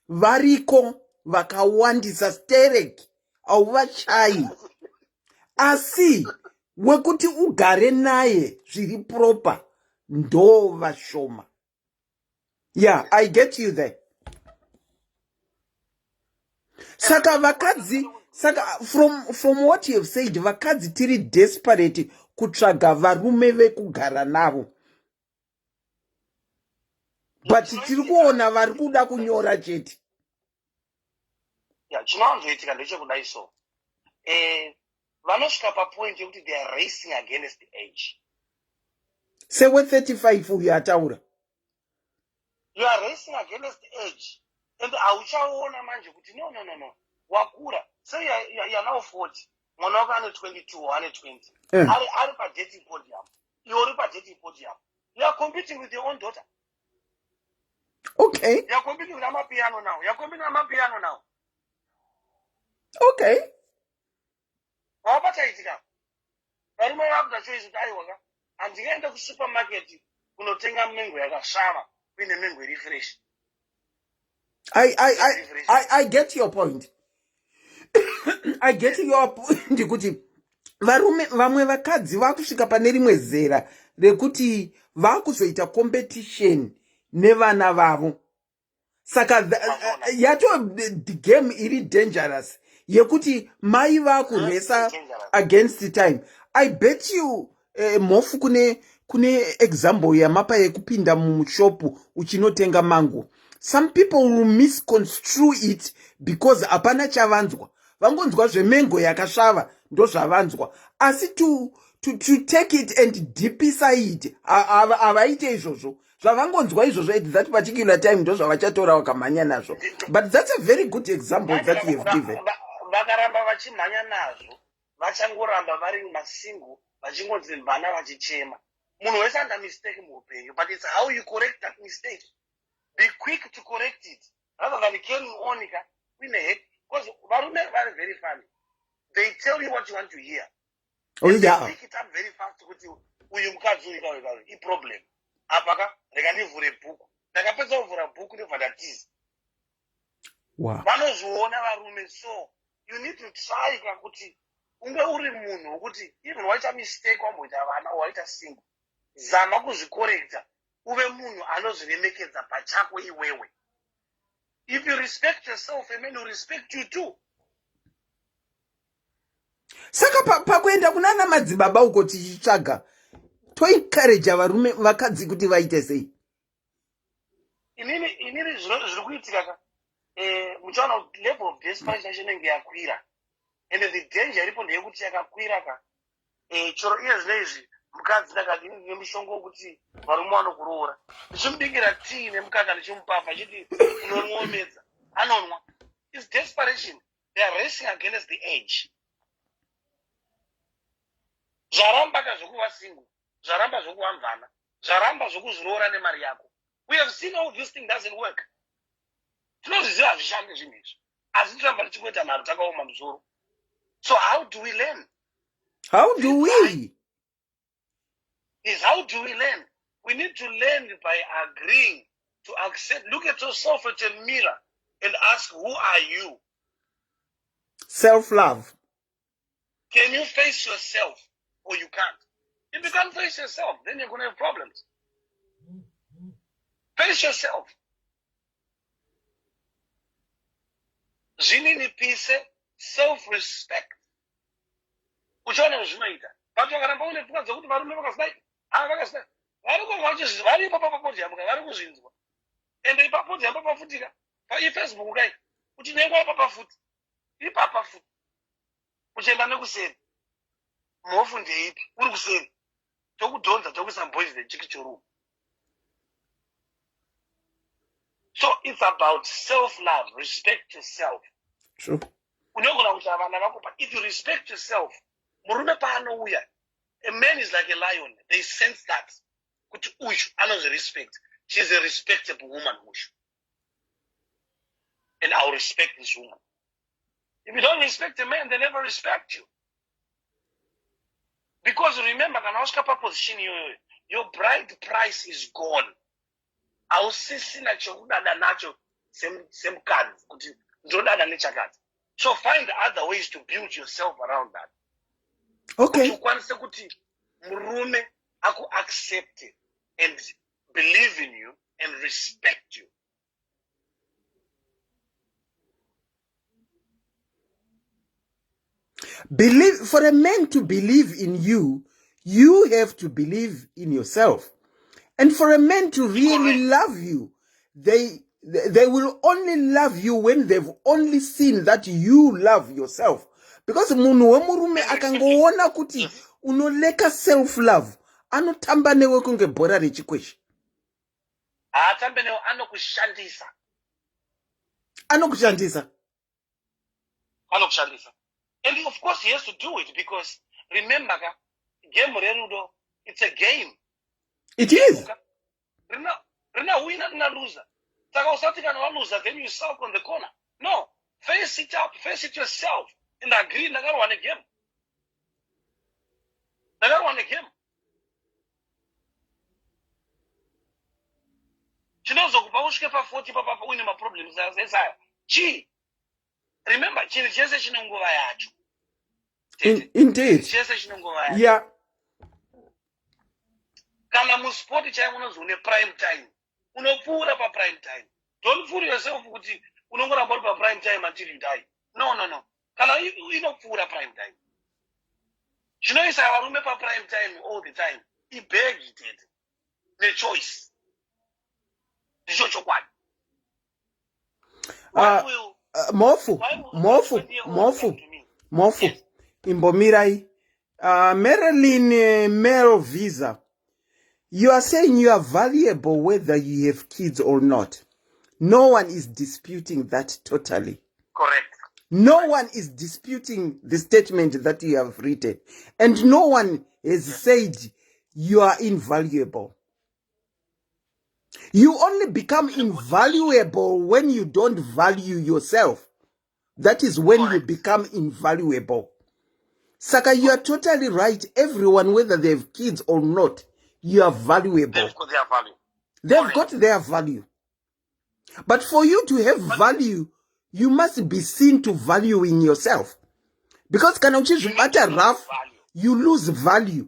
variko vakawandisa sterek, hauvachai, asi wekuti ugare naye zviri proper ndo vashoma. Yeah, I get you there. Saka vakadzi, saka from what you have said, vakadzi tiri desperate kutsvaga varume vekugara navo, but tiri kuona vari kuda kunyora chete. Ya, chinowanzoitika ndechekudai. So vanosvika papoint yekuti they are racing against the age. Sewe35 uyu ataura. You are racing against the age and hauchaona manje kuti no, no, no, no, wakura. So you are now 40, mwana wako ane 22, ane 20. Ari padating podium, iwe uri padating podium. You are competing with your own daughter. You are competing with amapiano now. You are competing with amapiano now. Wapachaitika, varume vakuita choice kuti aiwaka, handingaende kusupermarket kunotenga mengo yakasvava kuine mengo iri fresh. I get your point. I get your point kuti varume vamwe, vakadzi vakusvika pane rimwe zera rekuti vakuzoita competition nevana vavo. Saka yato the game iri dangerous yekuti mai vakuresa against the time. I bet you, Mhofu, kune example yamapa yekupinda mushopu uchinotenga mango. Some people will misconstrue it because hapana chavanzwa, vangonzwa zvemengo yakasvava, ndozvavanzwa. Asi to, to, to take it and deepisa it. Havaite izvozvo. Zvavangonzwa izvozvo at that particular time ndozvavachatora vakamhanya nazvo. But that's a very good example that you have given. Vakaramba vachimhanya nazvo vachangoramba vari masingle vachingonzi mvana vachichema. Munhu wese anoita mistake muupenyu but it's how you correct that mistake. Be quick to correct it rather than carrying on ka uine hate because varume vari very funny. They tell you what you want to hear. Oh, yeah. Pick it up very fast kuti uyu mukadzi uyu kauyu kauyu iproblem. Apa ka rega ndivhure bhuku. Ndakapedza kuvhura bhuku ndobva ndatiza. Wow. Vanozviona varume so you need to try ka kuti unge uri munhu wekuti even waita mistake wamboita vana waita single zama kuzvikorekta uve munhu anozviremekedza pachako iwewe. If you respect yourself, a man will respect you too. Saka pakuenda pa kunana madzibaba uko tichitsvaga toencouraja varume vakadzi kuti vaite sei? Inini inini zviri kuitika ka eh, muchaona kuti level of desperation yacho inenge yakwira and the danger iripo ndeyekuti yakakwira ka eh, chero iye zvino izvi mukadzi ndakati ini ndine mushonga wekuti varume vanokuroora ndichimubikira tii nemukaka ndichimupapa achiti unonwomedza anonwa is desperation they are racing against the age zvaramba ka zvekuva single zvaramba zvekuva mvana zvaramba zvekuzviroora nemari yako we have seen all this thing doesn't work tinozviziva hazvishande zvinhu izvi asi tiramba tichingoita nharo takaoma musoro so how do we learn how do we is how do we learn we need to learn by agreeing to accept look at yourself at a mirror and ask who are you self love can you face yourself or you can't if you can't face yourself then you're going to have problems face yourself zvininipise self respect uchaona zvinoita but vakaramba une pfungwa dzekuti varume vakasidai ava vakasidai vari kuvachizvi vari ipapo papodhiyamu ka vari kuzvinzwa ende ipapodhiyamu papafutika paifacebook kai uchinyengwa ipapa futi ipapa futi uchienda nekuseri mhofu ndeipi uri kuseri tokudhonza tokuisa boys nechikichorumu so it's about self love respect yourself true unogona kuita vana vako but if you respect yourself murume paanouya a man is like a lion they sense that kuti uyu anozvirespect she's a respectable woman uyu and ill respect this woman if you don't respect a man they never respect you because remember kana wasvika paposition iyoyo your bride price is gone hausisina chekudada nacho semukadzi kuti ndodada nechakati so find other ways to build yourself around that okay kuti ukwanise kuti murume akuaccept and believe in you and respect you Believe for a man to believe in you, you have to believe in yourself. And for a man to really love you, they they will only love you when they've only seen that you love yourself. Because munhu wemurume akangoona kuti unoleka self love, anotamba newe kunge bhora rechikweshe. Haatambe newe anokushandisa. Anokushandisa. Anokushandisa. And of course he has to do it because remember ka game rerudo it's a game. It is. Rina rina winner rina loser. Saka usati kana waluza then you sulk on the corner. No, face it up, face it yourself and agree ndakarwa negame. Ndakarwa negame. Chinozokupa usvike pa 40 papapa uine maproblems ese aya. Chii? Remember chinhu chese chine nguva yacho. Indeed. Chese chine nguva yacho. Yeah. Kana musport chaivo unonzi une prime time. Unopfuura pa prime time. Don't fool yourself kuti unongoramba uri pa prime time until you die. No, no, no. Kana inopfuura prime time. Chinoisa varume pa prime time all the time ibhegi tete nechoice. Ndicho chokwadi. Uh, uh, mofu mofu mofu mofu imbomirai. Marilyn Mel Visa, you are saying you are valuable whether you have kids or not. No one is disputing that totally. Correct. No one is disputing the statement that you have written. And no one has said you are invaluable. You only become invaluable when you don't value yourself. That is when you become invaluable. Saka, you are totally right. Everyone, whether they have kids or not, you are valuable. They've got their value. They've got their value. But for you to have value, you must be seen to value in yourself. Because kana uchizvibata rough, you lose value.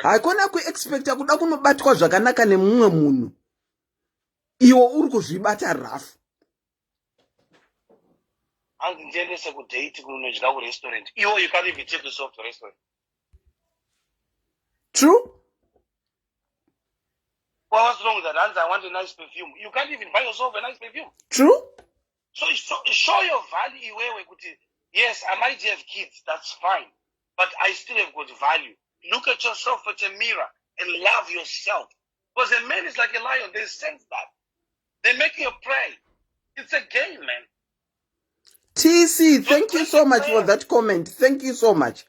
Haikona kuexpecta kuda kunobatwa zvakanaka nemumwe munhu iwo uri kuzvibata rough. Hanzi ndiendese kudate kunodya kurestaurant. Iwo you can't even take yourself to restaurant. True. Well, what's wrong with that? Hanzi I want a nice perfume. You can't even buy yourself a nice perfume. True. So, so show your value iwewe kuti yes, I might have kids, that's fine. But I still have got value. Look at yourself at a mirror and love yourself. Because a man is like a lion. They sense that. They make you pray. It's a game, man. TC, thank you so much for that comment. Thank you so much.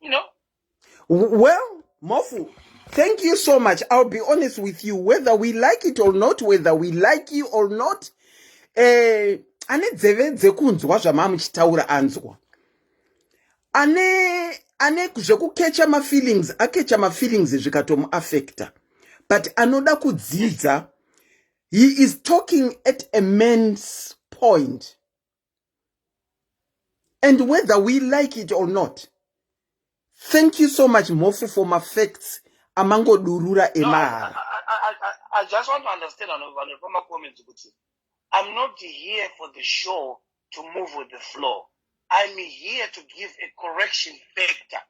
You know? Well, Mofu, thank you so much. I'll be honest with you, whether we like it or not, whether we like you or not, eh, ane dzeve dzekunzwa zvamamuchitaura anzwa. Ane ane zvekukecha mafeelings akecha mafeelings zvikatomuaffecta but anoda kudzidza he is talking at a man's point and whether we like it or not thank you so much mhofu for mafacts amangodurura emahara no, I, I, I just want to understand vanhu pamacomments kuti i'm not here for the show to move with the flow i'm here to give a correction factor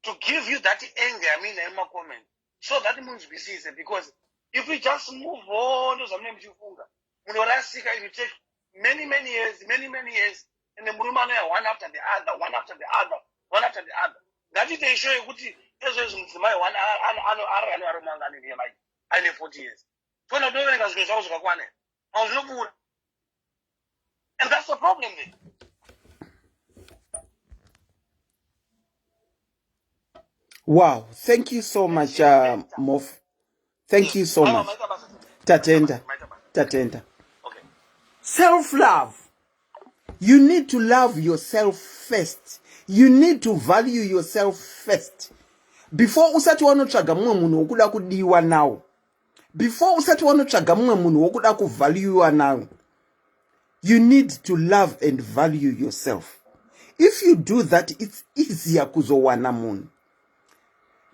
to give you that anger i mean emacomments so that munzwisise because if we just move on ndozvamunenge muchifunga munorasika if you take many many years many many years and murume anouya one after the other one after the other one after the other ngatiite isho yekuti ezvezvi mudzimai one arane varume vanga ane bmi aine 40 years toona toverenga zvinhu zvavo zvakakwana here pamwe zvinopfuura and that's the problem there Wow, thank you so much, Mof. Thank you so much. Tatenda, tatenda. Self love. You need to love yourself first. You need to value yourself first. Before usati wanotsvaga mumwe munhu wokuda kudiwa nawo. Before usati wanotsvaga mumwe munhu wokuda kuvaluewa nawo. You need to love and value yourself. If you do that, it's easier kuzowana munhu.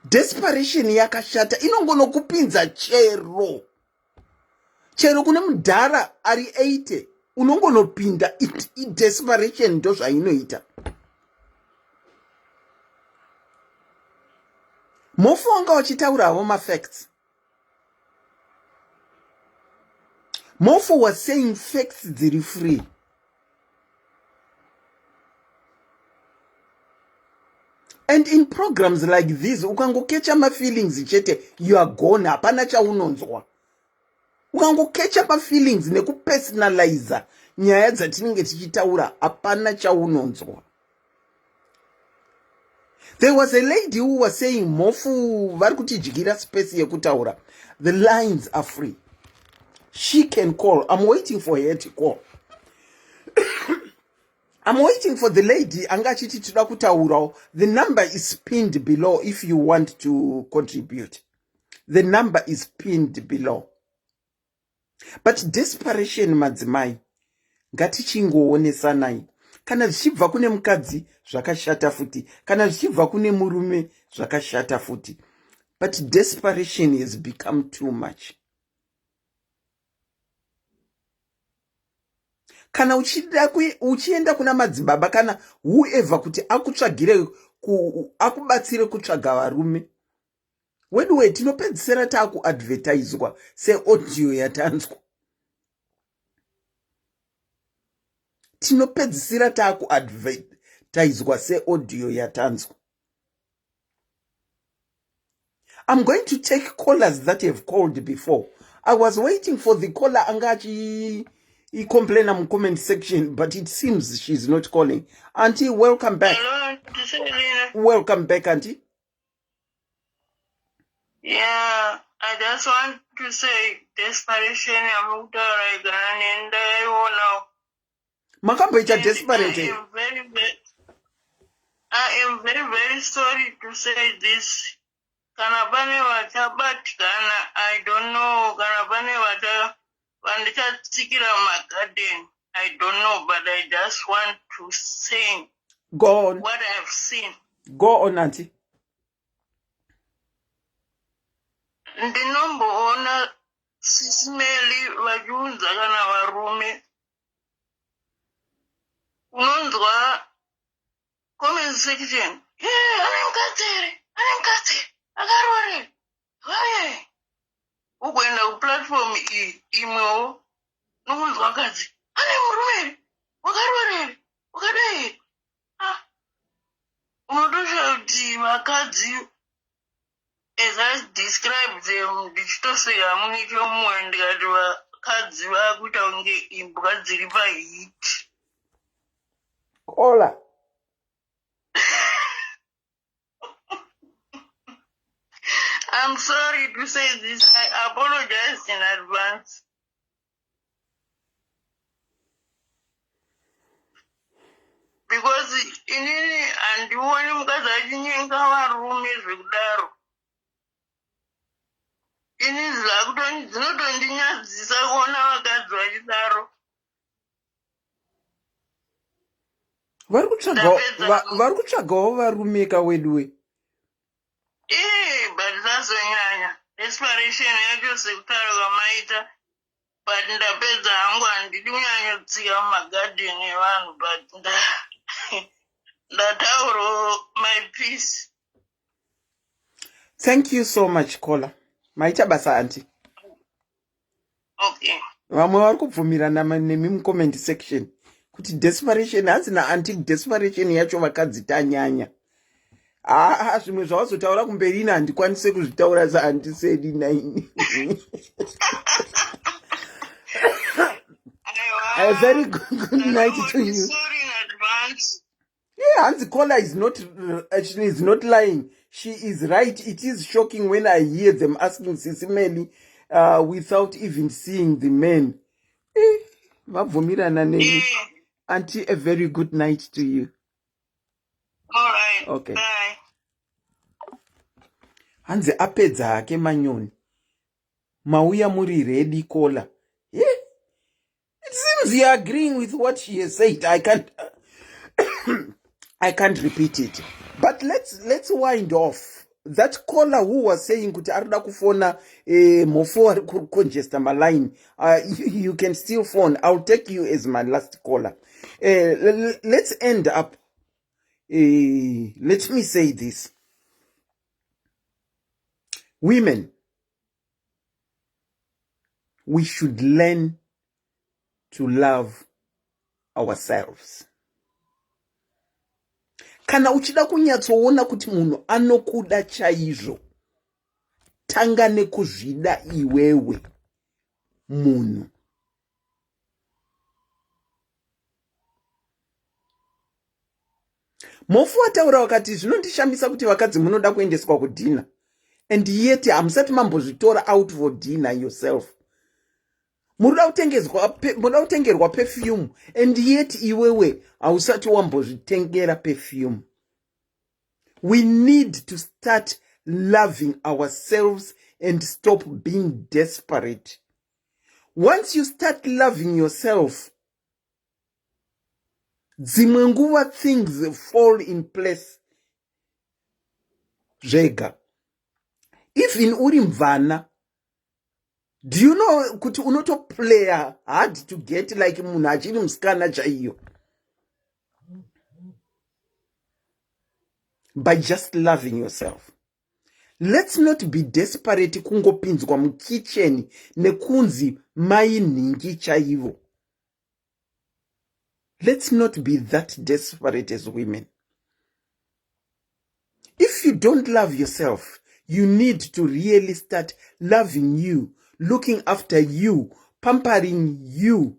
Desperation yakashata inongonokupinza chero. Chero kune mudhara ari 80 unongonopinda desperation ndozvainoita. Mofu wanga uchitaura havo mafacts. Mofo was saying facts dziri free. And in programs like this, ukangokecha mafeelings chete, you are gone. Hapana chaunonzwa. Ukangokecha mafeelings nekupersonalizer nyaya dzatinenge tichitaura, hapana chaunonzwa. There was a lady who was saying Mhofu vari kutidyira space yekutaura. The lines are free. She can call. I'm waiting for her to call. I'm waiting for the lady anga achiti tinoda kutaurawo. The number is pinned below if you want to contribute. The number is pinned below. But desperation madzimai ngatichingoonesanai kana zvichibva kune mukadzi zvakashata futi kana zvichibva kune murume zvakashata futi but desperation has become too much kana uchida uchienda kuna madzibaba kana whoever kuti akutsvagire akubatsire kutsvaga varume weduwe tinopedzisira taakuadvertiswa seaudio yatanzwa. Tinopedzisira taakuadvertiswa seaudio yatanzwa. I'm going to take callers that have called before. I was waiting for the caller anga achicomplaina mucomment section, but it seems she's not calling. Auntie, welcome back. Hello, Auntie Selina. Welcome back, Auntie. Yeah, I just want to say desperation yamukutaura igana neni ndakaionawo. Makamboita And desperate I here? am very, very, I am very, very sorry to say this. Kana pane vachabatikana, I don't know. Kana pane vacha vandichatsikira mumagarden, I don't know, but I just want to say Go on. what I've seen. Go on, Auntie. Ndinomboona Sisi Melly vachiunza kana varume. Unonzwa comment section. Yeah, ane mukadzi here? Ane mukadzi here? Akaroora here? Vaye. Ugoenda kuplatform iyi imwewo nokunzwa vakadzi. Ane murume here? Wakaroora here? Wakadai here? Ah, unotoshaya kuti vakadzi as I describe them ndichitoseka mune chomumwe ndikati vakadzi vakuita kunge imbwa dziri pahiti. Kola. I'm sorry to say this. I apologize in advance. Because inini handioni mukadzi achinyenga varume zvekudaro. Ini dzinotondinyadzisa kuona vakadzi vachidaro. Vari kutsvagawo vari kutsvagawo varume ka weduwe. Ee, but zvazonyanya. Desperation yacho sekutaura kwamaita but ndapedza hangu handidi kunyanyotsika mumagadheni evanhu but ndataurawo my peace. Thank you so much caller. Maita basa auntie. Okay. Vamwe vari kubvumirana nemi mucomment section kuti desperation hanzi naanti desperation yacho vakadzi tanyanya. Haa zvimwe zvawazotaura kumberi ini handikwanise kuzvitaura saandisedi naini. A very good, good night to you. Sorry in advance. Yeah, hanzi caller is not actually is not lying. She is right. It is shocking when I hear them asking Sisi Melly without even seeing the man. Eh, vabvumirana neni. Yeah. Auntie, a very good night to you. All right. Okay. Bye. Hanzi apedza hake manyoni. Mauya muri ready caller. Yeah. It seems you are agreeing with what she has said. I can't I can't repeat it. But let's let's wind off. That caller who was saying kuti arikuda kufona eh, mofo ari kucongesta maline you, you can still phone. I'll take you as my last caller. Eh, let's end up. Eh, let me say this. Women, we should learn to love ourselves. Kana uchida kunyatsoona kuti munhu anokuda chaizvo, tanga nekuzvida iwewe munhu. Mhofu wataura wakati zvinondishamisa kuti vakadzi munoda kuendeswa kudhina and yet hamusati mambozvitora out for dinner yourself. Munoda kutengezwa munoda kutengerwa perfume and yet iwewe hausati wambozvitengera perfume. We need to start loving ourselves and stop being desperate. Once you start loving yourself, dzimwe nguva things fall in place zvega. Even uri mvana, do you know kuti unotoplaya hard to get like munhu achiri musikana chaiyo by just loving yourself. Let's not be desperate kungopinzwa mukitchen nekunzi mai nhingi chaivo. Let's not be that desperate as women. If you don't love yourself, you need to really start loving you, looking after you, pampering you,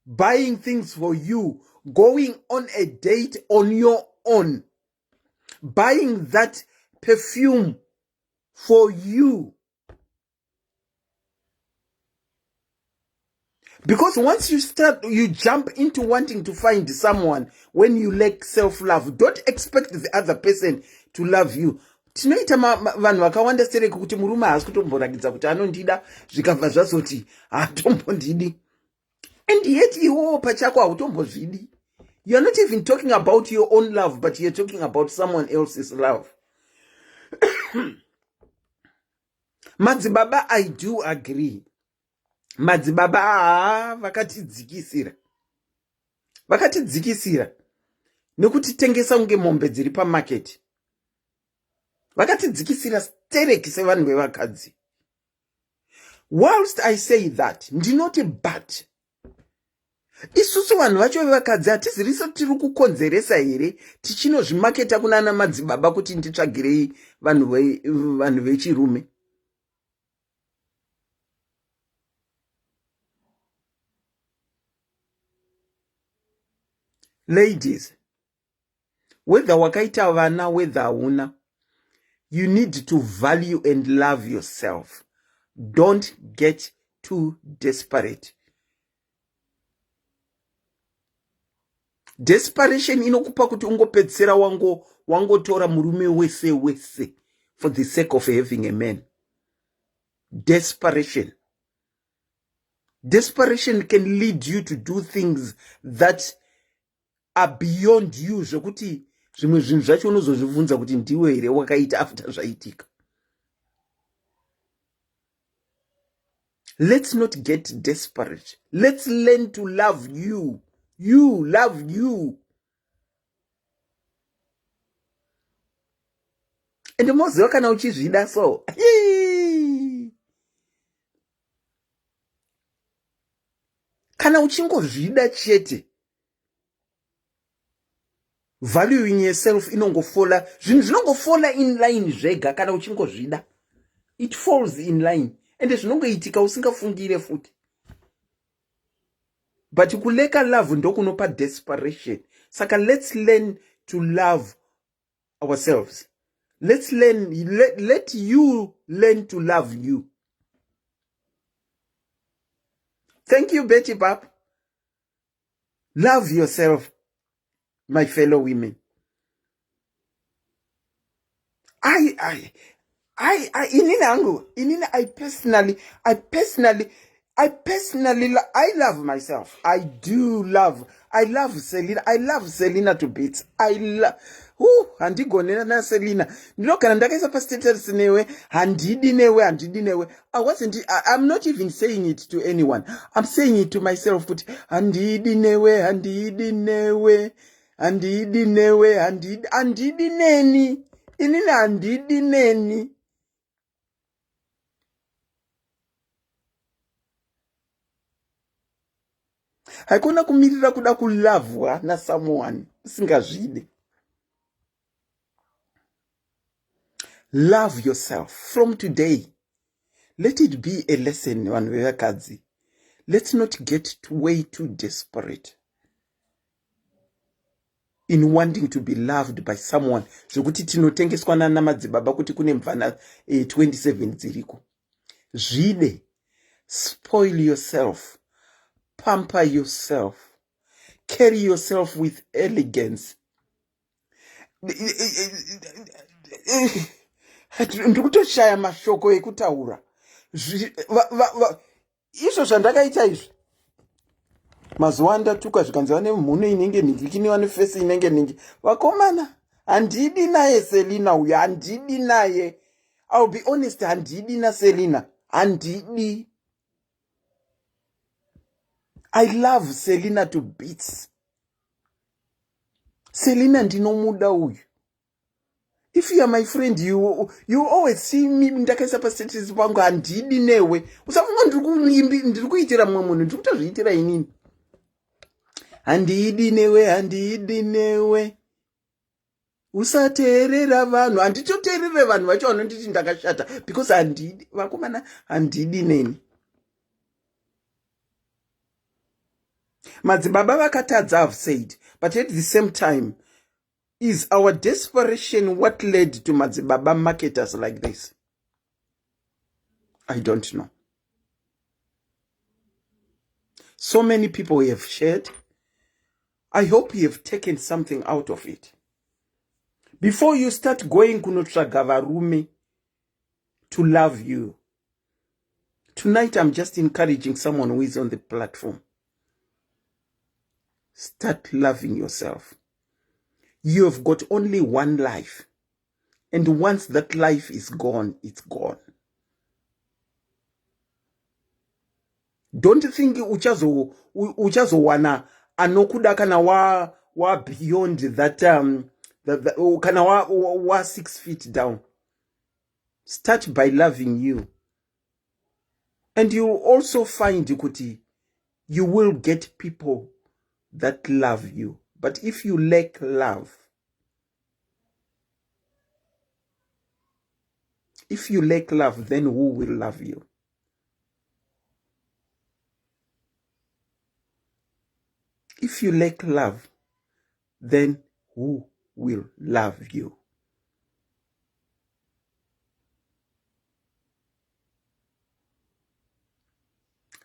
buying things for you, going on a date on your own, buying that perfume for you. Because once you start, you jump into wanting to find someone when you lack self-love. Don't expect the other person to love you. Tinoita vanhu vakawanda stereki kuti murume haasi kutomborakidza kuti anondida zvikabva zvazoti haatombondidi. And yet iwowo pachako hautombozvidi. You're not even talking about your own love, but you're talking about someone else's love. Madzibaba, I do agree. Madzibaba haa vakatidzikisira. Vakatidzikisira nekutitengesa kunge mombe dziri pamarket. Vakatidzikisira stereki sevanhu vevakadzi. Whilst I say that, ndinoti but isusu vanhu vacho vevakadzi hatiziriso tiri kukonzeresa here tichinozvimaketa kunana madzibaba kuti nditsvagirei vanhu vechirume. Ladies, whether wakaita vana whether hauna, you need to value and love yourself. Don't get too desperate. Desperation inokupa kuti ungopedzisira wangotora murume wese wese for the sake of having a man. Desperation. Desperation can lead you to do things that are beyond you, zvekuti zvimwe zvinhu zvacho unozozvibvunza kuti ndiwe here wakaita after zvaitika. Let's not get desperate. Let's learn to love you. You love you. And moziva kana uchizvida so. Kana uchingozvida chete, valuing yourself inongofola, zvinhu zvinongofola in line zvega. Kana uchingozvida, it falls in line, ende zvinongoitika usingafungire futi. But kuleka love ndokunopa desperation. Saka let's learn to love ourselves. Let's learn, let, let you learn to love you. Thank you, Betty Bap. Love yourself, my fellow women. I, inini hangu, inini, I personally, I love myself. I do love, I love Selina. I love Selina to bits. I love, handigone naSelina. Ndinogara ndakaisa pastatus newe, handidi newe, handidi newe. I wasn't, I'm not even saying it to anyone. I'm saying it to myself kuti handidi newe, handidi newe, handidi newe, handidi, handidi neni. Inini handidi neni. Haikona kumirira kuda kulavhwa nasomeone usingazvide. Love yourself from today. Let it be a lesson, vanhu vevakadzi. Let's not get way too desperate in wanting to be loved by someone, zvekuti tinotengeswa nana madzibaba kuti kune mvana 27 dziriko. Zvide, spoil yourself, pamper yourself, carry yourself with elegance. Ndiri kutoshaya mashoko ekutaura izvo zvandakaita izvi. Mazuva andatuka zvikanzi vane mhuno inenge nhingi kini, vane face inenge nhingi. Vakomana, handidi naye Selina uyu, handidi naye. I'll be honest, handidi naSelina, handidi. I love Selina to bits. Selina ndinomuda uyu. If you are my friend, you always see me ndakaisa pastatus pangu handidi newe. Usafunga ndiri kuitira mumwe munhu, ndiri kutozviitira inini. Handidi newe, handidi newe. Usateerera vanhu. Handitoteerere vanhu vacho vanonditi ndakashata because handidi vakomana, handidi neni. Madzibaba vakatadza, have said, but at the same time, is our desperation what led to madzibaba marketers like this? I don't know. So many people have shared. I hope you have taken something out of it. Before you start going kunotsvaga varume to love you, tonight I'm just encouraging someone who is on the platform. Start loving yourself. You have got only one life. And once that life is gone, it's gone. Don't think uchazowana anokuda kana wa beyond that, that, that, kana wa 6 feet down. Start by loving you. And you will also find kuti you will get people that love you. But if you lack love, if you lack love, then who will love you? If you lack love, then who will love you?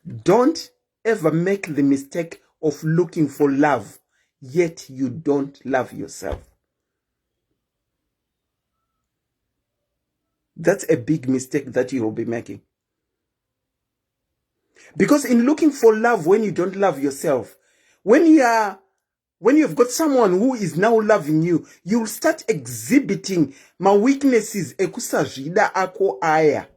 Don't ever make the mistake of looking for love, yet you don't love yourself. That's a big mistake that you will be making. Because in looking for love when you don't love yourself, when you've got someone who is now loving you, you'll start exhibiting ma weaknesses ekusazvida ako aya.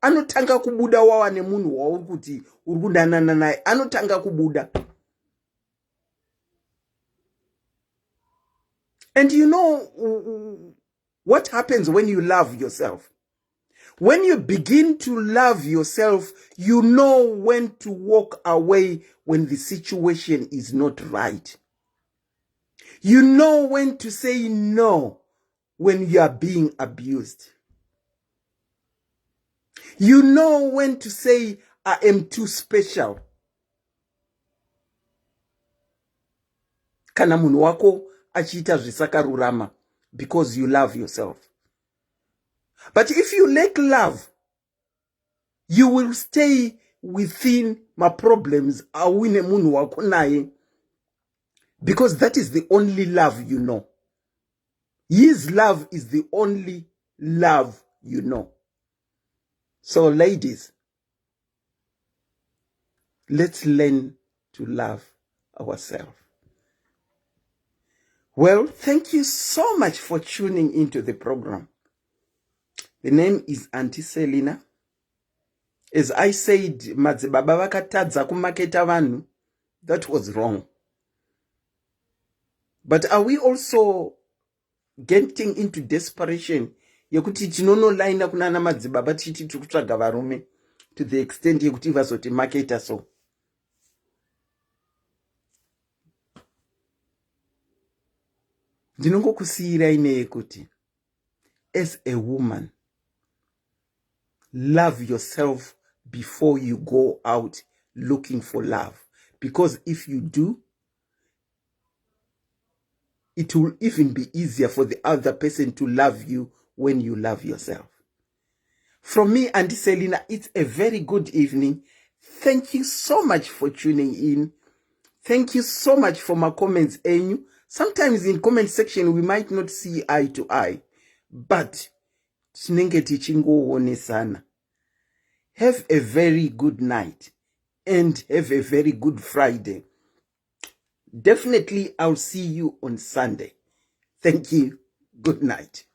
Anotanga kubuda wawa nemunhu wauri kuti uri kudanana naye, anotanga kubuda. And you know what happens when you love yourself? When you begin to love yourself, you know when to walk away when the situation is not right. You know when to say no when you are being abused. You know when to say, I am too special. Kana munhu wako achiita zvisakarurama, because you love yourself. But if you lack love, you will stay within my problems auine munhu wako naye, because that is the only love you know. His love is the only love you know. So ladies, let's learn to love ourselves. Well, thank you so much for tuning into the program. The name is Auntie Selina. As I said, madzibaba vakatadza kumaketa vanhu. That was wrong. But are we also getting into desperation yekuti tinonolaina kunana madzibaba tichiti tiri kutsvaga varume, to the extent yekuti vazoti maketa? So ndinongokusiyirai neyekuti, as a woman, love yourself before you go out looking for love, because if you do, it will even be easier for the other person to love you when you love yourself. From me, Auntie Selina, it's a very good evening. Thank you so much for tuning in. Thank you so much for my comments enyu. Sometimes in comment section we might not see eye to eye, but tinenge tichingoonesana. Have a very good night and have a very good Friday. Definitely I'll see you on Sunday. Thank you. Good night.